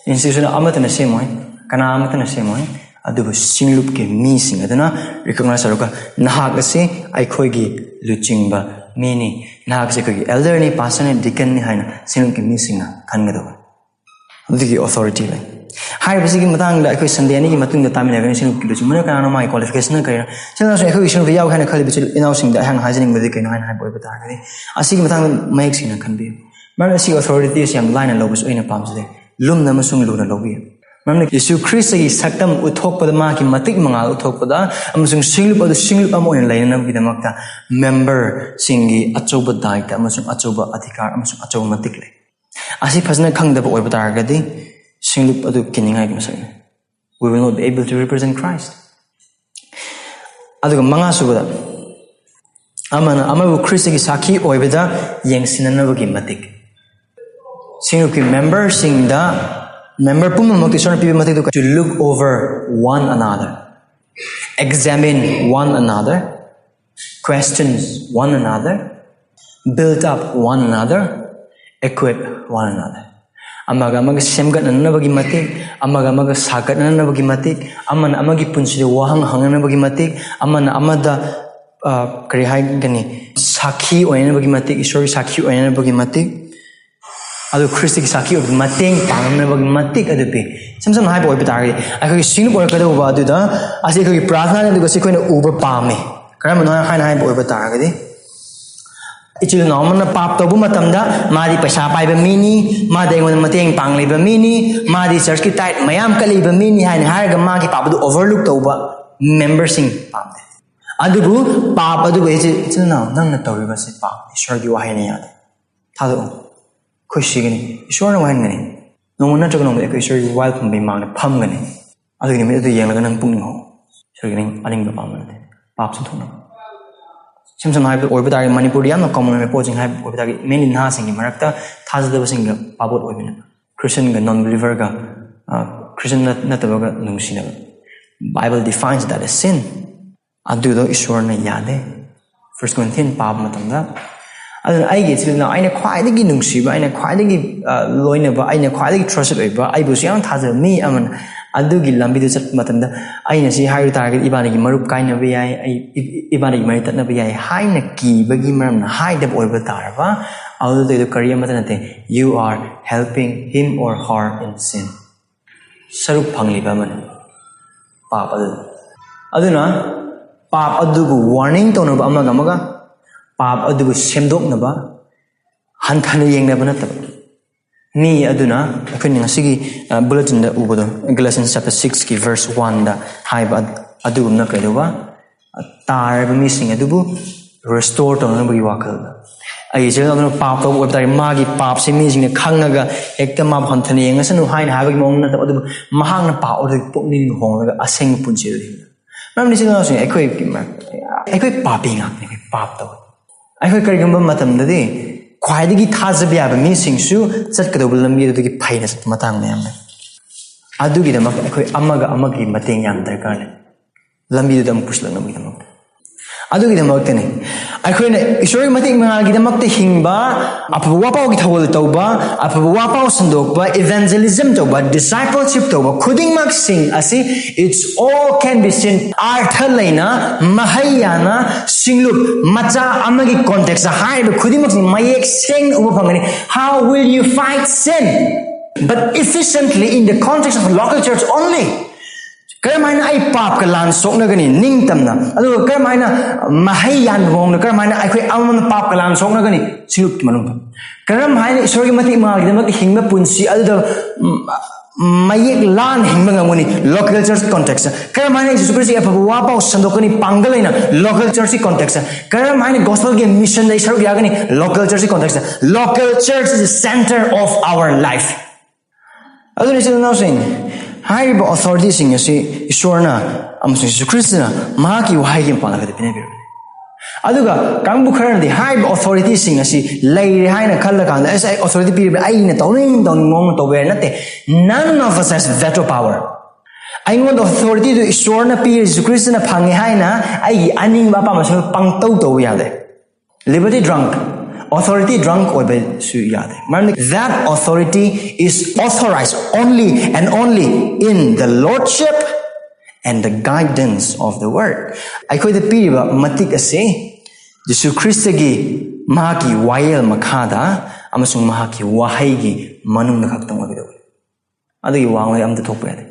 ꯏꯟꯁꯇꯤꯇ꯭ꯌꯨꯁꯟ ꯑꯃꯠꯇꯅ ꯁꯦꯝꯃꯣꯏ, ꯀꯅꯥ ꯑꯃꯠꯇꯅ ꯁꯦꯝꯃꯣꯏ, ꯑꯗꯨꯕꯨ ꯁꯤꯡꯂꯨꯞꯀꯤ ꯃꯤꯁꯤꯡ ꯑꯗꯨꯅ ꯔꯤꯀꯣꯛꯅꯥꯏꯁ ꯇꯧꯔꯒ, "ꯅꯍꯥꯛ ꯑꯁꯤ ꯑꯩꯈꯣꯏꯒꯤ ꯂꯨꯆꯤꯡꯕ ꯃꯤꯅꯤ, ꯅꯍꯥꯛ ꯑꯁꯤ ꯑꯩꯈꯣꯏꯒꯤ ꯑꯦꯜꯗꯔꯅꯤ, ꯄꯥꯁꯇꯔꯅꯤ, ꯗꯤꯀꯟꯅꯤ" ꯍꯥꯏꯅ ꯁꯤꯡꯂꯨꯞꯀꯤ ꯃꯤꯁꯤꯡꯅ ꯈꯟꯒꯗꯧꯕꯅꯤ꯫ ꯑꯗꯨꯒꯤ ꯑꯣꯊꯣꯔꯤꯇꯤ ꯂꯩ꯫ ꯍꯥꯏꯔꯤꯕꯁꯤꯒꯤ ꯃꯇꯥꯡꯗ ꯑꯩꯈꯣꯏ ꯁꯟꯗꯦ ꯑꯅꯤꯒꯤ ꯃꯇꯨꯡꯗ ꯇꯥꯃꯤꯟꯅꯒꯅꯤ꯫ ꯁꯤꯡꯂꯨꯞꯀꯤ ꯂꯨꯆꯤꯡꯕꯅ ꯀꯅꯥꯅꯣ, ꯃꯥꯒꯤ ꯀ꯭ꯋꯥꯂꯤꯐꯤꯀꯦꯁꯟꯅ ꯀꯔꯤꯅꯣ? ꯁꯤꯅꯁꯨ ꯑꯩꯈꯣꯏꯒꯤ ꯁꯤꯡꯂꯨꯞꯇ ꯌꯥꯎꯒꯦ ꯍꯥꯏꯅ ꯈꯜꯂꯤꯕ ꯏꯆꯤꯜ ꯏꯅꯥꯎꯁꯤꯡꯗ ꯑꯩꯍꯥꯛꯅ ꯍꯥꯏꯖꯅꯤꯡꯕꯗꯤ ꯀꯩꯅꯣ ꯍꯥꯏꯅ ꯍꯥꯏꯕ ꯑꯣꯏꯕ ꯇꯥꯔꯒꯗꯤ, ꯑꯁꯤꯒꯤ ꯃꯇꯥꯡꯗ ꯃꯌꯦꯛ ꯁꯦꯡꯅ ꯈꯟꯕꯤꯌꯨ꯫ ꯃꯔꯝꯗꯤ ꯑꯁꯤꯒꯤ ꯑꯣꯊꯣꯔꯤꯇꯤ ꯑꯁꯤ ꯌꯥꯝ ꯂꯥꯏꯅ ꯂꯧꯕꯁꯨ ꯑꯩꯅ ꯄꯥꯝꯖꯗꯦ꯫ ꯂꯨꯝꯅ ꯑꯃꯁꯨꯡ ꯂꯨꯅ ꯂꯧꯕꯤꯌꯨ꯫ ꯃꯔꯝꯗꯤ ꯌꯦꯁꯨ ꯈ꯭ꯔꯤꯁꯇꯒꯤ ꯁꯛꯇꯝ ꯎꯠꯊꯣꯛꯄꯗ, ꯃꯍꯥꯛꯀꯤ ꯃꯇꯤꯛ ꯃꯉꯥꯜ ꯎꯠꯊꯣꯛꯄꯗ, ꯑꯃꯁꯨꯡ ꯁꯤꯡꯂꯨꯞ ꯑꯗꯨ ꯁꯤꯡꯂꯨꯞ ꯑꯃ ꯑꯣꯏꯅ ꯂꯩꯅꯅꯕꯒꯤꯗꯃꯛꯇ ꯃꯦꯝꯕꯔꯁꯤꯡꯒꯤ ꯑꯆꯧꯕ ꯗꯥꯏꯇ ꯑꯃꯁꯨꯡ ꯑꯆꯧꯕ ꯑꯙꯤꯀꯥꯔ ꯑꯃꯁꯨꯡ ꯑꯆꯧꯕ ꯃꯇꯤꯛ ꯂꯩ꯫ ꯑꯁꯤ ꯐꯖꯅ ꯈꯪꯗꯕ ꯑꯣꯏꯕ ꯇꯥꯔꯒꯗꯤ ꯁꯤꯡꯂꯨꯞ ꯑꯗꯨ ꯀꯤꯅꯤꯡꯉꯥꯏꯒꯤ ꯃꯁꯛꯅꯤ꯫ We will not be able to represent Christ. ꯑꯗꯨꯒ ꯃꯉꯥ ꯁꯨꯕꯗ, ꯑꯃꯅ ꯑꯃꯕꯨ ꯈ꯭ꯔꯤꯁꯇꯒꯤ ꯁꯥꯈꯤ ꯑꯣꯏꯕꯗ ꯌꯦꯡꯁꯤꯟꯅꯅꯕꯒꯤ ꯃꯇꯤꯛ꯫ ꯁꯤꯡꯂꯨꯞꯀꯤ ꯃꯦꯝꯕꯔꯁꯤꯡꯗ, ꯃꯦꯝꯕꯔ ꯄꯨꯝꯅꯃꯛꯇ ꯏꯁꯣꯔꯅ ꯄꯤꯕ ꯃꯇꯤꯛꯇꯨ, to look over one another, examine one another, questions one another, build up one another, equip one another. ꯑꯃꯒ ꯑꯃꯒ ꯁꯦꯝꯒꯠꯅꯅꯕꯒꯤ ꯃꯇꯤꯛ, ꯑꯃꯒ ꯑꯃꯒ ꯁꯥꯒꯠꯅꯅꯕꯒꯤ ꯃꯇꯤꯛ, ꯑꯃꯅ ꯑꯃꯒꯤ ꯄꯨꯟꯁꯤꯗ ꯋꯥꯍꯪ ꯍꯪꯅꯅꯕꯒꯤ ꯃꯇꯤꯛ, ꯑꯃꯅ ꯑꯃꯗ, ꯑ, ꯀꯔꯤ ꯍꯥꯏꯒꯅꯤ, ꯁꯥꯈꯤ ꯑꯣꯏꯅꯅꯕꯒꯤ ꯃꯇꯤꯛ, ꯏꯁꯣꯔꯒꯤ ꯁꯥꯈꯤ ꯑꯣꯏꯅꯅꯕꯒꯤ ꯃꯇꯤꯛ, ꯑꯗꯨ ꯈ꯭ꯔꯤꯁꯇꯒꯤ ꯁꯥꯈꯤ ꯑꯣꯏꯕ ꯃꯇꯦꯡ ꯄꯥꯡꯅꯅꯕꯒꯤ ꯃꯇꯤꯛ ꯑꯗꯨ ꯄꯤ꯫ ꯏꯁꯝ ꯁꯝꯅ ꯍꯥꯏꯕ ꯑꯣꯏꯕ ꯇꯥꯔꯒꯗꯤ, ꯑꯩꯈꯣꯏꯒꯤ ꯁꯤꯡꯂꯨꯞ ꯑꯣꯏꯔꯛꯀꯗꯧꯕ ꯑꯗꯨꯗ ꯑꯁꯤ ꯑꯩꯈꯣꯏꯒꯤ ꯄ꯭ꯔꯥꯔꯊꯅꯥꯅꯤ, ꯑꯗꯨꯒ ꯁꯤ ꯑꯩꯈꯣꯏꯅ ꯎꯕ ꯄꯥꯝꯃꯤ꯫ ꯀꯔꯝꯕꯅꯣ ꯍꯥꯏꯅ ꯍꯥꯏꯕ ꯑꯣꯏꯕ ꯇꯥꯔꯒꯗꯤ, ꯏꯆꯤꯜ ꯏꯅꯥꯎ ꯑꯃꯅ ꯄꯥꯞ ꯇꯧꯕ ꯃꯇꯝꯗ, "ꯃꯥꯗꯤ ꯄꯩꯁꯥ ꯄꯥꯏꯕ ꯃꯤꯅꯤ, ꯃꯥꯗꯤ ꯑꯩꯉꯣꯟꯗ ꯃꯇꯦꯡ ꯄꯥꯡꯂꯤꯕ ꯃꯤꯅꯤ, ꯃꯥꯗꯤ ꯆꯔꯆꯀꯤ ꯇꯥꯏꯠ ꯃꯌꯥꯝ ꯀꯠꯂꯤꯕ ꯃꯤꯅꯤ" ꯍꯥꯏꯅ ꯍꯥꯏꯔꯒ ꯃꯥꯒꯤ ꯄꯥꯞ ꯑꯗꯨ ꯑꯣꯚꯔꯂꯨꯛ ꯇꯧꯕ ꯃꯦꯝꯕꯔꯁꯤꯡ ꯄꯥꯝꯗꯦ꯫ ꯑꯗꯨꯕꯨ ꯄꯥꯞ ꯑꯗꯨꯕꯨ ꯏꯆꯤꯜ, ꯏꯆꯤꯜ ꯏꯅꯥꯎ, ꯅꯪꯅ ꯇꯧꯔꯤꯕꯁꯤ ꯄꯥꯞ, ꯏꯁꯣꯔꯒꯤ ꯋꯥꯍꯩꯅ ꯌꯥꯗꯦ, ꯊꯥꯗꯣꯛꯑꯣ, ꯑꯩꯈꯣꯏ ꯁꯤꯒꯅꯤ, ꯏꯁꯣꯔꯅ ꯋꯥꯍꯟꯒꯅꯤ, ꯅꯣꯡꯃ ꯅꯠꯇ꯭ꯔꯒ ꯅꯣꯡꯃꯗꯤ ꯑꯩꯈꯣꯏ ꯏꯁꯣꯔꯒꯤ ꯋꯥꯏꯜ ꯐꯝꯕꯒꯤ ꯃꯥꯡꯗ ꯐꯝꯒꯅꯤ꯫ ꯑꯗꯨꯒꯤ ꯅꯨꯃꯤꯠ ꯑꯗꯨ ꯌꯦꯡꯂꯒ ꯅꯪ ꯄꯨꯛꯅꯤꯡ ꯍꯣ꯫ ꯏꯁꯣꯔꯒꯤ ꯅꯤꯡ-, ꯑꯅꯤꯡꯕ ꯄꯥꯝꯕ ꯅꯠꯇꯦ꯫ ꯄꯥꯞ ꯆꯨꯝꯊꯣꯛꯅꯕ꯫ ꯏꯁꯝ ꯁꯝꯅ ꯍꯥꯏꯕꯗ ꯑꯣꯏꯕ ꯇꯥꯔꯒꯗꯤ, ꯃꯅꯤꯄꯨꯔꯗ ꯌꯥꯝꯅ ꯀꯣꯃꯟ ꯑꯣꯏꯕ ꯄꯣꯠꯁꯤꯡ ꯍꯥꯏꯕ ꯑꯣꯏꯕ ꯇꯥꯔꯒꯗꯤ, ꯃꯦꯟꯂꯤ ꯅꯍꯥꯁꯤꯡꯒꯤ ꯃꯔꯛꯇ ꯊꯥꯖꯗꯕꯁꯤꯡꯒ ꯄꯥꯕꯣꯠ ꯑꯣꯏꯕꯅ, ꯈ꯭ꯔꯤꯁꯇꯟꯒ ꯅꯣꯟ ꯕꯤꯂꯤꯚꯔꯒ, ꯑ, ꯈ꯭ꯔꯤꯁꯇꯟ ꯅꯠ-, ꯅꯠꯇꯕꯒ ꯅꯨꯡꯁꯤꯅꯕ꯫ Bible defines that as sin. ꯑꯗꯨꯗꯣ ꯏꯁꯣꯔꯅ ꯌꯥꯗꯦ꯫ ꯐꯥꯔꯁ ꯀꯣꯔꯤꯟꯊꯤꯌꯟ ꯄꯥꯕ ꯃꯇꯝꯗ, ꯑꯗꯨꯅ ꯑꯩꯒꯤ ꯏꯆꯤꯜ ꯏꯅꯥꯎ, ꯑꯩꯅ ꯈ꯭ꯋꯥꯏꯗꯒꯤ ꯅꯨꯡꯁꯤꯕ, ꯑꯩꯅ ꯈ꯭ꯋꯥꯏꯗꯒꯤ, ꯑ, ꯂꯣꯏꯅꯕ, ꯑꯩꯅ ꯈ꯭ꯋꯥꯏꯗꯒꯤ ꯇ꯭ꯔꯁꯇꯦꯠ ꯑꯣꯏꯕ, ꯑꯩꯕꯨꯁꯨ ꯌꯥꯝ ꯊꯥꯖꯕ ꯃꯤ ꯑꯃꯅ ꯑꯗꯨꯒꯤ ꯂꯝꯕꯤꯗ ꯆꯠꯄ ꯃꯇꯝꯗ, ꯑꯩꯅ ꯁꯤ ꯍꯥꯏꯔꯨ ꯇꯥꯔꯒꯗꯤ ꯏꯕꯥꯅꯤꯒꯤ ꯃꯔꯨꯞ ꯀꯥꯏꯅꯕ ꯌꯥꯏ, ꯑꯩ, ꯏ-, ꯏꯕꯥꯅꯤꯒꯤ ꯃꯔꯤ ꯇꯠꯅꯕ ꯌꯥꯏ ꯍꯥꯏꯅ ꯀꯤꯕꯒꯤ ꯃꯔꯝꯅ ꯍꯥꯏꯗꯕ ꯑꯣꯏꯕ ꯇꯥꯔꯕ, ꯑꯗꯨꯗꯩꯗꯣ ꯀꯔꯤ ꯑꯃꯠꯇ ꯅꯠꯇꯦ, "You are helping him or her in sin." ꯁꯔꯨꯛ ꯐꯪꯂꯤꯕ ꯑꯃꯅꯤ ꯄꯥꯞ ꯑꯗꯨꯗ꯫ ꯑꯗꯨꯅ ꯄꯥꯞ ꯑꯗꯨꯕꯨ ꯋꯥꯔꯅꯤꯡ ꯇꯧꯅꯕ ꯑꯃꯒ ꯑꯃꯒ, ꯄꯥꯞ ꯑꯗꯨꯕꯨ ꯁꯦꯝꯗꯣꯛꯅꯕ, ꯍꯟꯊꯅ ꯌꯦꯡꯅꯕ ꯅꯠꯇꯕ, ꯃꯤ ꯑꯗꯨꯅ ꯑꯩꯈꯣꯏꯅ ꯉꯁꯤꯒꯤ ꯕꯨꯂꯦꯇꯤꯟꯗ ꯎꯕꯗꯣ, Galatians chapter six ꯀꯤ verse one ꯗ ꯍꯥꯏꯕ ꯑꯗꯨꯒꯨꯝꯅ ꯀꯩꯗꯧꯕ, ꯇꯥꯔꯕ ꯃꯤꯁꯤꯡ ꯑꯗꯨꯕꯨ restore ꯇꯧꯅꯅꯕꯒꯤ ꯋꯥꯈꯜꯗ꯫ ꯑꯩ ꯏꯆꯤꯜ ꯏꯅꯥꯎꯗꯨꯅ ꯄꯥꯞ ꯇꯧꯕ ꯑꯣꯏꯕ ꯇꯥꯔꯗꯤ, ꯃꯥꯒꯤ ꯄꯥꯞꯁꯦ ꯃꯤꯁꯤꯡꯅ ꯈꯪꯉꯒ ꯍꯦꯛꯇ ꯃꯥꯕꯨ ꯍꯟꯊꯅ ꯌꯦꯡꯉꯁꯅꯨ ꯍꯥꯏꯅ ꯍꯥꯏꯕꯒꯤ ꯃꯑꯣꯡ ꯅꯠꯇꯕ, ꯑꯗꯨꯕꯨ ꯃꯍꯥꯛꯅ ꯄꯥꯞ ꯑꯗꯨꯒꯤ ꯄꯨꯛꯅꯤꯡ ꯍꯣꯡꯂꯒ ꯑꯁꯦꯡꯕ ꯄꯨꯟꯁꯤ ꯑꯗꯨ ꯍꯤꯡꯕ꯫ ꯃꯔꯝꯗꯤ ꯏꯆꯤꯜ ꯏꯅꯥꯎꯁꯤꯡ, ꯑꯩꯈꯣꯏ ꯑꯩꯈꯣꯏ ꯄꯥꯄꯤ ꯉꯥꯛꯇꯅꯤ, ꯑꯩꯈꯣꯏ ꯄꯥꯞ ꯇꯧꯋꯤ꯫ ꯑꯩꯈꯣꯏ ꯀꯔꯤꯒꯨꯝꯕ ꯃꯇꯝꯗꯗꯤ ꯈ꯭ꯋꯥꯏꯗꯒꯤ ꯊꯥꯖꯕ ꯌꯥꯕ ꯃꯤꯁꯤꯡꯁꯨ ꯆꯠꯀꯗꯧꯕ ꯂꯝꯕꯤ ꯑꯗꯨꯗꯒꯤ ꯐꯩꯅ ꯆꯠꯄ ꯃꯇꯥꯡ ꯃꯌꯥꯝ ꯂꯩ꯫ ꯑꯗꯨꯒꯤꯗꯃꯛꯇ ꯑꯩꯈꯣꯏ ꯑꯃꯒ ꯑꯃꯒꯤ ꯃꯇꯦꯡ ꯌꯥꯝ ꯗꯔꯀꯥꯔ ꯂꯩ, ꯂꯝꯕꯤꯗꯨꯗ ꯑꯃꯨꯛ ꯄꯨꯁꯤꯜꯂꯛꯅꯕꯒꯤꯗꯃꯛꯇ꯫ ꯑꯗꯨꯒꯤꯗꯃꯛꯇꯅꯤ ꯑꯩꯈꯣꯏꯅ ꯏꯁꯣꯔꯒꯤ ꯃꯇꯤꯛ ꯃꯉꯥꯜꯒꯤꯗꯃꯛꯇ ꯍꯤꯡꯕ, ꯑꯐꯕ ꯋꯥꯄꯥꯎꯒꯤ ꯊꯧꯒꯜ ꯇꯧꯕ, ꯑꯐꯕ ꯋꯥꯄꯥꯎ ꯁꯟꯗꯣꯛꯄ, evangelism ꯇꯧꯕ, discipleship ꯇꯧꯕ ꯈꯨꯗꯤꯡꯃꯛꯁꯤꯡ ꯑꯁꯤ, it's all can be seen, ꯑꯥꯔꯊ ꯂꯩꯅ, ꯃꯍꯩ ꯌꯥꯅ, ꯁꯤꯡꯂꯨꯞ ꯃꯆꯥ ꯑꯃꯒꯤ context ꯍꯥꯏꯔꯤꯕ ꯈꯨꯗꯤꯡꯃꯛꯁꯤ ꯃꯌꯦꯛ ꯁꯦꯡꯅ ꯎꯕ ꯐꯪꯒꯅꯤ꯫ How will you fight sin? But efficiently in the context of local church only. ꯀꯔꯝ ꯍꯥꯏꯅ ꯑꯩ ꯄꯥꯞꯀ ꯂꯥꯟ ꯁꯣꯛꯅꯒꯅꯤ ꯅꯤꯡꯇꯝꯅ? ꯑꯗꯨꯒ ꯀꯔꯝ ꯍꯥꯏꯅ ꯃꯍꯩ ꯌꯥꯟꯕ ꯃꯑꯣꯡꯗ ꯀꯔꯝ ꯍꯥꯏꯅ ꯑꯩꯈꯣꯏ ꯑꯃꯃꯝꯅ ꯄꯥꯞꯀ ꯂꯥꯟ ꯁꯣꯛꯅꯒꯅꯤ? ꯁꯤꯡꯂꯨꯞꯀꯤ ꯃꯅꯨꯡꯗ ꯀꯔꯝ ꯍꯥꯏꯅ ꯏꯁꯣꯔꯒꯤ ꯃꯇꯤꯛ ꯃꯉꯥꯜꯒꯤꯗꯃꯛꯇ ꯍꯤꯡꯕ ꯄꯨꯟꯁꯤ ꯑꯗꯨꯗ, ꯎꯝ, ꯃꯌꯦꯛ ꯂꯥꯟꯅ ꯍꯤꯡꯕ ꯉꯝꯒꯅꯤ? Local church context꯫ ꯀꯔꯝ ꯍꯥꯏꯅ ꯖꯤꯁꯨ ꯈ꯭ꯔꯤꯁꯇꯒꯤ ꯑꯐꯕ ꯋꯥꯄꯥꯎ ꯁꯟꯗꯣꯛꯀꯅꯤ ꯄꯥꯡꯒꯜ ꯂꯩꯅ? Local church context꯫ ꯀꯔꯝ ꯍꯥꯏꯅ gospel ꯒꯤ mission ꯗ ꯁꯔꯨꯛ ꯌꯥꯒꯅꯤ? Local church context꯫ Local church is the center of our life꯫ ꯑꯗꯨꯅ ꯏꯆꯤꯜ ꯏꯅꯥꯎꯁꯤꯡ, ꯍꯥꯏꯔꯤꯕ authority ꯁꯤꯡ ꯑꯁꯤ ꯏꯁꯣꯔꯅ ꯑꯃꯁꯨꯡ ꯖꯤꯁꯨ ꯈ꯭ꯔꯤꯁꯇꯅ ꯃꯍꯥꯛꯀꯤ ꯋꯥꯍꯩꯒꯤ ꯃꯄꯥꯡꯒꯜꯗ ꯄꯤꯅꯕꯤꯔꯕꯅꯤ꯫ ꯑꯗꯨꯒ ꯀꯥꯡꯕꯨ ꯈꯔꯅꯗꯤ ꯍꯥꯏꯔꯤꯕ authority ꯁꯤꯡ ꯑꯁꯤ ꯂꯩꯔꯦ ꯍꯥꯏꯅ ꯈꯜꯂꯀꯥꯟꯗ, "ꯑꯁ, ꯑꯩ authority ꯄꯤꯔꯤꯕ, ꯑꯩꯅ ꯇꯧꯅꯤꯡ ꯇꯧꯅꯤꯡ ꯃꯑꯣꯡꯗ ꯇꯧꯕ ꯌꯥꯏ"꯫ ꯅꯠꯇꯦ, none of us has veto power꯫ ꯑꯩꯉꯣꯟꯗ authority ꯗꯨ ꯏꯁꯣꯔꯅ ꯄꯤꯔꯦ, ꯖꯤꯁꯨ ꯈ꯭ꯔꯤꯁꯇꯅ ꯐꯪꯉꯦ ꯍꯥꯏꯅ ꯑꯩꯒꯤ ꯑꯅꯤꯡꯕ ꯑꯄꯥꯝꯕ ꯁꯨꯝ ꯄꯪꯇꯧ ꯇꯧꯕ ꯌꯥꯗꯦ꯫ Liberty drunk, authority drunk ꯑꯣꯏꯕꯁꯨ ꯌꯥꯗꯦ꯫ ꯃꯔꯝꯗꯤ that authority is authorized only and only in the lordship and the guidance of the word. ꯑꯩꯈꯣꯏꯗ ꯄꯤꯔꯤꯕ ꯃꯇꯤꯛ ꯑꯁꯤ ꯖꯤꯁꯨ ꯈ꯭ꯔꯤꯁꯇꯒꯤ, ꯃꯍꯥꯛꯀꯤ ꯋꯥꯌꯦꯜ ꯃꯈꯥꯗ ꯑꯃꯁꯨꯡ ꯃꯍꯥꯛꯀꯤ ꯋꯥꯍꯩꯒꯤ ꯃꯅꯨꯡꯗ ꯈꯛꯇꯪ ꯑꯣꯏꯒꯗꯧꯕꯅꯤ꯫ ꯑꯗꯨꯒꯤ ꯋꯥꯡꯃꯗ ꯑꯝꯇ ꯊꯣꯛꯄ ꯌꯥꯗꯦ꯫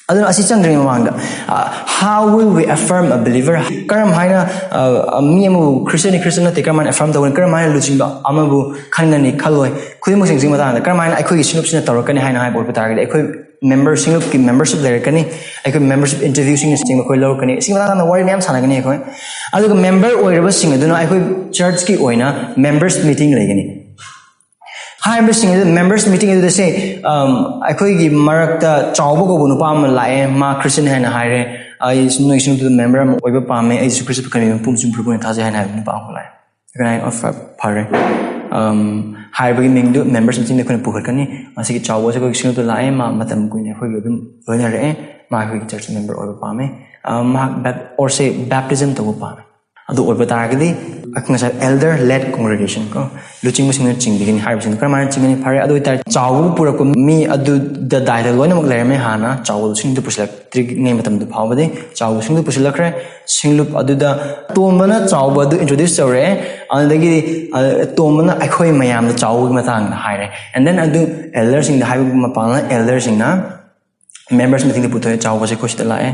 ꯑꯗꯨꯅ ꯑꯁꯤ ꯆꯪꯗ꯭ꯔꯤꯉꯩ ꯃꯃꯥꯡꯗ, uh, how will we affirm a believer? ꯀꯔꯝ ꯍꯥꯏꯅ, uh, ꯃꯤ ꯑꯃꯕꯨ Christian ꯅꯤ, Christian ꯅꯠꯇꯦ, ꯀꯔꯝ ꯍꯥꯏꯅ affirm ꯇꯧꯒꯅꯤ? ꯀꯔꯝ ꯍꯥꯏꯅ ꯂꯨꯆꯤꯡꯕ ꯑꯃꯕꯨ ꯈꯟꯒꯅꯤ, ꯈꯜꯂꯣꯏ? ꯈꯨꯗꯤꯡꯃꯛꯁꯤꯡꯁꯤꯒꯤ ꯃꯇꯥꯡꯗ ꯀꯔꯝ ꯍꯥꯏꯅ ꯑꯩꯈꯣꯏꯒꯤ ꯁꯤꯡꯂꯨꯞꯁꯤꯅ ꯇꯧꯔꯛꯀꯅꯤ ꯍꯥꯏꯅ ꯍꯥꯏꯕ ꯑꯣꯏꯕ ꯇꯥꯔꯒꯗꯤ, ꯑꯩꯈꯣꯏ member, ꯁꯤꯡꯂꯨꯞꯀꯤ membership ꯂꯩꯔꯛꯀꯅꯤ, ꯑꯩꯈꯣꯏ membership interviewꯁꯤꯡꯅꯆꯤꯡꯕ ꯑꯩꯈꯣꯏ ꯂꯧꯔꯛꯀꯅꯤ꯫ ꯁꯤꯒꯤ ꯃꯇꯥꯡꯗ ꯋꯥꯔꯤ ꯃꯌꯥꯝ ꯁꯥꯟꯅꯒꯅꯤ ꯑꯩꯈꯣꯏ꯫ ꯑꯗꯨꯒ member ꯑꯣꯏꯔꯕꯁꯤꯡ ꯑꯗꯨꯅ ꯑꯩꯈꯣꯏ churchꯀꯤ ꯑꯣꯏꯅ members meeting ꯂꯩꯒꯅꯤ꯫ ꯍꯥꯏꯔꯤꯕꯁꯤꯡ ꯑꯗꯨ members meeting ꯑꯗꯨꯗ ꯁꯦ, ꯑꯝ, ꯑꯩꯈꯣꯏꯒꯤ ꯃꯔꯛꯇ ꯆꯥꯎꯕ ꯀꯧꯕ ꯅꯨꯄꯥ ꯑꯃ ꯂꯥꯛꯑꯦ, ꯃꯥ Christian ꯍꯥꯏꯅ ꯍꯥꯏꯔꯦ, "ꯑꯩ ꯅꯣꯏ ꯁꯤꯡꯂꯨꯞꯇꯨꯗ member ꯑꯃ ꯑꯣꯏꯕ ꯄꯥꯝꯃꯦ, ꯑꯩ ꯖꯤꯁꯨ ꯈ꯭ꯔꯤꯁꯇ ꯈꯟꯕ ꯃꯄꯨ ꯑꯃꯁꯨꯡ ꯐꯨꯔꯨꯞ ꯑꯣꯏꯅ ꯊꯥꯖꯩ" ꯍꯥꯏꯅ ꯍꯥꯏꯕ ꯅꯨꯄꯥ ꯑꯃ ꯂꯥꯛꯑꯦ꯫ ꯑꯩꯈꯣꯏꯅ ꯍꯥꯏ, "ꯑꯣ, ꯐ-, ꯐꯔꯦ꯫ ꯑꯝ, ꯍꯥꯏꯔꯤꯕꯒꯤ ꯃꯤꯡꯗꯨ members meetingꯗ ꯑꯩꯈꯣꯏꯅ ꯄꯨꯈꯠꯀꯅꯤ꯫ ꯃꯁꯤꯒꯤ ꯆꯥꯎꯕ ꯑꯁꯤ ꯑꯩꯈꯣꯏꯒꯤ ꯁꯤꯡꯂꯨꯞꯇ ꯂꯥꯛꯑꯦ, ꯃꯥ ꯃꯇꯝ ꯀꯨꯏꯅ ꯑꯩꯈꯣꯏꯒ ꯑꯗꯨꯝ ꯂꯣꯏꯅꯔꯛꯑꯦ, ꯃꯥ ꯑꯩꯈꯣꯏꯒꯤ church member ꯑꯣꯏꯕ ꯄꯥꯝꯃꯦ꯫ ꯑꯝ, ꯃꯍꯥꯛ bap-, or say baptism ꯇꯧꯕ ꯄꯥꯝꯃꯦ"꯫ ꯑꯗꯨ ꯑꯣꯏꯕ ꯇꯥꯔꯒꯗꯤ ꯉꯁꯥꯏ elder led congregation ꯀꯣ, ꯂꯨꯆꯤꯡꯕꯁꯤꯡꯅ ꯆꯤꯡꯕꯤꯒꯅꯤ ꯍꯥꯏꯔꯤꯕꯁꯤꯡꯗꯣ ꯀꯔꯝꯍꯥꯏꯅ ꯆꯤꯡꯒꯅꯤ? ꯐꯔꯦ, ꯑꯗꯨ ꯑꯣꯏꯇꯥꯔꯗꯤ ꯆꯥꯎꯕ ꯄꯨꯔꯛꯄ ꯃꯤ ꯑꯗꯨꯗ ꯗꯥꯏꯇ ꯂꯣꯏꯅꯃꯛ ꯂꯩꯔꯝꯃꯦ, ꯍꯥꯟꯅ ꯆꯥꯎꯕꯁꯤꯡꯗꯨ ꯄꯨꯁꯤꯜꯂꯛꯇ꯭ꯔꯤꯉꯩ ꯃꯇꯝꯗꯨ ꯐꯥꯎꯕꯗꯤ ꯆꯥꯎꯕꯁꯤꯡꯗꯨ ꯄꯨꯁꯤꯜꯂꯛꯈ꯭ꯔꯦ꯫ ꯁꯤꯡꯂꯨꯞ ꯑꯗꯨꯗ ꯇꯣꯝꯕꯅ ꯆꯥꯎꯕ ꯑꯗꯨ introduce ꯇꯧꯔꯛꯑꯦ꯫ ꯑꯗꯨꯗꯒꯤꯗꯤ, ꯑ, ꯇꯣꯝꯕꯅ ꯑꯩꯈꯣꯏ ꯃꯌꯥꯝꯗ ꯆꯥꯎꯕꯒꯤ ꯃꯇꯥꯡꯗ ꯍꯥꯏꯔꯦ꯫ And then ꯑꯗꯨ elderꯁꯤꯡꯗ ꯍꯥꯏꯕ ꯃꯄꯥꯟꯅ elderꯁꯤꯡꯅ members meetingꯗ ꯄꯨꯊꯣꯛꯑꯦ, "ꯆꯥꯎꯕꯁꯦ ꯑꯩꯈꯣꯏ ꯁꯤꯗ ꯂꯥꯛꯑꯦ,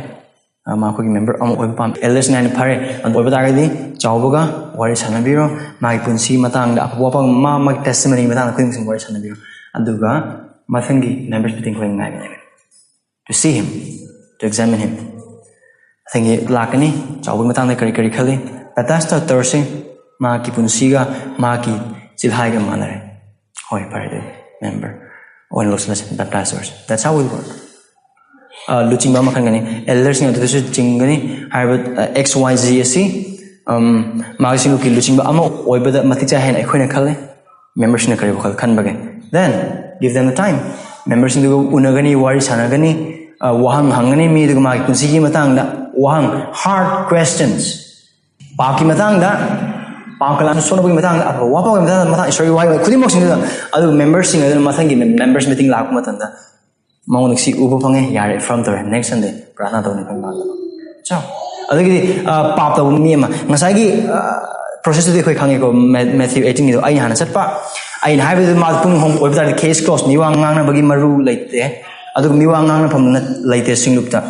ꯑ, ꯃꯥ ꯑꯩꯈꯣꯏꯒꯤ member ꯑꯃ ꯑꯣꯏꯕ ꯄꯥꯝꯃꯦ"꯫ Elderꯁꯤꯡꯅ ꯍꯥꯏꯅ, "ꯐꯔꯦ, ꯑꯗꯨ ꯑꯣꯏꯕ ꯇꯥꯔꯒꯗꯤ ꯆꯥꯎꯕꯒ ꯋꯥꯔꯤ ꯁꯥꯟꯅꯕꯤꯔꯣ, ꯃꯥꯒꯤ ꯄꯨꯟꯁꯤꯒꯤ ꯃꯇꯥꯡꯗ, ꯑꯐꯕ ꯋꯥꯐꯝ, ꯃꯥ, ꯃꯥꯒꯤ testimonyꯒꯤ ꯃꯇꯥꯡꯗ ꯈꯨꯗꯤꯡꯃꯛꯁꯤꯡ ꯋꯥꯔꯤ ꯁꯥꯟꯅꯕꯤꯔꯣ, ꯑꯗꯨꯒ ꯃꯊꯪꯒꯤ members meeting ꯑꯩꯈꯣꯏ ꯉꯥꯏꯕꯅꯦꯕ, to see him, to examine him"꯫ ꯃꯊꯪꯒꯤ ꯂꯥꯛꯀꯅꯤ, ꯆꯥꯎꯕꯒꯤ ꯃꯇꯥꯡꯗ ꯀꯔꯤ ꯀꯔꯤ ꯈꯜꯂꯤ, baptize ꯇꯧꯔꯁꯤ, ꯃꯍꯥꯛꯀꯤ ꯄꯨꯟꯁꯤꯒ ꯃꯍꯥꯛꯀꯤ ꯆꯤꯜꯍꯥꯏꯒ ꯃꯥꯟꯅꯔꯦ꯫ ꯍꯣꯏ, ꯐꯔꯦ, ꯑꯗꯨꯗꯤ member ꯑꯣꯏꯅ ꯂꯧꯁꯤꯜꯂꯁꯤ, baptize ꯇꯧꯔꯁꯤ꯫ That's how we work. ꯑ, ꯂꯨꯆꯤꯡꯕ ꯑꯃ ꯈꯟꯒꯅꯤ, elderꯁꯤꯡ ꯑꯗꯨꯗꯁꯨ ꯆꯤꯡꯒꯅꯤ꯫ ꯍꯥꯏꯔꯤꯕ, ꯑ, X Y Z ꯑꯁꯤ, ꯑꯝ, ꯃꯥꯒꯤ ꯁꯤꯡꯂꯨꯞꯀꯤ ꯂꯨꯆꯤꯡꯕ ꯑꯃ ꯑꯣꯏꯕꯗ ꯃꯇꯤꯛ ꯆꯥꯏ ꯍꯥꯏꯅ ꯑꯩꯈꯣꯏꯅ ꯈꯜꯂꯤ꯫ Memberꯁꯤꯡꯅ ꯀꯔꯤ ꯋꯥꯈꯜ ꯈꯟꯕꯒꯦ? Then give them the time. Memberꯁꯤꯡꯗꯨꯒ ꯎꯅꯒꯅꯤ, ꯋꯥꯔꯤ ꯁꯥꯟꯅꯒꯅꯤ, ꯑ, ꯋꯥꯍꯪ ꯍꯪꯒꯅꯤ, ꯃꯤꯗꯨꯒ ꯃꯥꯒꯤ ꯄꯨꯟꯁꯤꯒꯤ ꯃꯇꯥꯡꯗ ꯋꯥꯍꯪ, hard questions, ꯄꯥꯞꯀꯤ ꯃꯇꯥꯡꯗ, ꯄꯥꯞ ꯀꯂꯥꯟ ꯁꯣꯛꯅꯕꯒꯤ ꯃꯇꯥꯡꯗ, ꯑꯐꯕ ꯋꯥꯐꯝꯒꯤ ꯃꯇꯥꯡꯗ, ꯃꯇꯥꯡ ꯏꯁꯣꯔꯒꯤ ꯋꯥꯍꯩ ꯈꯨꯗꯤꯡꯃꯛꯁꯤꯡꯗꯨꯗ꯫ ꯑꯗꯨ memberꯁꯤꯡ ꯑꯗꯨꯅ ꯃꯊꯪꯒꯤ members meeting ꯂꯥꯛꯄ ꯃꯇꯝꯗ ꯃꯉꯣꯟꯗ ꯁꯤ ꯎꯕ ꯐꯪꯉꯦ, ꯌꯥꯔꯦ, affirm ꯇꯧꯔꯦ, next Sunday ꯄ꯭ꯔꯥꯊꯅꯥ ꯇꯧꯅꯤ ꯑꯩꯈꯣꯏ ꯃꯥꯡꯗ꯫ ꯆꯥꯎ꯫ ꯑꯗꯒꯤꯗꯤ, ꯑ, ꯄꯥꯞ ꯇꯧꯕ ꯃꯤ ꯑꯃ, ꯉꯁꯥꯏꯒꯤ, ꯑ, processꯇꯨꯗꯤ ꯑꯩꯈꯣꯏ ꯈꯪꯉꯦꯀꯣ, Matthew eighteenꯒꯤꯗꯣ ꯑꯩꯅ ꯍꯥꯟꯅ ꯆꯠꯄ, ꯑꯩꯅ ꯍꯥꯏꯕꯗꯨ ꯃꯥ ꯄꯨꯡ ꯑꯍꯨꯝ ꯑꯣꯏꯕ ꯇꯥꯔꯗꯤ case close, ꯃꯤ ꯋꯥ ꯉꯥꯡꯅꯕꯒꯤ ꯃꯔꯨ ꯂꯩꯇꯦ꯫ ꯑꯗꯨꯒ ꯃꯤꯋꯥ ꯉꯥꯡꯅꯐꯝ ꯂꯩꯇꯦ ꯁꯤꯡꯂꯨꯞꯇ꯫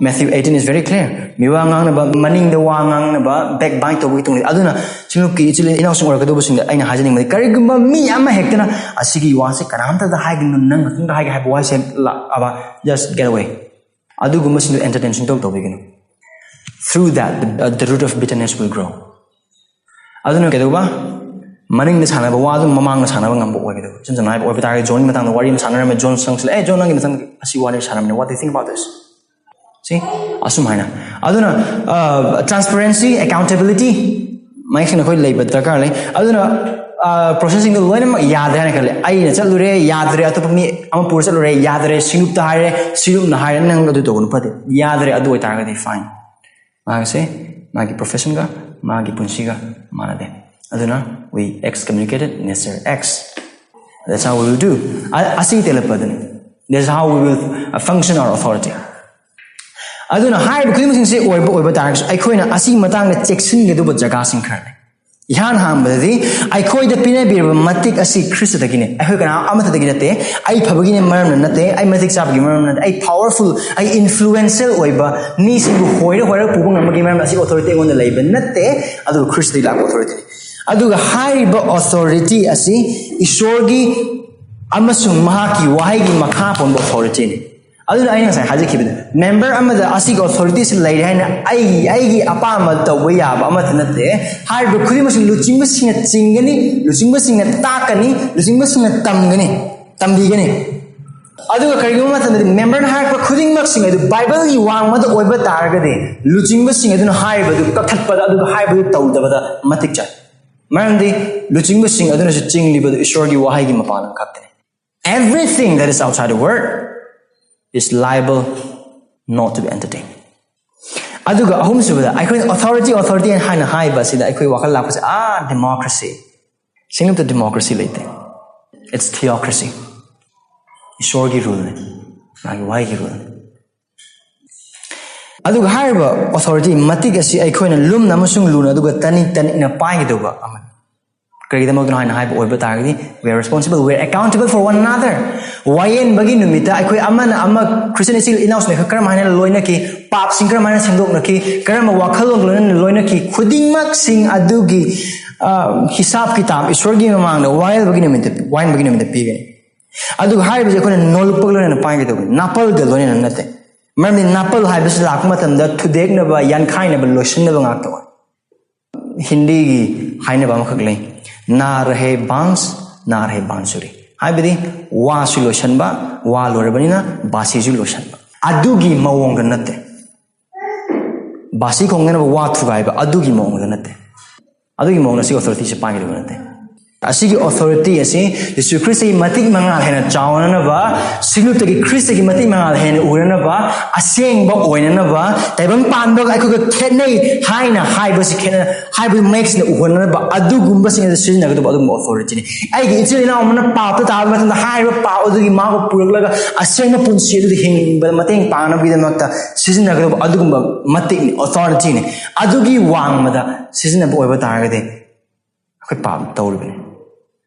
Matthew eighteen is very clear. ꯃꯤꯋꯥ ꯉꯥꯡꯅꯕ, ꯃꯅꯤꯡꯗ ꯋꯥ ꯉꯥꯡꯅꯕ, backbite ꯇꯧꯕꯒꯤ ꯇꯧꯅꯤ꯫ ꯑꯗꯨꯅ ꯁꯤꯡꯂꯨꯞꯀꯤ ꯏꯆꯤꯜ ꯏꯅꯥꯎꯁꯤꯡ ꯑꯣꯏꯔꯛꯀꯗꯧꯕꯁꯤꯡꯗ ꯑꯩꯅ ꯍꯥꯏꯖꯅꯤꯡꯕꯗꯤ, ꯀꯔꯤꯒꯨꯝꯕ ꯃꯤ ꯑꯃ ꯍꯦꯛꯇꯅ "ꯑꯁꯤꯒꯤ ꯋꯥꯁꯦ ꯀꯅꯥꯝꯇꯗ ꯍꯥꯏꯒꯅꯨ, ꯅꯪ ꯈꯛꯇꯪꯗ ꯍꯥꯏꯒꯦ" ꯍꯥꯏꯕ ꯋꯥꯁꯦ ꯂꯥꯛꯑꯕ, just get away꯫ ꯑꯗꯨꯒꯨꯝꯕꯁꯤꯡꯗꯨ entertain ꯁꯨꯡꯇꯧ ꯇꯧꯕꯤꯒꯅꯨ꯫ Through that, the, the root of bitterness will grow. ꯑꯗꯨꯅ ꯀꯩꯗꯧꯕ? ꯃꯅꯤꯡꯗ ꯁꯥꯟꯅꯕ ꯋꯥꯗꯨ ꯃꯃꯥꯡꯗ ꯁꯥꯟꯅꯕ ꯉꯝꯕ ꯑꯣꯏꯒꯗꯧꯕ꯫ ꯏꯆꯝ ꯆꯝꯅ ꯍꯥꯏꯕ ꯑꯣꯏꯕ ꯇꯥꯔꯒꯗꯤ, ꯖꯣꯟꯒꯤ ꯃꯇꯥꯡꯗ ꯋꯥꯔꯤ ꯑꯃ ꯁꯥꯟꯅꯔꯝꯃꯦ꯫ ꯖꯣꯟ ꯆꯪꯁꯤꯜꯂꯛꯑꯦ, "ꯑꯦ, ꯖꯣꯟ, ꯅꯪꯒꯤ ꯃꯇꯥꯡꯗ ꯑꯁꯤ ꯋꯥꯔꯤ ꯁꯥꯟꯅꯔꯝꯃꯦ꯫ What do you think about this?" ꯁꯤ ꯑꯁꯨꯝ ꯍꯥꯏꯅ꯫ ꯑꯗꯨꯅ, ꯑ, transparency, accountability, ꯃꯌꯦꯛ ꯁꯦꯡꯅ ꯑꯩꯈꯣꯏ ꯂꯩꯕ ꯗꯔꯀꯥꯔ ꯂꯩ꯫ ꯑꯗꯨꯅ, ꯑ, process ꯁꯤꯡꯗꯣ ꯂꯣꯏꯅꯃꯛ ꯌꯥꯗ꯭ꯔꯦ ꯍꯥꯏꯅ ꯈꯜꯂꯦ꯫ ꯑꯩꯅ ꯆꯠꯂꯨꯔꯦ, ꯌꯥꯗ꯭ꯔꯦ, ꯑꯇꯣꯞꯄ ꯃꯤ ꯑꯃ ꯄꯨꯔ ꯆꯠꯂꯨꯔꯦ, ꯌꯥꯗ꯭ꯔꯦ, ꯁꯤꯡꯂꯨꯞꯇ ꯍꯥꯏꯔꯦ, ꯁꯤꯡꯂꯨꯞꯅ ꯍꯥꯏꯔꯦ, "ꯅꯪ ꯑꯗꯨ ꯇꯧꯒꯅꯨ, ꯐꯠꯇꯦ", ꯌꯥꯗ꯭ꯔꯦ꯫ ꯑꯗꯨ ꯑꯣꯏꯇꯥꯔꯒꯗꯤ fine꯫ ꯃꯥꯒꯤꯁꯦ ꯃꯥꯒꯤ profession ꯒ ꯃꯥꯒꯤ ꯄꯨꯟꯁꯤꯒ ꯃꯥꯟꯅꯗꯦ꯫ ꯑꯗꯨꯅ we excommunicated Mister X. That's how we will do. ꯑ-, ꯑꯁꯤ ꯇꯦꯜꯂꯛꯄ ꯑꯗꯨꯅꯤ꯫ That's how we will, uh, function our authority. ꯑꯗꯨꯅ ꯍꯥꯏꯔꯤꯕ ꯈꯨꯗꯤꯡꯃꯛꯁꯤꯡꯁꯦ ꯑꯣꯏꯕ ꯑꯣꯏꯕ ꯇꯥꯔꯒꯁꯨ, ꯑꯩꯈꯣꯏꯅ ꯑꯁꯤꯒꯤ ꯃꯇꯥꯡꯗ ꯆꯦꯛꯁꯤꯟꯒꯗꯧꯕ ꯖꯒꯥꯁꯤꯡ ꯈꯔ ꯂꯩ꯫ ꯏꯍꯥꯟ ꯍꯥꯟꯕꯗꯗꯤ, ꯑꯩꯈꯣꯏꯗ ꯄꯤꯅꯕꯤꯔꯕ ꯃꯇꯤꯛ ꯑꯁꯤ ꯈ꯭ꯔꯤꯁꯇꯗꯒꯤꯅꯦ꯫ ꯑꯩꯈꯣꯏ ꯀꯅꯥ ꯑꯃꯠꯇꯗꯒꯤ ꯅꯠꯇꯦ꯫ ꯑꯩ ꯐꯕꯒꯤꯅꯦ ꯃꯔꯝꯅ ꯅꯠꯇꯦ, ꯑꯩ ꯃꯇꯤꯛ ꯆꯥꯕꯒꯤ ꯃꯔꯝꯅ ꯅꯠꯇꯦ, ꯑꯩ powerful, ꯑꯩ influential ꯑꯣꯏꯕ, ꯃꯤꯁꯤꯡꯕꯨ ꯍꯣꯏꯔ ꯍꯣꯏꯔ ꯄꯨꯕ ꯉꯝꯕꯒꯤ ꯃꯔꯝꯅ ꯑꯁꯤ authority ꯑꯩꯉꯣꯟꯗ ꯂꯩꯕ ꯅꯠꯇꯦ, ꯑꯗꯨꯒ ꯈ꯭ꯔꯤꯁꯇꯗꯒꯤ ꯂꯥꯛꯄ authority ꯅꯤ꯫ ꯑꯗꯨꯒ ꯍꯥꯏꯔꯤꯕ authority ꯑꯁꯤ ꯏꯁꯣꯔꯒꯤ ꯑꯃꯁꯨꯡ ꯃꯍꯥꯛꯀꯤ ꯋꯥꯍꯩꯒꯤ ꯃꯈꯥ ꯄꯣꯟꯕ authority ꯅꯤ꯫ ꯑꯗꯨꯅ ꯑꯩꯅ ꯉꯁꯥꯏ ꯍꯥꯏꯖꯈꯤꯕꯗ, member ꯑꯃꯗ ꯑꯁꯤꯒꯤ authority ꯁꯤ ꯂꯩꯔꯦ ꯍꯥꯏꯅ ꯑꯩꯒꯤ, ꯑꯩꯒꯤ ꯑꯄꯥꯝꯕ ꯇꯧꯕ ꯌꯥꯕ ꯑꯃꯠꯇ ꯅꯠꯇꯦ꯫ ꯍꯥꯏꯔꯤꯕ ꯈꯨꯗꯤꯡꯃꯛꯁꯤ ꯂꯨꯆꯤꯡꯕꯁꯤꯡꯅ ꯆꯤꯡꯒꯅꯤ, ꯂꯨꯆꯤꯡꯕꯁꯤꯡꯅ ꯇꯥꯛꯀꯅꯤ, ꯂꯨꯆꯤꯡꯕꯁꯤꯡꯅ ꯇꯝꯒꯅꯤ, ꯇꯝꯕꯤꯒꯅꯤ꯫ ꯑꯗꯨꯒ ꯀꯔꯤꯒꯨꯝꯕ ꯃꯇꯝꯗꯗꯤ member ꯅ ꯍꯥꯏꯔꯛꯄ ꯈꯨꯗꯤꯡꯃꯛꯁꯤꯡ ꯑꯗꯨ Bible ꯒꯤ ꯋꯥꯡꯃꯗ ꯑꯣꯏꯕ ꯇꯥꯔꯒꯗꯤ, ꯂꯨꯆꯤꯡꯕꯁꯤꯡ ꯑꯗꯨꯅ ꯍꯥꯏꯔꯤꯕꯗꯨ ꯀꯛꯊꯠꯄꯗ, ꯑꯗꯨꯒ ꯍꯥꯏꯕꯗꯨ ꯇꯧꯗꯕꯗ ꯃꯇꯤꯛ ꯆꯥꯏ꯫ ꯃꯔꯝꯗꯤ ꯂꯨꯆꯤꯡꯕꯁꯤꯡ ꯑꯗꯨꯅꯁꯨ ꯆꯤꯡꯂꯤꯕꯗꯨ ꯏꯁꯣꯔꯒꯤ ꯋꯥꯍꯩꯒꯤ ꯃꯄꯥꯟ ꯈꯛꯇꯅꯤ꯫ Everything that is outside the word is liable not to be entertained. ꯑꯗꯨꯒ ꯑꯍꯨꯝꯁꯨꯕꯗ, ꯑꯩꯈꯣꯏꯅ authority, authority ꯍꯥꯏꯅ ꯍꯥꯏꯕ ꯑꯁꯤꯗ ꯑꯩꯈꯣꯏ ꯋꯥꯈꯜ ꯂꯥꯛꯄꯁꯦ, ꯑꯥ, democracy, ꯁꯤꯡꯂꯨꯞꯇ democracy ꯂꯩꯇꯦ꯫ It's theocracy. ꯏꯁꯣꯔꯒꯤ rule ꯅꯤ, ꯃꯥꯒꯤ ꯋꯥꯍꯩꯒꯤ rule ꯅꯤ꯫ ꯑꯗꯨꯒ ꯍꯥꯏꯔꯤꯕ authority ꯃꯇꯤꯛ ꯑꯁꯤ ꯑꯩꯈꯣꯏꯅ ꯂꯨꯝꯅ ꯑꯃꯁꯨꯡ ꯂꯨꯅ ꯑꯗꯨꯒ ꯇꯅꯤꯛ ꯇꯅꯤꯛꯅ ꯄꯥꯏꯒꯗꯧꯕ ꯑꯃꯅꯤ꯫ ꯀꯔꯤꯒꯤꯗꯃꯛꯇꯅꯣ ꯍꯥꯏꯅ ꯍꯥꯏꯕ ꯑꯣꯏꯕ ꯇꯥꯔꯒꯗꯤ, we are responsible, we are accountable for one another. ꯋꯥꯌꯦꯟꯕꯒꯤ ꯅꯨꯃꯤꯠꯇ ꯑꯩꯈꯣꯏ ꯑꯃꯅ ꯑꯃ, ꯈ꯭ꯔꯤꯁꯇꯤꯌꯟ ꯏꯆꯤꯜ ꯏꯅꯥꯎꯁꯤꯡ ꯑꯩꯈꯣꯏ ꯀꯔꯝ ꯍꯥꯏꯅ ꯂꯣꯏꯅꯈꯤ, ꯄꯥꯞꯁꯤꯡ ꯀꯔꯝ ꯍꯥꯏꯅ ꯁꯦꯝꯗꯣꯛꯅꯈꯤ, ꯀꯔꯝꯕ ꯋꯥꯈꯜꯂꯣꯟꯒ ꯂꯣꯏꯅꯅ ꯂꯣꯏꯅꯈꯤ, ꯈꯨꯗꯤꯡꯃꯛꯁꯤꯡ ꯑꯗꯨꯒꯤ ꯑ, ꯍꯤꯁꯥꯕ ꯀꯤꯇꯥꯕ ꯏꯁꯣꯔꯒꯤ ꯃꯃꯥꯡꯗ ꯋꯥꯌꯦꯜꯕꯒꯤ ꯅꯨꯃꯤꯠꯇ, ꯋꯥꯌꯦꯟꯕꯒꯤ ꯅꯨꯃꯤꯠꯇ ꯄꯤꯒꯅꯤ꯫ ꯑꯗꯨꯒ ꯍꯥꯏꯔꯤꯕꯁꯦ ꯑꯩꯈꯣꯏꯅ ꯅꯣꯜꯂꯨꯛꯄꯒ ꯂꯣꯏꯅꯅ ꯄꯥꯏꯒꯗꯧꯕꯅꯤ, ꯅꯥꯄꯜꯒ ꯂꯣꯏꯅꯅ ꯅꯠꯇꯦ꯫ ꯃꯔꯝꯗꯤ ꯅꯥꯄꯜ ꯍꯥꯏꯕꯁꯤ ꯂꯥꯛꯄ ꯃꯇꯝꯗ ꯊꯨꯗꯦꯛꯅꯕ, ꯌꯥꯟꯈꯥꯏꯅꯕ, ꯂꯣꯏꯁꯤꯟꯅꯕ ꯉꯥꯛꯇ ꯑꯣꯏ꯫ ꯍꯤꯟꯗꯤꯒꯤ ꯍꯥꯏꯅꯕ ꯑꯃꯈꯛ ꯂꯩ, "ꯅꯥ ꯔꯍꯦ ꯕꯥꯟꯁ, ꯅꯥ ꯔꯍꯦ ꯕꯥꯟꯁꯨꯔꯤ", ꯍꯥꯏꯕꯗꯤ ꯋꯥꯁꯨ ꯂꯣꯏꯁꯤꯟꯕ, ꯋꯥ ꯂꯣꯏꯔꯕꯅꯤꯅ ꯕꯥꯁꯤꯁꯨ ꯂꯣꯏꯁꯤꯟꯕ꯫ ꯑꯗꯨꯒꯤ ꯃꯑꯣꯡꯗ ꯅꯠꯇꯦ, ꯕꯥꯁꯤ ꯈꯣꯡꯅꯅꯕ ꯋꯥ ꯊꯨꯒꯥꯏꯕ ꯑꯗꯨꯒꯤ ꯃꯑꯣꯡꯗ ꯅꯠꯇꯦ꯫ ꯑꯗꯨꯒꯤ ꯃꯑꯣꯡꯗ ꯑꯁꯤꯒꯤ ꯑꯣꯊꯣꯔꯤꯇꯤꯁꯦ ꯄꯥꯏꯒꯗꯕ ꯅꯠꯇꯦ꯫ ꯑꯁꯤꯒꯤ ꯑꯣꯊꯣꯔꯤꯇꯤ ꯑꯁꯤ ꯖꯤꯁꯨ ꯈ꯭ꯔꯤꯁꯇꯒꯤ ꯃꯇꯤꯛ ꯃꯉꯥꯜ ꯍꯦꯟꯅ ꯆꯥꯎꯅꯅꯕ, ꯁꯤꯡꯂꯨꯞꯇꯒꯤ ꯈ꯭ꯔꯤꯁꯇꯒꯤ ꯃꯇꯤꯛ ꯃꯉꯥꯜ ꯍꯦꯟꯅ ꯎꯔꯅꯕ, ꯑꯁꯦꯡꯕ ꯑꯣꯏꯅꯅꯕ, ꯇꯥꯏꯕꯪ ꯄꯥꯟꯕꯒ ꯑꯩꯈꯣꯏꯒ ꯈꯦꯠꯅꯩ ꯍꯥꯏꯅ ꯍꯥꯏꯕꯁꯤ ꯈꯦꯠꯅ ꯍꯥꯏꯕꯗꯨ ꯃꯌꯦꯛ ꯁꯦꯡꯅ ꯎꯍꯟꯅꯕ ꯑꯗꯨꯒꯨꯝꯕꯁꯤꯡ ꯑꯗꯨ ꯁꯤꯖꯤꯟꯅꯒꯗꯕ ꯑꯗꯨꯒꯨꯝꯕ ꯑꯣꯊꯣꯔꯤꯇꯤꯅꯤ꯫ ꯑꯩꯒꯤ ꯏꯆꯤꯜ ꯏꯅꯥꯎ ꯑꯃꯅ ꯄꯥꯞꯇ ꯇꯥꯕ ꯃꯇꯝꯗ ꯍꯥꯏꯔꯤꯕ ꯄꯥꯞ ꯑꯗꯨꯒꯤ ꯃꯥꯕꯨ ꯄꯨꯔꯛꯂꯒ ꯑꯁꯦꯡꯕ ꯄꯨꯟꯁꯤ ꯑꯗꯨꯗ ꯍꯤꯡꯕꯗ ꯃꯇꯦꯡ ꯄꯥꯡꯅꯕꯒꯤꯗꯃꯛꯇ ꯁꯤꯖꯤꯟꯅꯒꯗꯕ ꯑꯗꯨꯒꯨꯝꯕ ꯃꯇꯤꯛꯅꯤ, ꯑꯣꯊꯣꯔꯤꯇꯤꯅꯤ꯫ ꯑꯗꯨꯒꯤ ꯋꯥꯡꯃꯗ ꯁꯤꯖꯤꯟꯅꯕ ꯑꯣꯏꯕ ꯇꯥꯔꯒꯗꯤ ꯑꯩꯈꯣꯏ ꯄꯥꯞ ꯇꯧꯔꯤꯕꯅꯤ꯫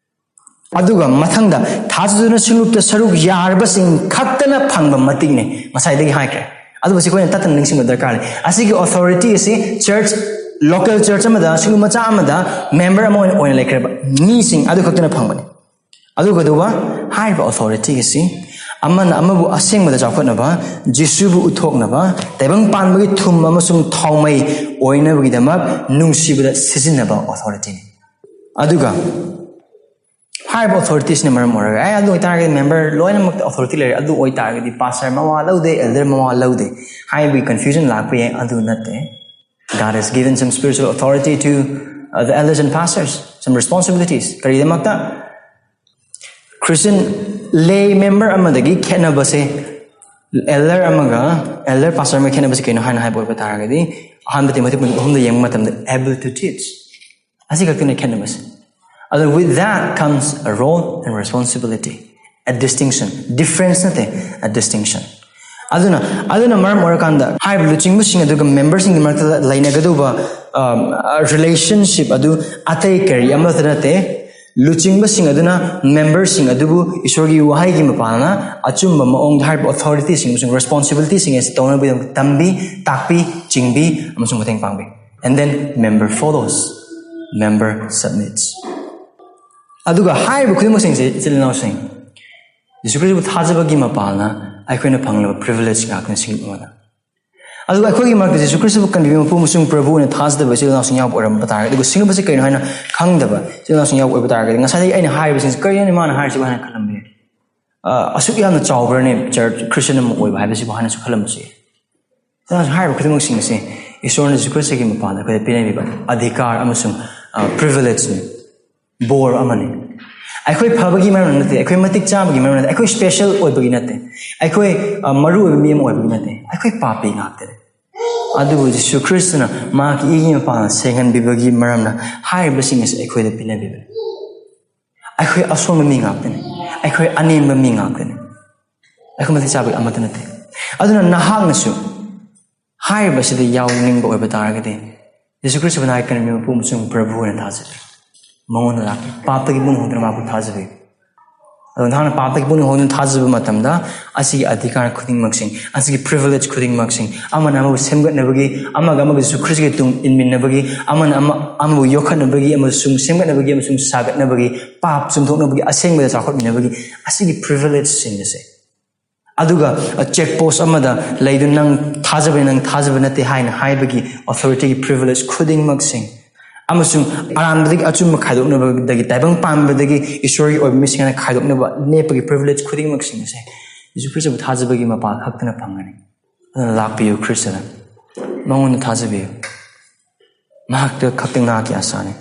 ꯑꯗꯨꯒ ꯃꯊꯪꯗ, "ꯊꯥꯖꯗꯨꯅ ꯁꯤꯡꯂꯨꯞꯇ ꯁꯔꯨꯛ ꯌꯥꯔꯕꯁꯤꯡ ꯈꯛꯇꯅ ꯐꯪꯕ ꯃꯇꯤꯛꯅꯤ", ꯉꯁꯥꯏꯗꯒꯤ ꯍꯥꯏꯈ꯭ꯔꯦ꯫ ꯑꯗꯨꯕꯨ ꯁꯤ ꯑꯩꯈꯣꯏꯅ ꯇꯠꯇꯅ ꯅꯤꯡꯁꯤꯡꯕ ꯗꯔꯀꯥꯔ ꯂꯩ꯫ ꯑꯁꯤꯒꯤ ꯑꯣꯊꯣꯔꯤꯇꯤ ꯑꯁꯤ ꯆꯔꯆ, ꯂꯣꯀꯦꯜ ꯆꯔꯆ ꯑꯃꯗ, ꯁꯤꯡꯂꯨꯞ ꯃꯆꯥ ꯑꯃꯗ ꯃꯦꯝꯕꯔ ꯑꯃ ꯑꯣꯏꯅ, ꯑꯣꯏꯅ ꯂꯩꯈ꯭ꯔꯦꯕ ꯃꯤꯁꯤꯡ ꯑꯗꯨ ꯈꯛꯇꯅ ꯐꯪꯕꯅꯤ꯫ ꯑꯗꯨꯒꯗꯨꯕ ꯍꯥꯏꯔꯤꯕ ꯑꯣꯊꯣꯔꯤꯇꯤ ꯑꯁꯤ ꯑꯃꯅ ꯑꯃꯕꯨ ꯑꯁꯦꯡꯕꯗ ꯆꯥꯎꯈꯠꯅꯕ, ꯖꯤꯁꯨꯕꯨ ꯎꯠꯊꯣꯛꯅꯕ, ꯇꯥꯏꯕꯪ ꯄꯥꯟꯕꯒꯤ ꯊꯨꯝ ꯑꯃꯁꯨꯡ ꯊꯥꯎꯃꯩ ꯑꯣꯏꯅꯕꯒꯤꯗꯃꯛ ꯅꯨꯡꯁꯤꯕꯗ ꯁꯤꯖꯤꯟꯅꯕ ꯑꯣꯊꯣꯔꯤꯇꯤꯅꯤ꯫ ꯑꯗꯨꯒ ꯍꯥꯏꯔꯤꯕ ꯑꯣꯊꯣꯔꯤꯇꯤꯁꯤꯅ ꯃꯔꯝ ꯑꯣꯏꯔꯒ, "ꯑꯦ, ꯑꯗꯨ ꯑꯣꯏꯇꯥꯔꯒꯗꯤ ꯃꯦꯝꯕꯔ ꯂꯣꯏꯅꯃꯛꯇ ꯑꯣꯊꯣꯔꯤꯇꯤ ꯂꯩꯔꯦ, ꯑꯗꯨ ꯑꯣꯏꯇꯥꯔꯒꯗꯤ ꯄꯥꯁꯇꯔ ꯃꯋꯥ ꯂꯧꯗꯦ, ꯑꯦꯜꯗꯔ ꯃꯋꯥ ꯂꯧꯗꯦ" ꯍꯥꯏꯕꯒꯤ ꯀꯟꯐ꯭ꯌꯨꯖꯟ ꯂꯥꯛꯄ ꯌꯥꯏ꯫ ꯑꯗꯨ ꯅꯠꯇꯦ꯫ God has given some spiritual authority to, uh, the elders and pastors, some responsibilities. ꯀꯔꯤꯒꯤꯗꯃꯛꯇ? ꯈ꯭ꯔꯤꯁꯇꯤꯌꯟ ꯂꯦ ꯃꯦꯝꯕꯔ ꯑꯃꯗꯒꯤ ꯈꯦꯠꯅꯕꯁꯦ, ꯑꯦꯜꯗꯔ ꯑꯃꯒ ꯑꯦꯜꯗꯔ ꯄꯥꯁꯇꯔ ꯑꯃꯒ ꯈꯦꯠꯅꯕꯁꯦ ꯀꯩꯅꯣ ꯍꯥꯏꯅ ꯍꯥꯏꯕ ꯑꯣꯏꯕ ꯇꯥꯔꯒꯗꯤ, ꯑꯍꯥꯟꯕ ꯇꯤꯃꯣꯊꯤ ꯄꯨꯡ ꯑꯍꯨꯝꯗ ꯌꯦꯡꯕ ꯃꯇꯝꯗ, "Able to teach", ꯑꯁꯤ ꯈꯛꯇꯅ ꯈꯦꯠꯅꯕꯁꯦ꯫ ꯑꯗꯨ with that comes a role and responsibility, a distinction, difference ꯅꯠꯇꯦ, a distinction. ꯑꯗꯨꯅ, ꯑꯗꯨꯅ ꯃꯔꯝ ꯑꯣꯏꯔꯀꯥꯟꯗ ꯍꯥꯏꯔꯤꯕ ꯂꯨꯆꯤꯡꯕꯁꯤꯡ ꯑꯗꯨꯒ ꯃꯦꯝꯕꯔꯁꯤꯡꯒꯤ ꯃꯔꯛꯇ ꯂꯩꯅꯒꯗꯧꯕ ꯔꯤꯂꯦꯁꯟꯁꯤꯞ ꯑꯗꯨ ꯑꯇꯩ ꯀꯔꯤ ꯑꯃꯠꯇ ꯅꯠꯇꯦ꯫ ꯂꯨꯆꯤꯡꯕꯁꯤꯡ ꯑꯗꯨꯅ ꯃꯦꯝꯕꯔꯁꯤꯡ ꯑꯗꯨꯕꯨ ꯏꯁꯣꯔꯒꯤ ꯋꯥꯍꯩꯒꯤ ꯃꯄꯥꯟꯅ ꯑꯆꯨꯝꯕ ꯃꯑꯣꯡꯗ ꯍꯥꯏꯔꯤꯕ ꯑꯣꯊꯣꯔꯤꯇꯤꯁꯤꯡ ꯑꯃꯁꯨꯡ ꯔꯦꯁꯄꯣꯟꯁꯤꯕꯤꯂꯤꯇꯤꯁꯤꯡ ꯑꯁꯤ ꯇꯧꯅꯕꯒꯤꯗꯃꯛꯇ ꯇꯝꯕꯤ, ꯇꯥꯛꯄꯤ, ꯆꯤꯡꯕꯤ ꯑꯃꯁꯨꯡ ꯃꯇꯦꯡ ꯄꯥꯡꯕꯤ꯫ And then member follows, member submits. ꯑꯗꯨꯒ ꯍꯥꯏꯔꯤꯕ ꯈꯨꯗꯤꯡꯃꯛꯁꯤꯡꯁꯦ, ꯏꯆꯤꯜ ꯏꯅꯥꯎꯁꯤꯡ, ꯖꯤꯁꯨ ꯈ꯭ꯔꯤꯁꯇꯕꯨ ꯊꯥꯖꯕꯒꯤ ꯃꯄꯥꯟꯅ ꯑꯩꯈꯣꯏꯅ ꯐꯪꯂꯕ ꯄ꯭ꯔꯤꯚꯤꯂꯦꯖ ꯉꯥꯛꯇꯅꯤ ꯁꯤꯡꯂꯨꯞ ꯑꯃꯗ꯫ ꯑꯗꯨꯒ ꯑꯩꯈꯣꯏꯒꯤ ꯃꯔꯛꯇ ꯖꯤꯁꯨ ꯈ꯭ꯔꯤꯁꯇꯕꯨ ꯀꯟꯕꯤꯕ ꯃꯄꯨ ꯑꯃꯁꯨꯡ ꯄ꯭ꯔꯚꯨ ꯑꯣꯏꯅ ꯊꯥꯖꯗꯕ ꯏꯆꯤꯜ ꯏꯅꯥꯎꯁꯤꯡ ꯌꯥꯎꯕ ꯑꯣꯏꯔꯝꯕ ꯇꯥꯔꯒꯗꯤ, ꯑꯗꯨꯒ ꯁꯤꯡꯂꯨꯞ ꯑꯁꯤ ꯀꯔꯤꯅꯣ ꯍꯥꯏꯅ ꯈꯪꯗꯕ ꯏꯆꯤꯜ ꯏꯅꯥꯎꯁꯤꯡ ꯌꯥꯎꯕ ꯑꯣꯏꯕ ꯇꯥꯔꯒꯗꯤ, ꯉꯁꯥꯏꯗꯒꯤ ꯑꯩꯅ ꯍꯥꯏꯔꯤꯕꯁꯤꯡꯁꯦ ꯀꯔꯤꯅꯣ ꯃꯥꯅ ꯍꯥꯏꯔꯤꯁꯤꯕꯨ ꯍꯥꯏꯅ ꯈꯜꯂꯝꯕ ꯌꯥꯏ꯫ ꯑ, ꯑꯁꯨꯛ ꯌꯥꯝꯅ ꯆꯥꯎꯕ꯭ꯔꯅꯦ ꯆꯔꯆ ꯈ꯭ꯔꯤꯁꯇꯤꯌꯟ ꯑꯃ ꯑꯣꯏꯕ ꯍꯥꯏꯕꯁꯤꯕꯨ ꯍꯥꯏꯅꯁꯨ ꯈꯜꯂꯝꯕꯁꯨ ꯌꯥꯏ꯫ ꯏꯆꯤꯜ ꯏꯅꯥꯎꯁꯤꯡ, ꯍꯥꯏꯔꯤꯕ ꯈꯨꯗꯤꯡꯃꯛꯁꯤꯡ ꯑꯁꯤ ꯏꯁꯣꯔꯅ ꯖꯤꯁꯨ ꯈ꯭ꯔꯤꯁꯇꯒꯤ ꯃꯄꯥꯟꯗ ꯑꯩꯈꯣꯏꯗ ꯄꯤꯅꯕꯤꯕ ꯑꯙꯤꯀꯥꯔ ꯑꯃꯁꯨꯡ, ꯑ, ꯄ꯭ꯔꯤꯚꯤꯂꯦꯖꯅꯤ, ꯕꯣꯔ ꯑꯃꯅꯤ꯫ ꯑꯩꯈꯣꯏ ꯐꯕꯒꯤ ꯃꯔꯝ ꯅꯠꯇꯦ, ꯑꯩꯈꯣꯏ ꯃꯇꯤꯛ ꯆꯥꯕꯒꯤ ꯃꯔꯝ ꯅꯠꯇꯦ, ꯑꯩꯈꯣꯏ ꯁ꯭ꯄꯦꯁꯦꯜ ꯑꯣꯏꯕꯒꯤ ꯅꯠꯇꯦ, ꯑꯩꯈꯣꯏ, ꯑ, ꯃꯔꯨ ꯑꯣꯏꯕ ꯃꯤ ꯑꯃ ꯑꯣꯏꯕꯒꯤ ꯅꯠꯇꯦ, ꯑꯩꯈꯣꯏ ꯄꯥꯄꯤ ꯉꯥꯛꯇꯅꯤ꯫ ꯑꯗꯨꯕꯨ ꯖꯤꯁꯨ ꯈ꯭ꯔꯤꯁꯇꯅ ꯃꯍꯥꯛꯀꯤ ꯏꯒꯤ ꯃꯄꯥꯟꯅ ꯁꯦꯡꯍꯟꯕꯤꯕꯒꯤ ꯃꯔꯝꯅ ꯍꯥꯏꯔꯤꯕꯁꯤꯡ ꯑꯁꯤ ꯑꯩꯈꯣꯏꯗ ꯄꯤꯅꯕꯤꯕꯅꯤ꯫ ꯑꯩꯈꯣꯏ ꯑꯁꯣꯟꯕ ꯃꯤ ꯉꯥꯛꯇꯅꯤ, ꯑꯩꯈꯣꯏ ꯑꯅꯦꯝꯕ ꯃꯤ ꯉꯥꯛꯇꯅꯤ, ꯑꯩꯈꯣꯏ ꯃꯇꯤꯛ ꯆꯥꯕꯒꯤ ꯑꯃꯠꯇ ꯅꯠꯇꯦ꯫ ꯑꯗꯨꯅ ꯅꯍꯥꯛꯅꯁꯨ ꯍꯥꯏꯔꯤꯕꯁꯤꯗ ꯌꯥꯎꯅꯤꯡꯕ ꯑꯣꯏꯕ ꯇꯥꯔꯒꯗꯤ, ꯖꯤꯁꯨ ꯈ꯭ꯔꯤꯁꯇꯕꯨ ꯅꯍꯥꯛꯀꯤ ꯀꯟꯕꯤꯕ ꯃꯄꯨ ꯑꯃꯁꯨꯡ ꯄ꯭ꯔꯚꯨ ꯑꯣꯏꯅ ꯊꯥꯖꯕꯤꯌꯨ꯫ ꯃꯉꯣꯟꯗ ꯂꯥꯛꯄꯤꯌꯨ, ꯄꯥꯞꯇꯒꯤ ꯄꯨꯛꯅꯤꯡ ꯍꯣꯡꯗꯨꯅ ꯃꯍꯥꯛꯄꯨ ꯊꯥꯖꯕꯤꯌꯨ꯫ ꯑꯗꯨ ꯅꯍꯥꯛꯅ ꯄꯥꯞꯇꯒꯤ ꯄꯨꯛꯅꯤꯡ ꯍꯣꯡꯗꯨꯅ ꯊꯥꯖꯕ ꯃꯇꯝꯗ, ꯑꯁꯤꯒꯤ ꯑꯙꯤꯀꯥꯔ ꯈꯨꯗꯤꯡꯃꯛꯁꯤꯡ, ꯑꯁꯤꯒꯤ ꯄ꯭ꯔꯤꯚꯤꯂꯦꯖ ꯈꯨꯗꯤꯡꯃꯛꯁꯤꯡ, ꯑꯃꯅ ꯑꯃꯕꯨ ꯁꯦꯝꯒꯠꯅꯕꯒꯤ, ꯑꯃꯒ ꯑꯃꯒ ꯖꯤꯁꯨ ꯈ꯭ꯔꯤꯁꯇꯒꯤ ꯇꯨꯡ ꯏꯟꯃꯤꯟꯅꯕꯒꯤ, ꯑꯃꯅ ꯑꯃ, ꯑꯃꯕꯨ ꯌꯣꯛꯈꯠꯅꯕꯒꯤ ꯑꯃꯁꯨꯡ ꯁꯦꯝꯒꯠꯅꯕꯒꯤ ꯑꯃꯁꯨꯡ ꯁꯥꯒꯠꯅꯕꯒꯤ, ꯄꯥꯞ ꯆꯨꯝꯊꯣꯛꯅꯕꯒꯤ, ꯑꯁꯦꯡꯕꯗ ꯆꯥꯎꯈꯠꯃꯤꯟꯅꯕꯒꯤ, ꯑꯁꯤꯒꯤ ꯄ꯭ꯔꯤꯚꯤꯂꯦꯖꯁꯤꯡ ꯑꯁꯦ꯫ ꯑꯗꯨꯒ, ꯑ, ꯆꯦꯛ ꯄꯣꯁ ꯑꯃꯗ ꯂꯩꯗꯨꯅ "ꯅꯪ ꯊꯥꯖꯕꯅꯤ, ꯅꯪ ꯊꯥꯖꯕ ꯅꯠꯇꯦ" ꯍꯥꯏꯅ ꯍꯥꯏꯕꯒꯤ ꯑꯣꯊꯣꯔꯤꯇꯤꯒꯤ ꯄ꯭ꯔꯤꯚꯤꯂꯦꯖ ꯈꯨꯗꯤꯡꯃꯛꯁꯤꯡ, ꯑꯃꯁꯨꯡ ꯑꯔꯥꯟꯕꯗꯒꯤ ꯑꯆꯨꯝꯕ ꯈꯥꯏꯗꯣꯛꯅꯕꯗꯒꯤ, ꯇꯥꯏꯕꯪ ꯄꯥꯟꯕꯗꯒꯤ ꯏꯁꯣꯔꯒꯤ ꯑꯣꯏꯕ ꯃꯤꯁꯤꯡ ꯍꯥꯏꯅ ꯈꯥꯏꯗꯣꯛꯅꯕ ꯂꯦꯞꯄꯒꯤ ꯄ꯭ꯔꯤꯚꯤꯂꯦꯖ ꯈꯨꯗꯤꯡꯃꯛꯁꯤꯡ ꯑꯁꯦ ꯖꯤꯁꯨ ꯈ꯭ꯔꯤꯁꯇꯕꯨ ꯊꯥꯖꯕꯒꯤ ꯃꯄꯥ ꯈꯛꯇꯅ ꯐꯪꯒꯅꯤ꯫ ꯑꯗꯨꯅ ꯂꯥꯛꯄꯤꯌꯨ ꯈ꯭ꯔꯤꯁꯇꯗ, ꯃꯉꯣꯟꯗ ꯊꯥꯖꯕꯤꯌꯨ, ꯃꯍꯥꯛꯇ ꯈꯛꯇ ꯉꯥꯛꯀꯤ ꯑꯁꯥꯅꯤ꯫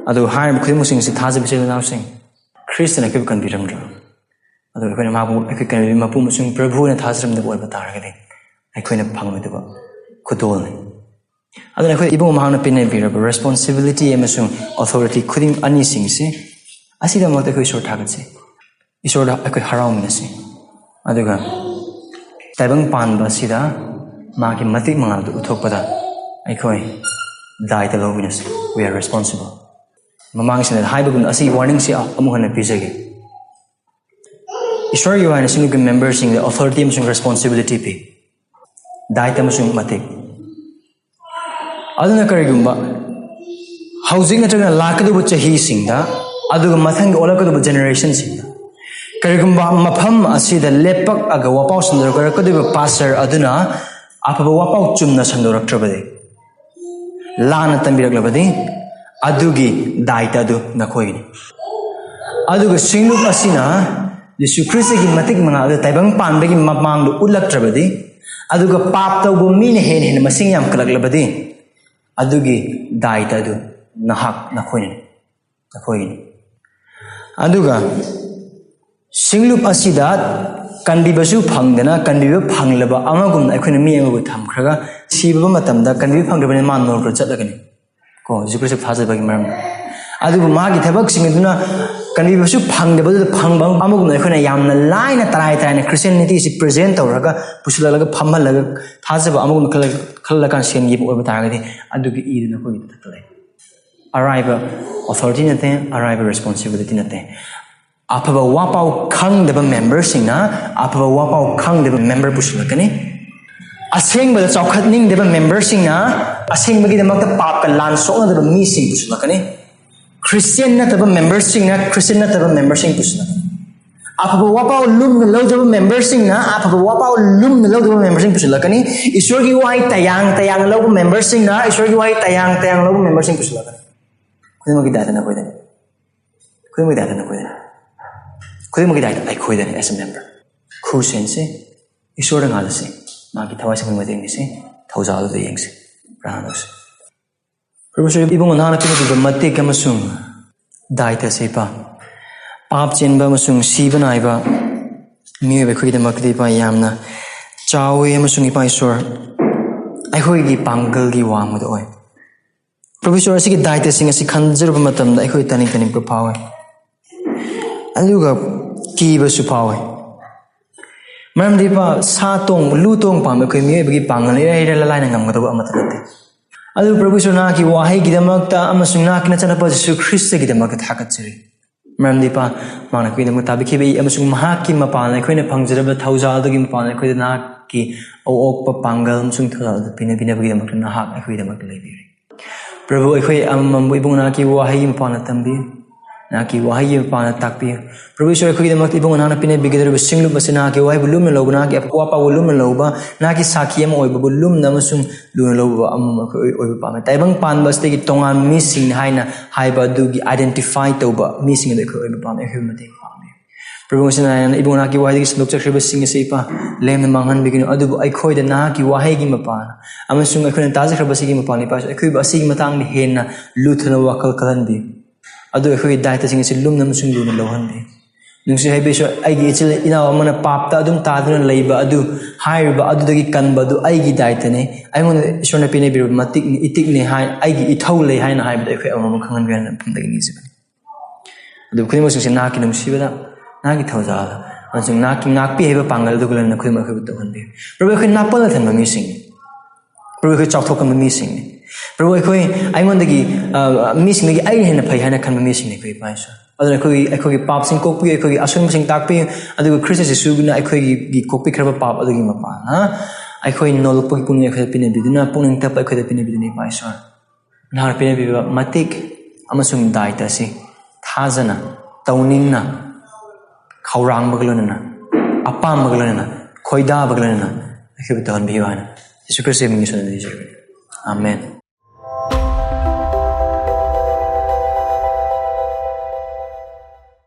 ꯑꯗꯨ ꯍꯥꯏꯔꯤꯕ ꯈꯨꯗꯤꯡꯃꯛꯁꯤꯡ ꯑꯁꯤ ꯊꯥꯖꯕ ꯏꯆꯤꯜ ꯏꯅꯥꯎꯁꯤꯡ, ꯈ꯭ꯔꯤꯁꯇꯅ ꯑꯩꯈꯣꯏꯕꯨ ꯀꯟꯕꯤꯔꯝꯗ꯭ꯔꯣ? ꯑꯗꯨꯒ ꯑꯩꯈꯣꯏꯅ ꯃꯍꯥꯛꯄꯨ ꯑꯩꯈꯣꯏ ꯀꯟꯕꯤꯕ ꯃꯄꯨ ꯑꯃꯁꯨꯡ ꯄ꯭ꯔꯚꯨ ꯑꯣꯏꯅ ꯊꯥꯖꯔꯝꯗꯕ ꯑꯣꯏꯕ ꯇꯥꯔꯒꯗꯤ, ꯑꯩꯈꯣꯏꯅ ꯐꯪꯂꯣꯏꯗꯕ ꯈꯨꯗꯣꯜꯅꯤ꯫ ꯑꯗꯨꯅ ꯑꯩꯈꯣꯏ ꯏꯕꯨꯡ ꯃꯍꯥꯛꯅ ꯄꯤꯅꯕꯤꯔꯕ ꯔꯦꯁꯄꯣꯟꯁꯤꯕꯤꯂꯤꯇꯤ ꯑꯃꯁꯨꯡ ꯑꯣꯊꯣꯔꯤꯇꯤ ꯈꯨꯗꯤꯡ ꯑꯅꯤꯁꯤꯡꯁꯤ ꯑꯁꯤꯒꯤꯗꯃꯛꯇ ꯑꯩꯈꯣꯏ ꯏꯁꯣꯔ ꯊꯥꯒꯠꯆꯩ꯫ ꯏꯁꯣꯔꯗ ꯑꯩꯈꯣꯏ ꯍꯔꯥꯎꯃꯤꯟꯅꯁꯤ꯫ ꯑꯗꯨꯒ ꯇꯥꯏꯕꯪ ꯄꯥꯟꯕ ꯑꯁꯤꯗ ꯃꯥꯒꯤ ꯃꯇꯤꯛ ꯃꯉꯥꯜꯗꯨ ꯎꯠꯊꯣꯛꯄꯗ ꯑꯩꯈꯣꯏ ꯗꯥꯏꯇ ꯂꯧꯕꯤꯅꯁꯤ꯫ We are responsible. ꯃꯃꯥꯡꯁꯤꯡꯗ ꯍꯥꯏꯕꯒꯨꯝꯅ ꯑꯁꯤꯒꯤ ꯋꯥꯔꯅꯤꯡꯁꯤ ꯑꯃꯨꯛ ꯍꯟꯅ ꯄꯤꯖꯒꯦ꯫ ꯏꯁꯣꯔꯒꯤ ꯋꯥ ꯍꯥꯏꯅ ꯁꯤꯡꯂꯨꯞꯀꯤ ꯃꯦꯝꯕꯔꯁꯤꯡꯗ ꯑꯣꯊꯣꯔꯤꯇꯤ ꯑꯃꯁꯨꯡ ꯔꯦꯁꯄꯣꯟꯁꯤꯕꯤꯂꯤꯇꯤ ꯄꯤ, ꯗꯥꯏꯇ ꯑꯃꯁꯨꯡ ꯃꯇꯤꯛ꯫ ꯑꯗꯨꯅ ꯀꯔꯤꯒꯨꯝꯕ ꯍꯧꯖꯤꯛ ꯅꯠꯇ꯭ꯔꯒꯅ ꯂꯥꯛꯀꯗꯧꯕ ꯆꯍꯤꯁꯤꯡꯗ, ꯑꯗꯨꯒ ꯃꯊꯪꯒꯤ ꯑꯣꯜꯂꯛꯀꯗꯧꯕ ꯖꯦꯅꯦꯔꯦꯁꯟꯁꯤꯡꯗ, ꯀꯔꯤꯒꯨꯝꯕ ꯃꯐꯝ ꯑꯁꯤꯗ ꯂꯦꯞꯄꯛꯑꯒ ꯋꯥꯄꯥꯎ ꯁꯟꯗꯣꯔꯛꯀꯗꯧꯔꯤꯕ ꯄꯥꯁꯇꯔ ꯑꯗꯨꯅ ꯑꯐꯕ ꯋꯥꯄꯥꯎ ꯆꯨꯝꯅ ꯁꯟꯗꯣꯔꯛꯇ꯭ꯔꯕꯗꯤ, ꯂꯥꯟꯅ ꯇꯝꯕꯤꯔꯛꯂꯕꯗꯤ, ꯑꯗꯨꯒꯤ ꯗꯥꯏꯇ ꯑꯗꯨ ꯅꯈꯣꯏꯒꯤꯅꯤ꯫ ꯑꯗꯨꯒ ꯁꯤꯡꯂꯨꯞ ꯑꯁꯤꯅ ꯖꯤꯁꯨ ꯈ꯭ꯔꯤꯁꯇꯒꯤ ꯃꯇꯤꯛ ꯃꯉꯥꯜ ꯑꯗꯨ ꯇꯥꯏꯕꯪ ꯄꯥꯟꯕꯒꯤ ꯃꯃꯥꯡꯗ ꯎꯠꯂꯛꯇ꯭ꯔꯕꯗꯤ, ꯑꯗꯨꯒ ꯄꯥꯞ ꯇꯧꯕ ꯃꯤꯅ ꯍꯦꯟꯅ ꯍꯦꯟꯅ ꯃꯁꯤꯡ ꯌꯥꯝꯈꯠꯂꯛꯂꯕꯗꯤ, ꯑꯗꯨꯒꯤ ꯗꯥꯏꯇ ꯑꯗꯨ ꯅꯍꯥꯛ ꯅꯈꯣꯏꯅꯤ, ꯅꯈꯣꯏꯒꯤꯅꯤ꯫ ꯑꯗꯨꯒ ꯁꯤꯡꯂꯨꯞ ꯑꯁꯤꯗ ꯀꯟꯕꯤꯕꯁꯨ ꯐꯪꯗꯅ ꯀꯟꯕꯤꯕ ꯐꯪꯂꯕ ꯑꯃꯒꯨꯝꯅ ꯑꯩꯈꯣꯏꯅ ꯃꯤ ꯑꯃꯕꯨ ꯊꯝꯈ꯭ꯔꯒ, ꯁꯤꯕ ꯃꯇꯝꯗ ꯀꯟꯕꯤꯕ ꯐꯪꯗ꯭ꯔꯕꯅꯤꯅ ꯃꯥ ꯅꯣꯔꯛꯇ ꯆꯠꯂꯒꯅꯤ꯫ ꯀꯣ, ꯖꯤꯁꯨ ꯈ꯭ꯔꯤꯁꯇ ꯊꯥꯖꯕꯒꯤ ꯃꯔꯝꯗ꯫ ꯑꯗꯨꯕꯨ ꯃꯥꯒꯤ ꯊꯕꯛꯁꯤꯡ ꯑꯗꯨꯅ ꯀꯟꯕꯤꯕꯁꯨ ꯐꯪꯗꯕꯗꯨꯗ ꯐꯪꯕ ꯑꯃꯒꯨꯝꯅ ꯑꯩꯈꯣꯏꯅ ꯌꯥꯝꯅ ꯂꯥꯏꯅ, ꯇꯔꯥꯏ ꯇꯔꯥꯏꯅ ꯈ꯭ꯔꯤꯁꯇꯤꯌꯥꯅꯤꯇꯤꯁꯤ ꯄ꯭ꯔꯦꯖꯦꯟ ꯇꯧꯔꯒ, ꯄꯨꯁꯤꯜꯂꯛꯂꯒ, ꯐꯝꯍꯜꯂꯒ, ꯊꯥꯖꯕ ꯑꯃꯒꯨꯝꯅ ꯈꯜꯂ-, ꯈꯜꯂꯀꯥꯟꯗ ꯁꯦꯟꯈꯤꯕ ꯑꯣꯏꯕ ꯇꯥꯔꯒꯗꯤ, ꯑꯗꯨꯒꯤ ꯏꯗꯨ ꯅꯈꯣꯏꯒꯤ ꯃꯊꯛꯇ ꯂꯩ꯫ ꯑꯔꯥꯏꯕ ꯑꯣꯊꯣꯔꯤꯇꯤ ꯅꯠꯇꯦ, ꯑꯔꯥꯏꯕ ꯔꯦꯁꯄꯣꯟꯁꯤꯕꯤꯂꯤꯇꯤ ꯅꯠꯇꯦ꯫ ꯑꯐꯕ ꯋꯥꯄꯥꯎ ꯈꯪꯗꯕ ꯃꯦꯝꯕꯔꯁꯤꯡꯅ ꯑꯐꯕ ꯋꯥꯄꯥꯎ ꯈꯪꯗꯕ ꯃꯦꯝꯕꯔ ꯄꯨꯁꯤꯜꯂꯛꯀꯅꯤ꯫ ꯑꯁꯦꯡꯕꯗ ꯆꯥꯎꯈꯠꯅꯤꯡꯗꯕ ꯃꯦꯝꯕꯔꯁꯤꯡꯅ ꯑꯁꯦꯡꯕꯒꯤꯗꯃꯛꯇ ꯄꯥꯞꯀ ꯂꯥꯟ ꯁꯣꯛꯅꯗꯕ ꯃꯤꯁꯤꯡ ꯄꯨꯁꯤꯜꯂꯛꯀꯅꯤ꯫ ꯈ꯭ꯔꯤꯁꯇꯤꯌꯥꯟ ꯅꯠꯇꯕ ꯃꯦꯝꯕꯔꯁꯤꯡꯅ ꯈ꯭ꯔꯤꯁꯇꯤꯌꯥꯟ ꯅꯠꯇꯕ ꯃꯦꯝꯕꯔꯁꯤꯡ ꯄꯨꯁꯤꯜꯂꯛꯀꯅꯤ꯫ ꯑꯐꯕ ꯋꯥꯄꯥꯎ ꯂꯨꯝꯅ ꯂꯧꯗꯕ ꯃꯦꯝꯕꯔꯁꯤꯡꯅ ꯑꯐꯕ ꯋꯥꯄꯥꯎ ꯂꯨꯝꯅ ꯂꯧꯗꯕ ꯃꯦꯝꯕꯔꯁꯤꯡ ꯄꯨꯁꯤꯜꯂꯛꯀꯅꯤ꯫ ꯏꯁꯣꯔꯒꯤ ꯋꯥꯍꯩ ꯇꯌꯥꯡ ꯇꯌꯥꯡꯅ ꯂꯧꯕ ꯃꯦꯝꯕꯔꯁꯤꯡꯅ ꯏꯁꯣꯔꯒꯤ ꯋꯥꯍꯩ ꯇꯌꯥꯡ ꯇꯌꯥꯡꯅ ꯂꯧꯕ ꯃꯦꯝꯕꯔꯁꯤꯡ ꯄꯨꯁꯤꯜꯂꯛꯀꯅꯤ꯫ ꯈꯨꯗꯤꯡꯃꯛꯀꯤ ꯗꯥꯏꯇ ꯅꯈꯣꯏꯗꯅꯤ꯫ ꯈꯨꯗꯤꯡꯃꯛꯀꯤ ꯗꯥꯏꯇ ꯅꯈꯣꯏꯗꯅꯤ꯫ ꯈꯨꯗꯤꯡꯃꯛꯀꯤ ꯗꯥꯏꯇ ꯑꯩꯈꯣꯏꯗꯅꯤ, as a member꯫ ꯈꯨꯔꯁꯦꯟꯁꯤ, ꯏꯁꯣꯔꯗ ꯉꯥꯜꯂꯁꯤ, ꯃꯥꯒꯤ ꯊꯋꯥꯏ ꯁꯦꯡꯕ ꯃꯇꯦꯡ ꯅꯤꯁꯤ, ꯊꯧꯖꯥꯜ ꯑꯗꯨꯗ ꯌꯦꯡꯁꯤ꯫ ꯄ꯭ꯔꯥꯔꯊꯅꯥ ꯇꯧꯁꯤ꯫ ꯄ꯭ꯔꯚꯨ ꯏꯁꯣꯔ, ꯏꯕꯨꯡꯉꯣ ꯅꯍꯥꯛꯅ ꯄꯤꯔꯛꯂꯤꯕ ꯃꯇꯤꯛ ꯑꯃꯁꯨꯡ ꯗꯥꯏꯇ ꯑꯁꯤ, ꯏꯄꯥ, ꯄꯥꯞ ꯆꯦꯟꯕ ꯑꯃꯁꯨꯡ ꯁꯤꯕ ꯅꯥꯏꯕ ꯃꯤꯑꯣꯏꯕ ꯑꯩꯈꯣꯏꯒꯤꯗꯃꯛꯇꯗꯤ, ꯏꯄꯥ, ꯌꯥꯝꯅ ꯆꯥꯎꯏ ꯑꯃꯁꯨꯡ, ꯏꯄꯥ ꯏꯁꯣꯔ, ꯑꯩꯈꯣꯏꯒꯤ ꯄꯥꯡꯒꯜꯒꯤ ꯋꯥꯡꯃꯗ ꯑꯣꯏ꯫ ꯄ꯭ꯔꯚꯨ ꯏꯁꯣꯔ, ꯑꯁꯤꯒꯤ ꯗꯥꯏꯇꯁꯤꯡ ꯑꯁꯤ ꯈꯟꯖꯔꯨꯕ ꯃꯇꯝꯗ ꯑꯩꯈꯣꯏ ꯇꯥꯅꯤꯡ ꯇꯥꯅꯤꯡꯕ ꯐꯥꯎꯏ, ꯑꯗꯨꯒ ꯀꯤꯕꯁꯨ ꯐꯥꯎꯏ꯫ ꯃꯔꯝꯗꯤ, ꯏꯄꯥ, ꯁꯥ ꯇꯣꯡ, ꯂꯨ ꯇꯣꯡ ꯄꯥꯝꯕ ꯑꯩꯈꯣꯏ ꯃꯤꯑꯣꯏꯕꯒꯤ ꯄꯥꯡꯒꯜ ꯏꯔꯩ ꯏꯔꯩ ꯂꯥꯏꯅ ꯉꯝꯒꯗꯧꯕ ꯑꯃꯠꯇ ꯅꯠꯇꯦ꯫ ꯑꯗꯨ ꯄ꯭ꯔꯚꯨ ꯏꯁꯣꯔ, ꯅꯍꯥꯛꯀꯤ ꯋꯥꯍꯩꯒꯤꯗꯃꯛꯇ ꯑꯃꯁꯨꯡ ꯅꯍꯥꯛꯀꯤ ꯅꯆꯥꯅꯨꯄꯥ ꯖꯤꯁꯨ ꯈ꯭ꯔꯤꯁꯇꯒꯤꯗꯃꯛꯇ ꯊꯥꯒꯠꯆꯔꯤ꯫ ꯃꯔꯝꯗꯤ ꯏꯄꯥ, ꯃꯍꯥꯛꯅ ꯑꯩꯈꯣꯏꯒꯤꯗꯃꯛ ꯇꯥꯕꯤꯈꯤꯕ ꯑꯃꯁꯨꯡ ꯃꯍꯥꯛꯀꯤ ꯃꯄꯥꯟꯅ ꯑꯩꯈꯣꯏꯅ ꯐꯪꯖꯔꯕ ꯊꯧꯖꯥꯜꯗꯨꯒꯤ ꯃꯄꯥꯟꯅ ꯑꯩꯈꯣꯏꯗ ꯅꯍꯥꯛꯀꯤ ꯑꯣꯛꯄ ꯄꯥꯡꯒꯜ ꯑꯃꯁꯨꯡ ꯊꯧꯖꯥꯜ ꯑꯗꯨ ꯄꯤꯅꯕꯤꯅꯕꯒꯤꯗꯃꯛꯇ ꯅꯍꯥꯛ ꯑꯩꯈꯣꯏꯒꯤꯗꯃꯛꯇ ꯂꯩꯕꯤꯔꯤ꯫ ꯄ꯭ꯔꯚꯨ, ꯑꯩꯈꯣꯏ ꯑꯃꯃꯝꯕꯨ ꯏꯕꯨꯡ ꯅꯍꯥꯛꯀꯤ ꯋꯥꯍꯩꯒꯤ ꯃꯄꯥꯟꯅ ꯇꯝꯕꯤꯌꯨ꯫ ꯅꯍꯥꯛꯀꯤ ꯋꯥꯍꯩꯒꯤ ꯃꯄꯥꯟꯅ ꯇꯥꯛꯄꯤꯌꯨ꯫ ꯄ꯭ꯔꯚꯨ ꯏꯁꯣꯔ, ꯑꯩꯈꯣꯏꯒꯤꯗꯃꯛꯇ ꯏꯕꯨꯡ ꯅꯍꯥꯛꯅ ꯄꯤꯅꯕꯤꯒꯗꯧꯔꯤꯕ ꯁꯤꯡꯂꯨꯞ ꯑꯁꯤ ꯅꯍꯥꯛꯀꯤ ꯋꯥꯍꯩꯕꯨ ꯂꯨꯝꯅ ꯂꯧꯕ, ꯅꯍꯥꯛꯀꯤ ꯑꯄꯣꯛ ꯑꯄꯥꯎꯕꯨ ꯂꯨꯝꯅ ꯂꯧꯕ, ꯅꯍꯥꯛꯀꯤ ꯁꯥꯈꯤ ꯑꯃ ꯑꯣꯏꯕꯕꯨ ꯂꯨꯝꯅ ꯑꯃꯁꯨꯡ ꯂꯨꯅ ꯂꯧꯕ ꯑꯃꯃꯝ ꯑꯩꯈꯣꯏ ꯑꯣꯏꯕ ꯄꯥꯝꯃꯤ꯫ ꯇꯥꯏꯕꯪ ꯄꯥꯟꯕ ꯑꯁꯤꯗꯒꯤ ꯇꯣꯉꯥꯟꯕ ꯃꯤꯁꯤꯡꯅꯤ ꯍꯥꯏꯅ ꯍꯥꯏꯕ ꯑꯗꯨꯒꯤ identify ꯇꯧꯕ ꯃꯤꯁꯤꯡ ꯑꯗꯨ ꯑꯩꯈꯣꯏ ꯑꯣꯏꯕ ꯄꯥꯝꯃꯤ꯫ ꯑꯩꯈꯣꯏꯕꯨ ꯃꯇꯦꯡ ꯄꯥꯡꯕꯤꯌꯨ꯫ ꯄ꯭ꯔꯚꯨ, ꯉꯁꯤ ꯅꯍꯥꯟ ꯏꯕꯨꯡ ꯅꯍꯥꯛꯀꯤ ꯋꯥꯍꯩꯗꯒꯤ ꯁꯟꯗꯣꯛꯆꯈ꯭ꯔꯤꯕꯁꯤꯡ ꯑꯁꯤ ꯏꯄꯥ, ꯂꯦꯝꯅ ꯃꯥꯡꯍꯟꯕꯤꯒꯅꯨ꯫ ꯑꯗꯨꯕꯨ ꯑꯩꯈꯣꯏꯗ ꯅꯍꯥꯛꯀꯤ ꯋꯥꯍꯩꯒꯤ ꯃꯄꯥꯟ ꯑꯃꯁꯨꯡ ꯑꯩꯈꯣꯏꯅ ꯇꯥꯖꯈ꯭ꯔꯕꯁꯤꯒꯤ ꯃꯄꯥꯟ ꯏꯄꯥ, ꯑꯩꯈꯣꯏꯕꯨ ꯑꯁꯤꯒꯤ ꯃꯇꯥꯡꯗ ꯍꯦꯟꯅ ꯂꯨꯊꯅ ꯋꯥꯈꯜ ꯈꯜꯍꯟꯕꯤꯌꯨ꯫ ꯑꯗꯨ ꯑꯩꯈꯣꯏꯒꯤ ꯗꯥꯏꯇꯁꯤꯡ ꯑꯁꯤ ꯂꯨꯝꯅ ꯑꯃꯁꯨꯡ ꯂꯨꯅ ꯂꯧꯍꯟꯕꯤꯌꯨ꯫ ꯅꯨꯡꯁꯤ ꯍꯥꯏꯕ ꯏꯁꯣꯔ, ꯑꯩꯒꯤ ꯏꯆꯤꯜ ꯏꯅꯥꯎ ꯑꯃꯅ ꯄꯥꯞꯇ ꯑꯗꯨꯝ ꯇꯥꯗꯨꯅ ꯂꯩꯕ ꯑꯗꯨ, ꯍꯥꯏꯔꯤꯕ ꯑꯗꯨꯗꯒꯤ ꯀꯟꯕ ꯑꯗꯨ ꯑꯩꯒꯤ ꯗꯥꯏꯇꯅꯤ꯫ ꯑꯩꯉꯣꯟꯗ ꯏꯁꯣꯔꯅ ꯄꯤꯅꯕꯤꯔꯕ ꯃꯇꯤꯛꯅꯤ, ꯏꯇꯤꯛꯅꯤ ꯍꯥꯏ, ꯑꯩꯒꯤ ꯏꯊꯧ ꯂꯩ ꯍꯥꯏꯅ ꯍꯥꯏꯕꯗ ꯑꯩꯈꯣꯏ ꯑꯃꯃꯝ ꯈꯪꯍꯟꯕꯤꯌꯨ ꯍꯥꯏꯅ ꯃꯐꯝꯗꯒꯤ ꯅꯤꯖꯕꯅꯤ꯫ ꯑꯗꯨ ꯈꯨꯗꯤꯡꯃꯛꯁꯤꯡꯁꯦ ꯅꯍꯥꯛꯀꯤ ꯅꯨꯡꯁꯤꯕꯗ, ꯅꯍꯥꯛꯀꯤ ꯊꯧꯖꯥꯜꯗ ꯑꯃꯁꯨꯡ ꯅꯍꯥꯛꯀꯤ ꯉꯥꯛꯄꯤ ꯍꯥꯏꯕ ꯄꯥꯡꯒꯜꯗꯨꯒ ꯂꯣꯏꯅꯅ ꯈꯨꯗꯤꯡꯃꯛ ꯑꯩꯈꯣꯏꯕꯨ ꯇꯧꯍꯟꯕꯤꯌꯨ꯫ ꯄ꯭ꯔꯚꯨ, ꯑꯩꯈꯣꯏ ꯅꯥꯄꯜꯅ ꯊꯟꯕ ꯃꯤꯁꯤꯡꯅꯤ꯫ ꯄ꯭ꯔꯚꯨ, ꯑꯩꯈꯣꯏ ꯆꯥꯎꯊꯣꯛꯀꯟꯕ ꯃꯤꯁꯤꯡꯅꯤ꯫ ꯄ꯭ꯔꯚꯨ, ꯑꯩꯈꯣꯏ ꯑꯩꯉꯣꯟꯗꯒꯤ, ꯑ, ꯃꯤꯁꯤꯡꯗꯒꯤ ꯑꯩꯅ ꯍꯦꯟꯅ ꯐꯩ ꯍꯥꯏꯅ ꯈꯟꯕ ꯃꯤꯁꯤꯡꯅꯤ ꯑꯩꯈꯣꯏ ꯏꯄꯥ ꯏꯁꯣꯔ꯫ ꯑꯗꯨꯅ ꯑꯩꯈꯣꯏꯒꯤ, ꯑꯩꯈꯣꯏꯒꯤ ꯄꯥꯞꯁꯤꯡ ꯀꯣꯛꯄꯤꯌꯨ, ꯑꯩꯈꯣꯏꯒꯤ ꯑꯁꯣꯏꯕꯁꯤꯡ ꯇꯥꯛꯄꯤꯌꯨ, ꯑꯗꯨꯒ ꯈ꯭ꯔꯤꯁꯇ ꯖꯤꯁꯨꯅ ꯑꯩꯈꯣꯏꯒꯤ ꯀꯣꯛꯄꯤꯈ꯭ꯔꯕ ꯄꯥꯞ ꯑꯗꯨꯒꯤ ꯃꯄꯥꯟꯅ ꯑꯩꯈꯣꯏ ꯅꯣꯜꯂꯛꯄꯒꯤ ꯄꯨꯛꯅꯤꯡ ꯑꯩꯈꯣꯏꯗ ꯄꯤꯅꯕꯤꯗꯨꯅ, ꯄꯨꯛꯅꯤꯡ ꯇꯞꯄ ꯑꯩꯈꯣꯏꯗ ꯄꯤꯅꯕꯤꯗꯨꯅ ꯏꯄꯥ ꯏꯁꯣꯔ꯫ ꯅꯍꯥꯛꯅ ꯄꯤꯅꯕꯤꯕ ꯃꯇꯤꯛ ꯑꯃꯁꯨꯡ ꯗꯥꯏꯇ ꯑꯁꯤ ꯊꯥꯖꯅ, ꯇꯧꯅꯤꯡꯅ, ꯈꯧꯔꯥꯡꯕꯒ ꯂꯣꯏꯅꯅ, ꯑꯄꯥꯝꯕꯒ ꯂꯣꯏꯅꯅ, ꯈꯣꯏꯗꯥꯕꯒ ꯂꯣꯏꯅꯅ ꯑꯩꯈꯣꯏꯕꯨ ꯇꯧꯍꯟꯕꯤꯌꯨ ꯍꯥꯏꯅ ꯌꯤꯁꯨ ꯈ꯭ꯔꯤꯁꯇꯒꯤ ꯃꯤꯡꯗ ꯁꯣꯟꯅꯗꯨꯅ ꯅꯤꯖꯔꯤ꯫ ꯑꯥꯃꯦꯟ꯫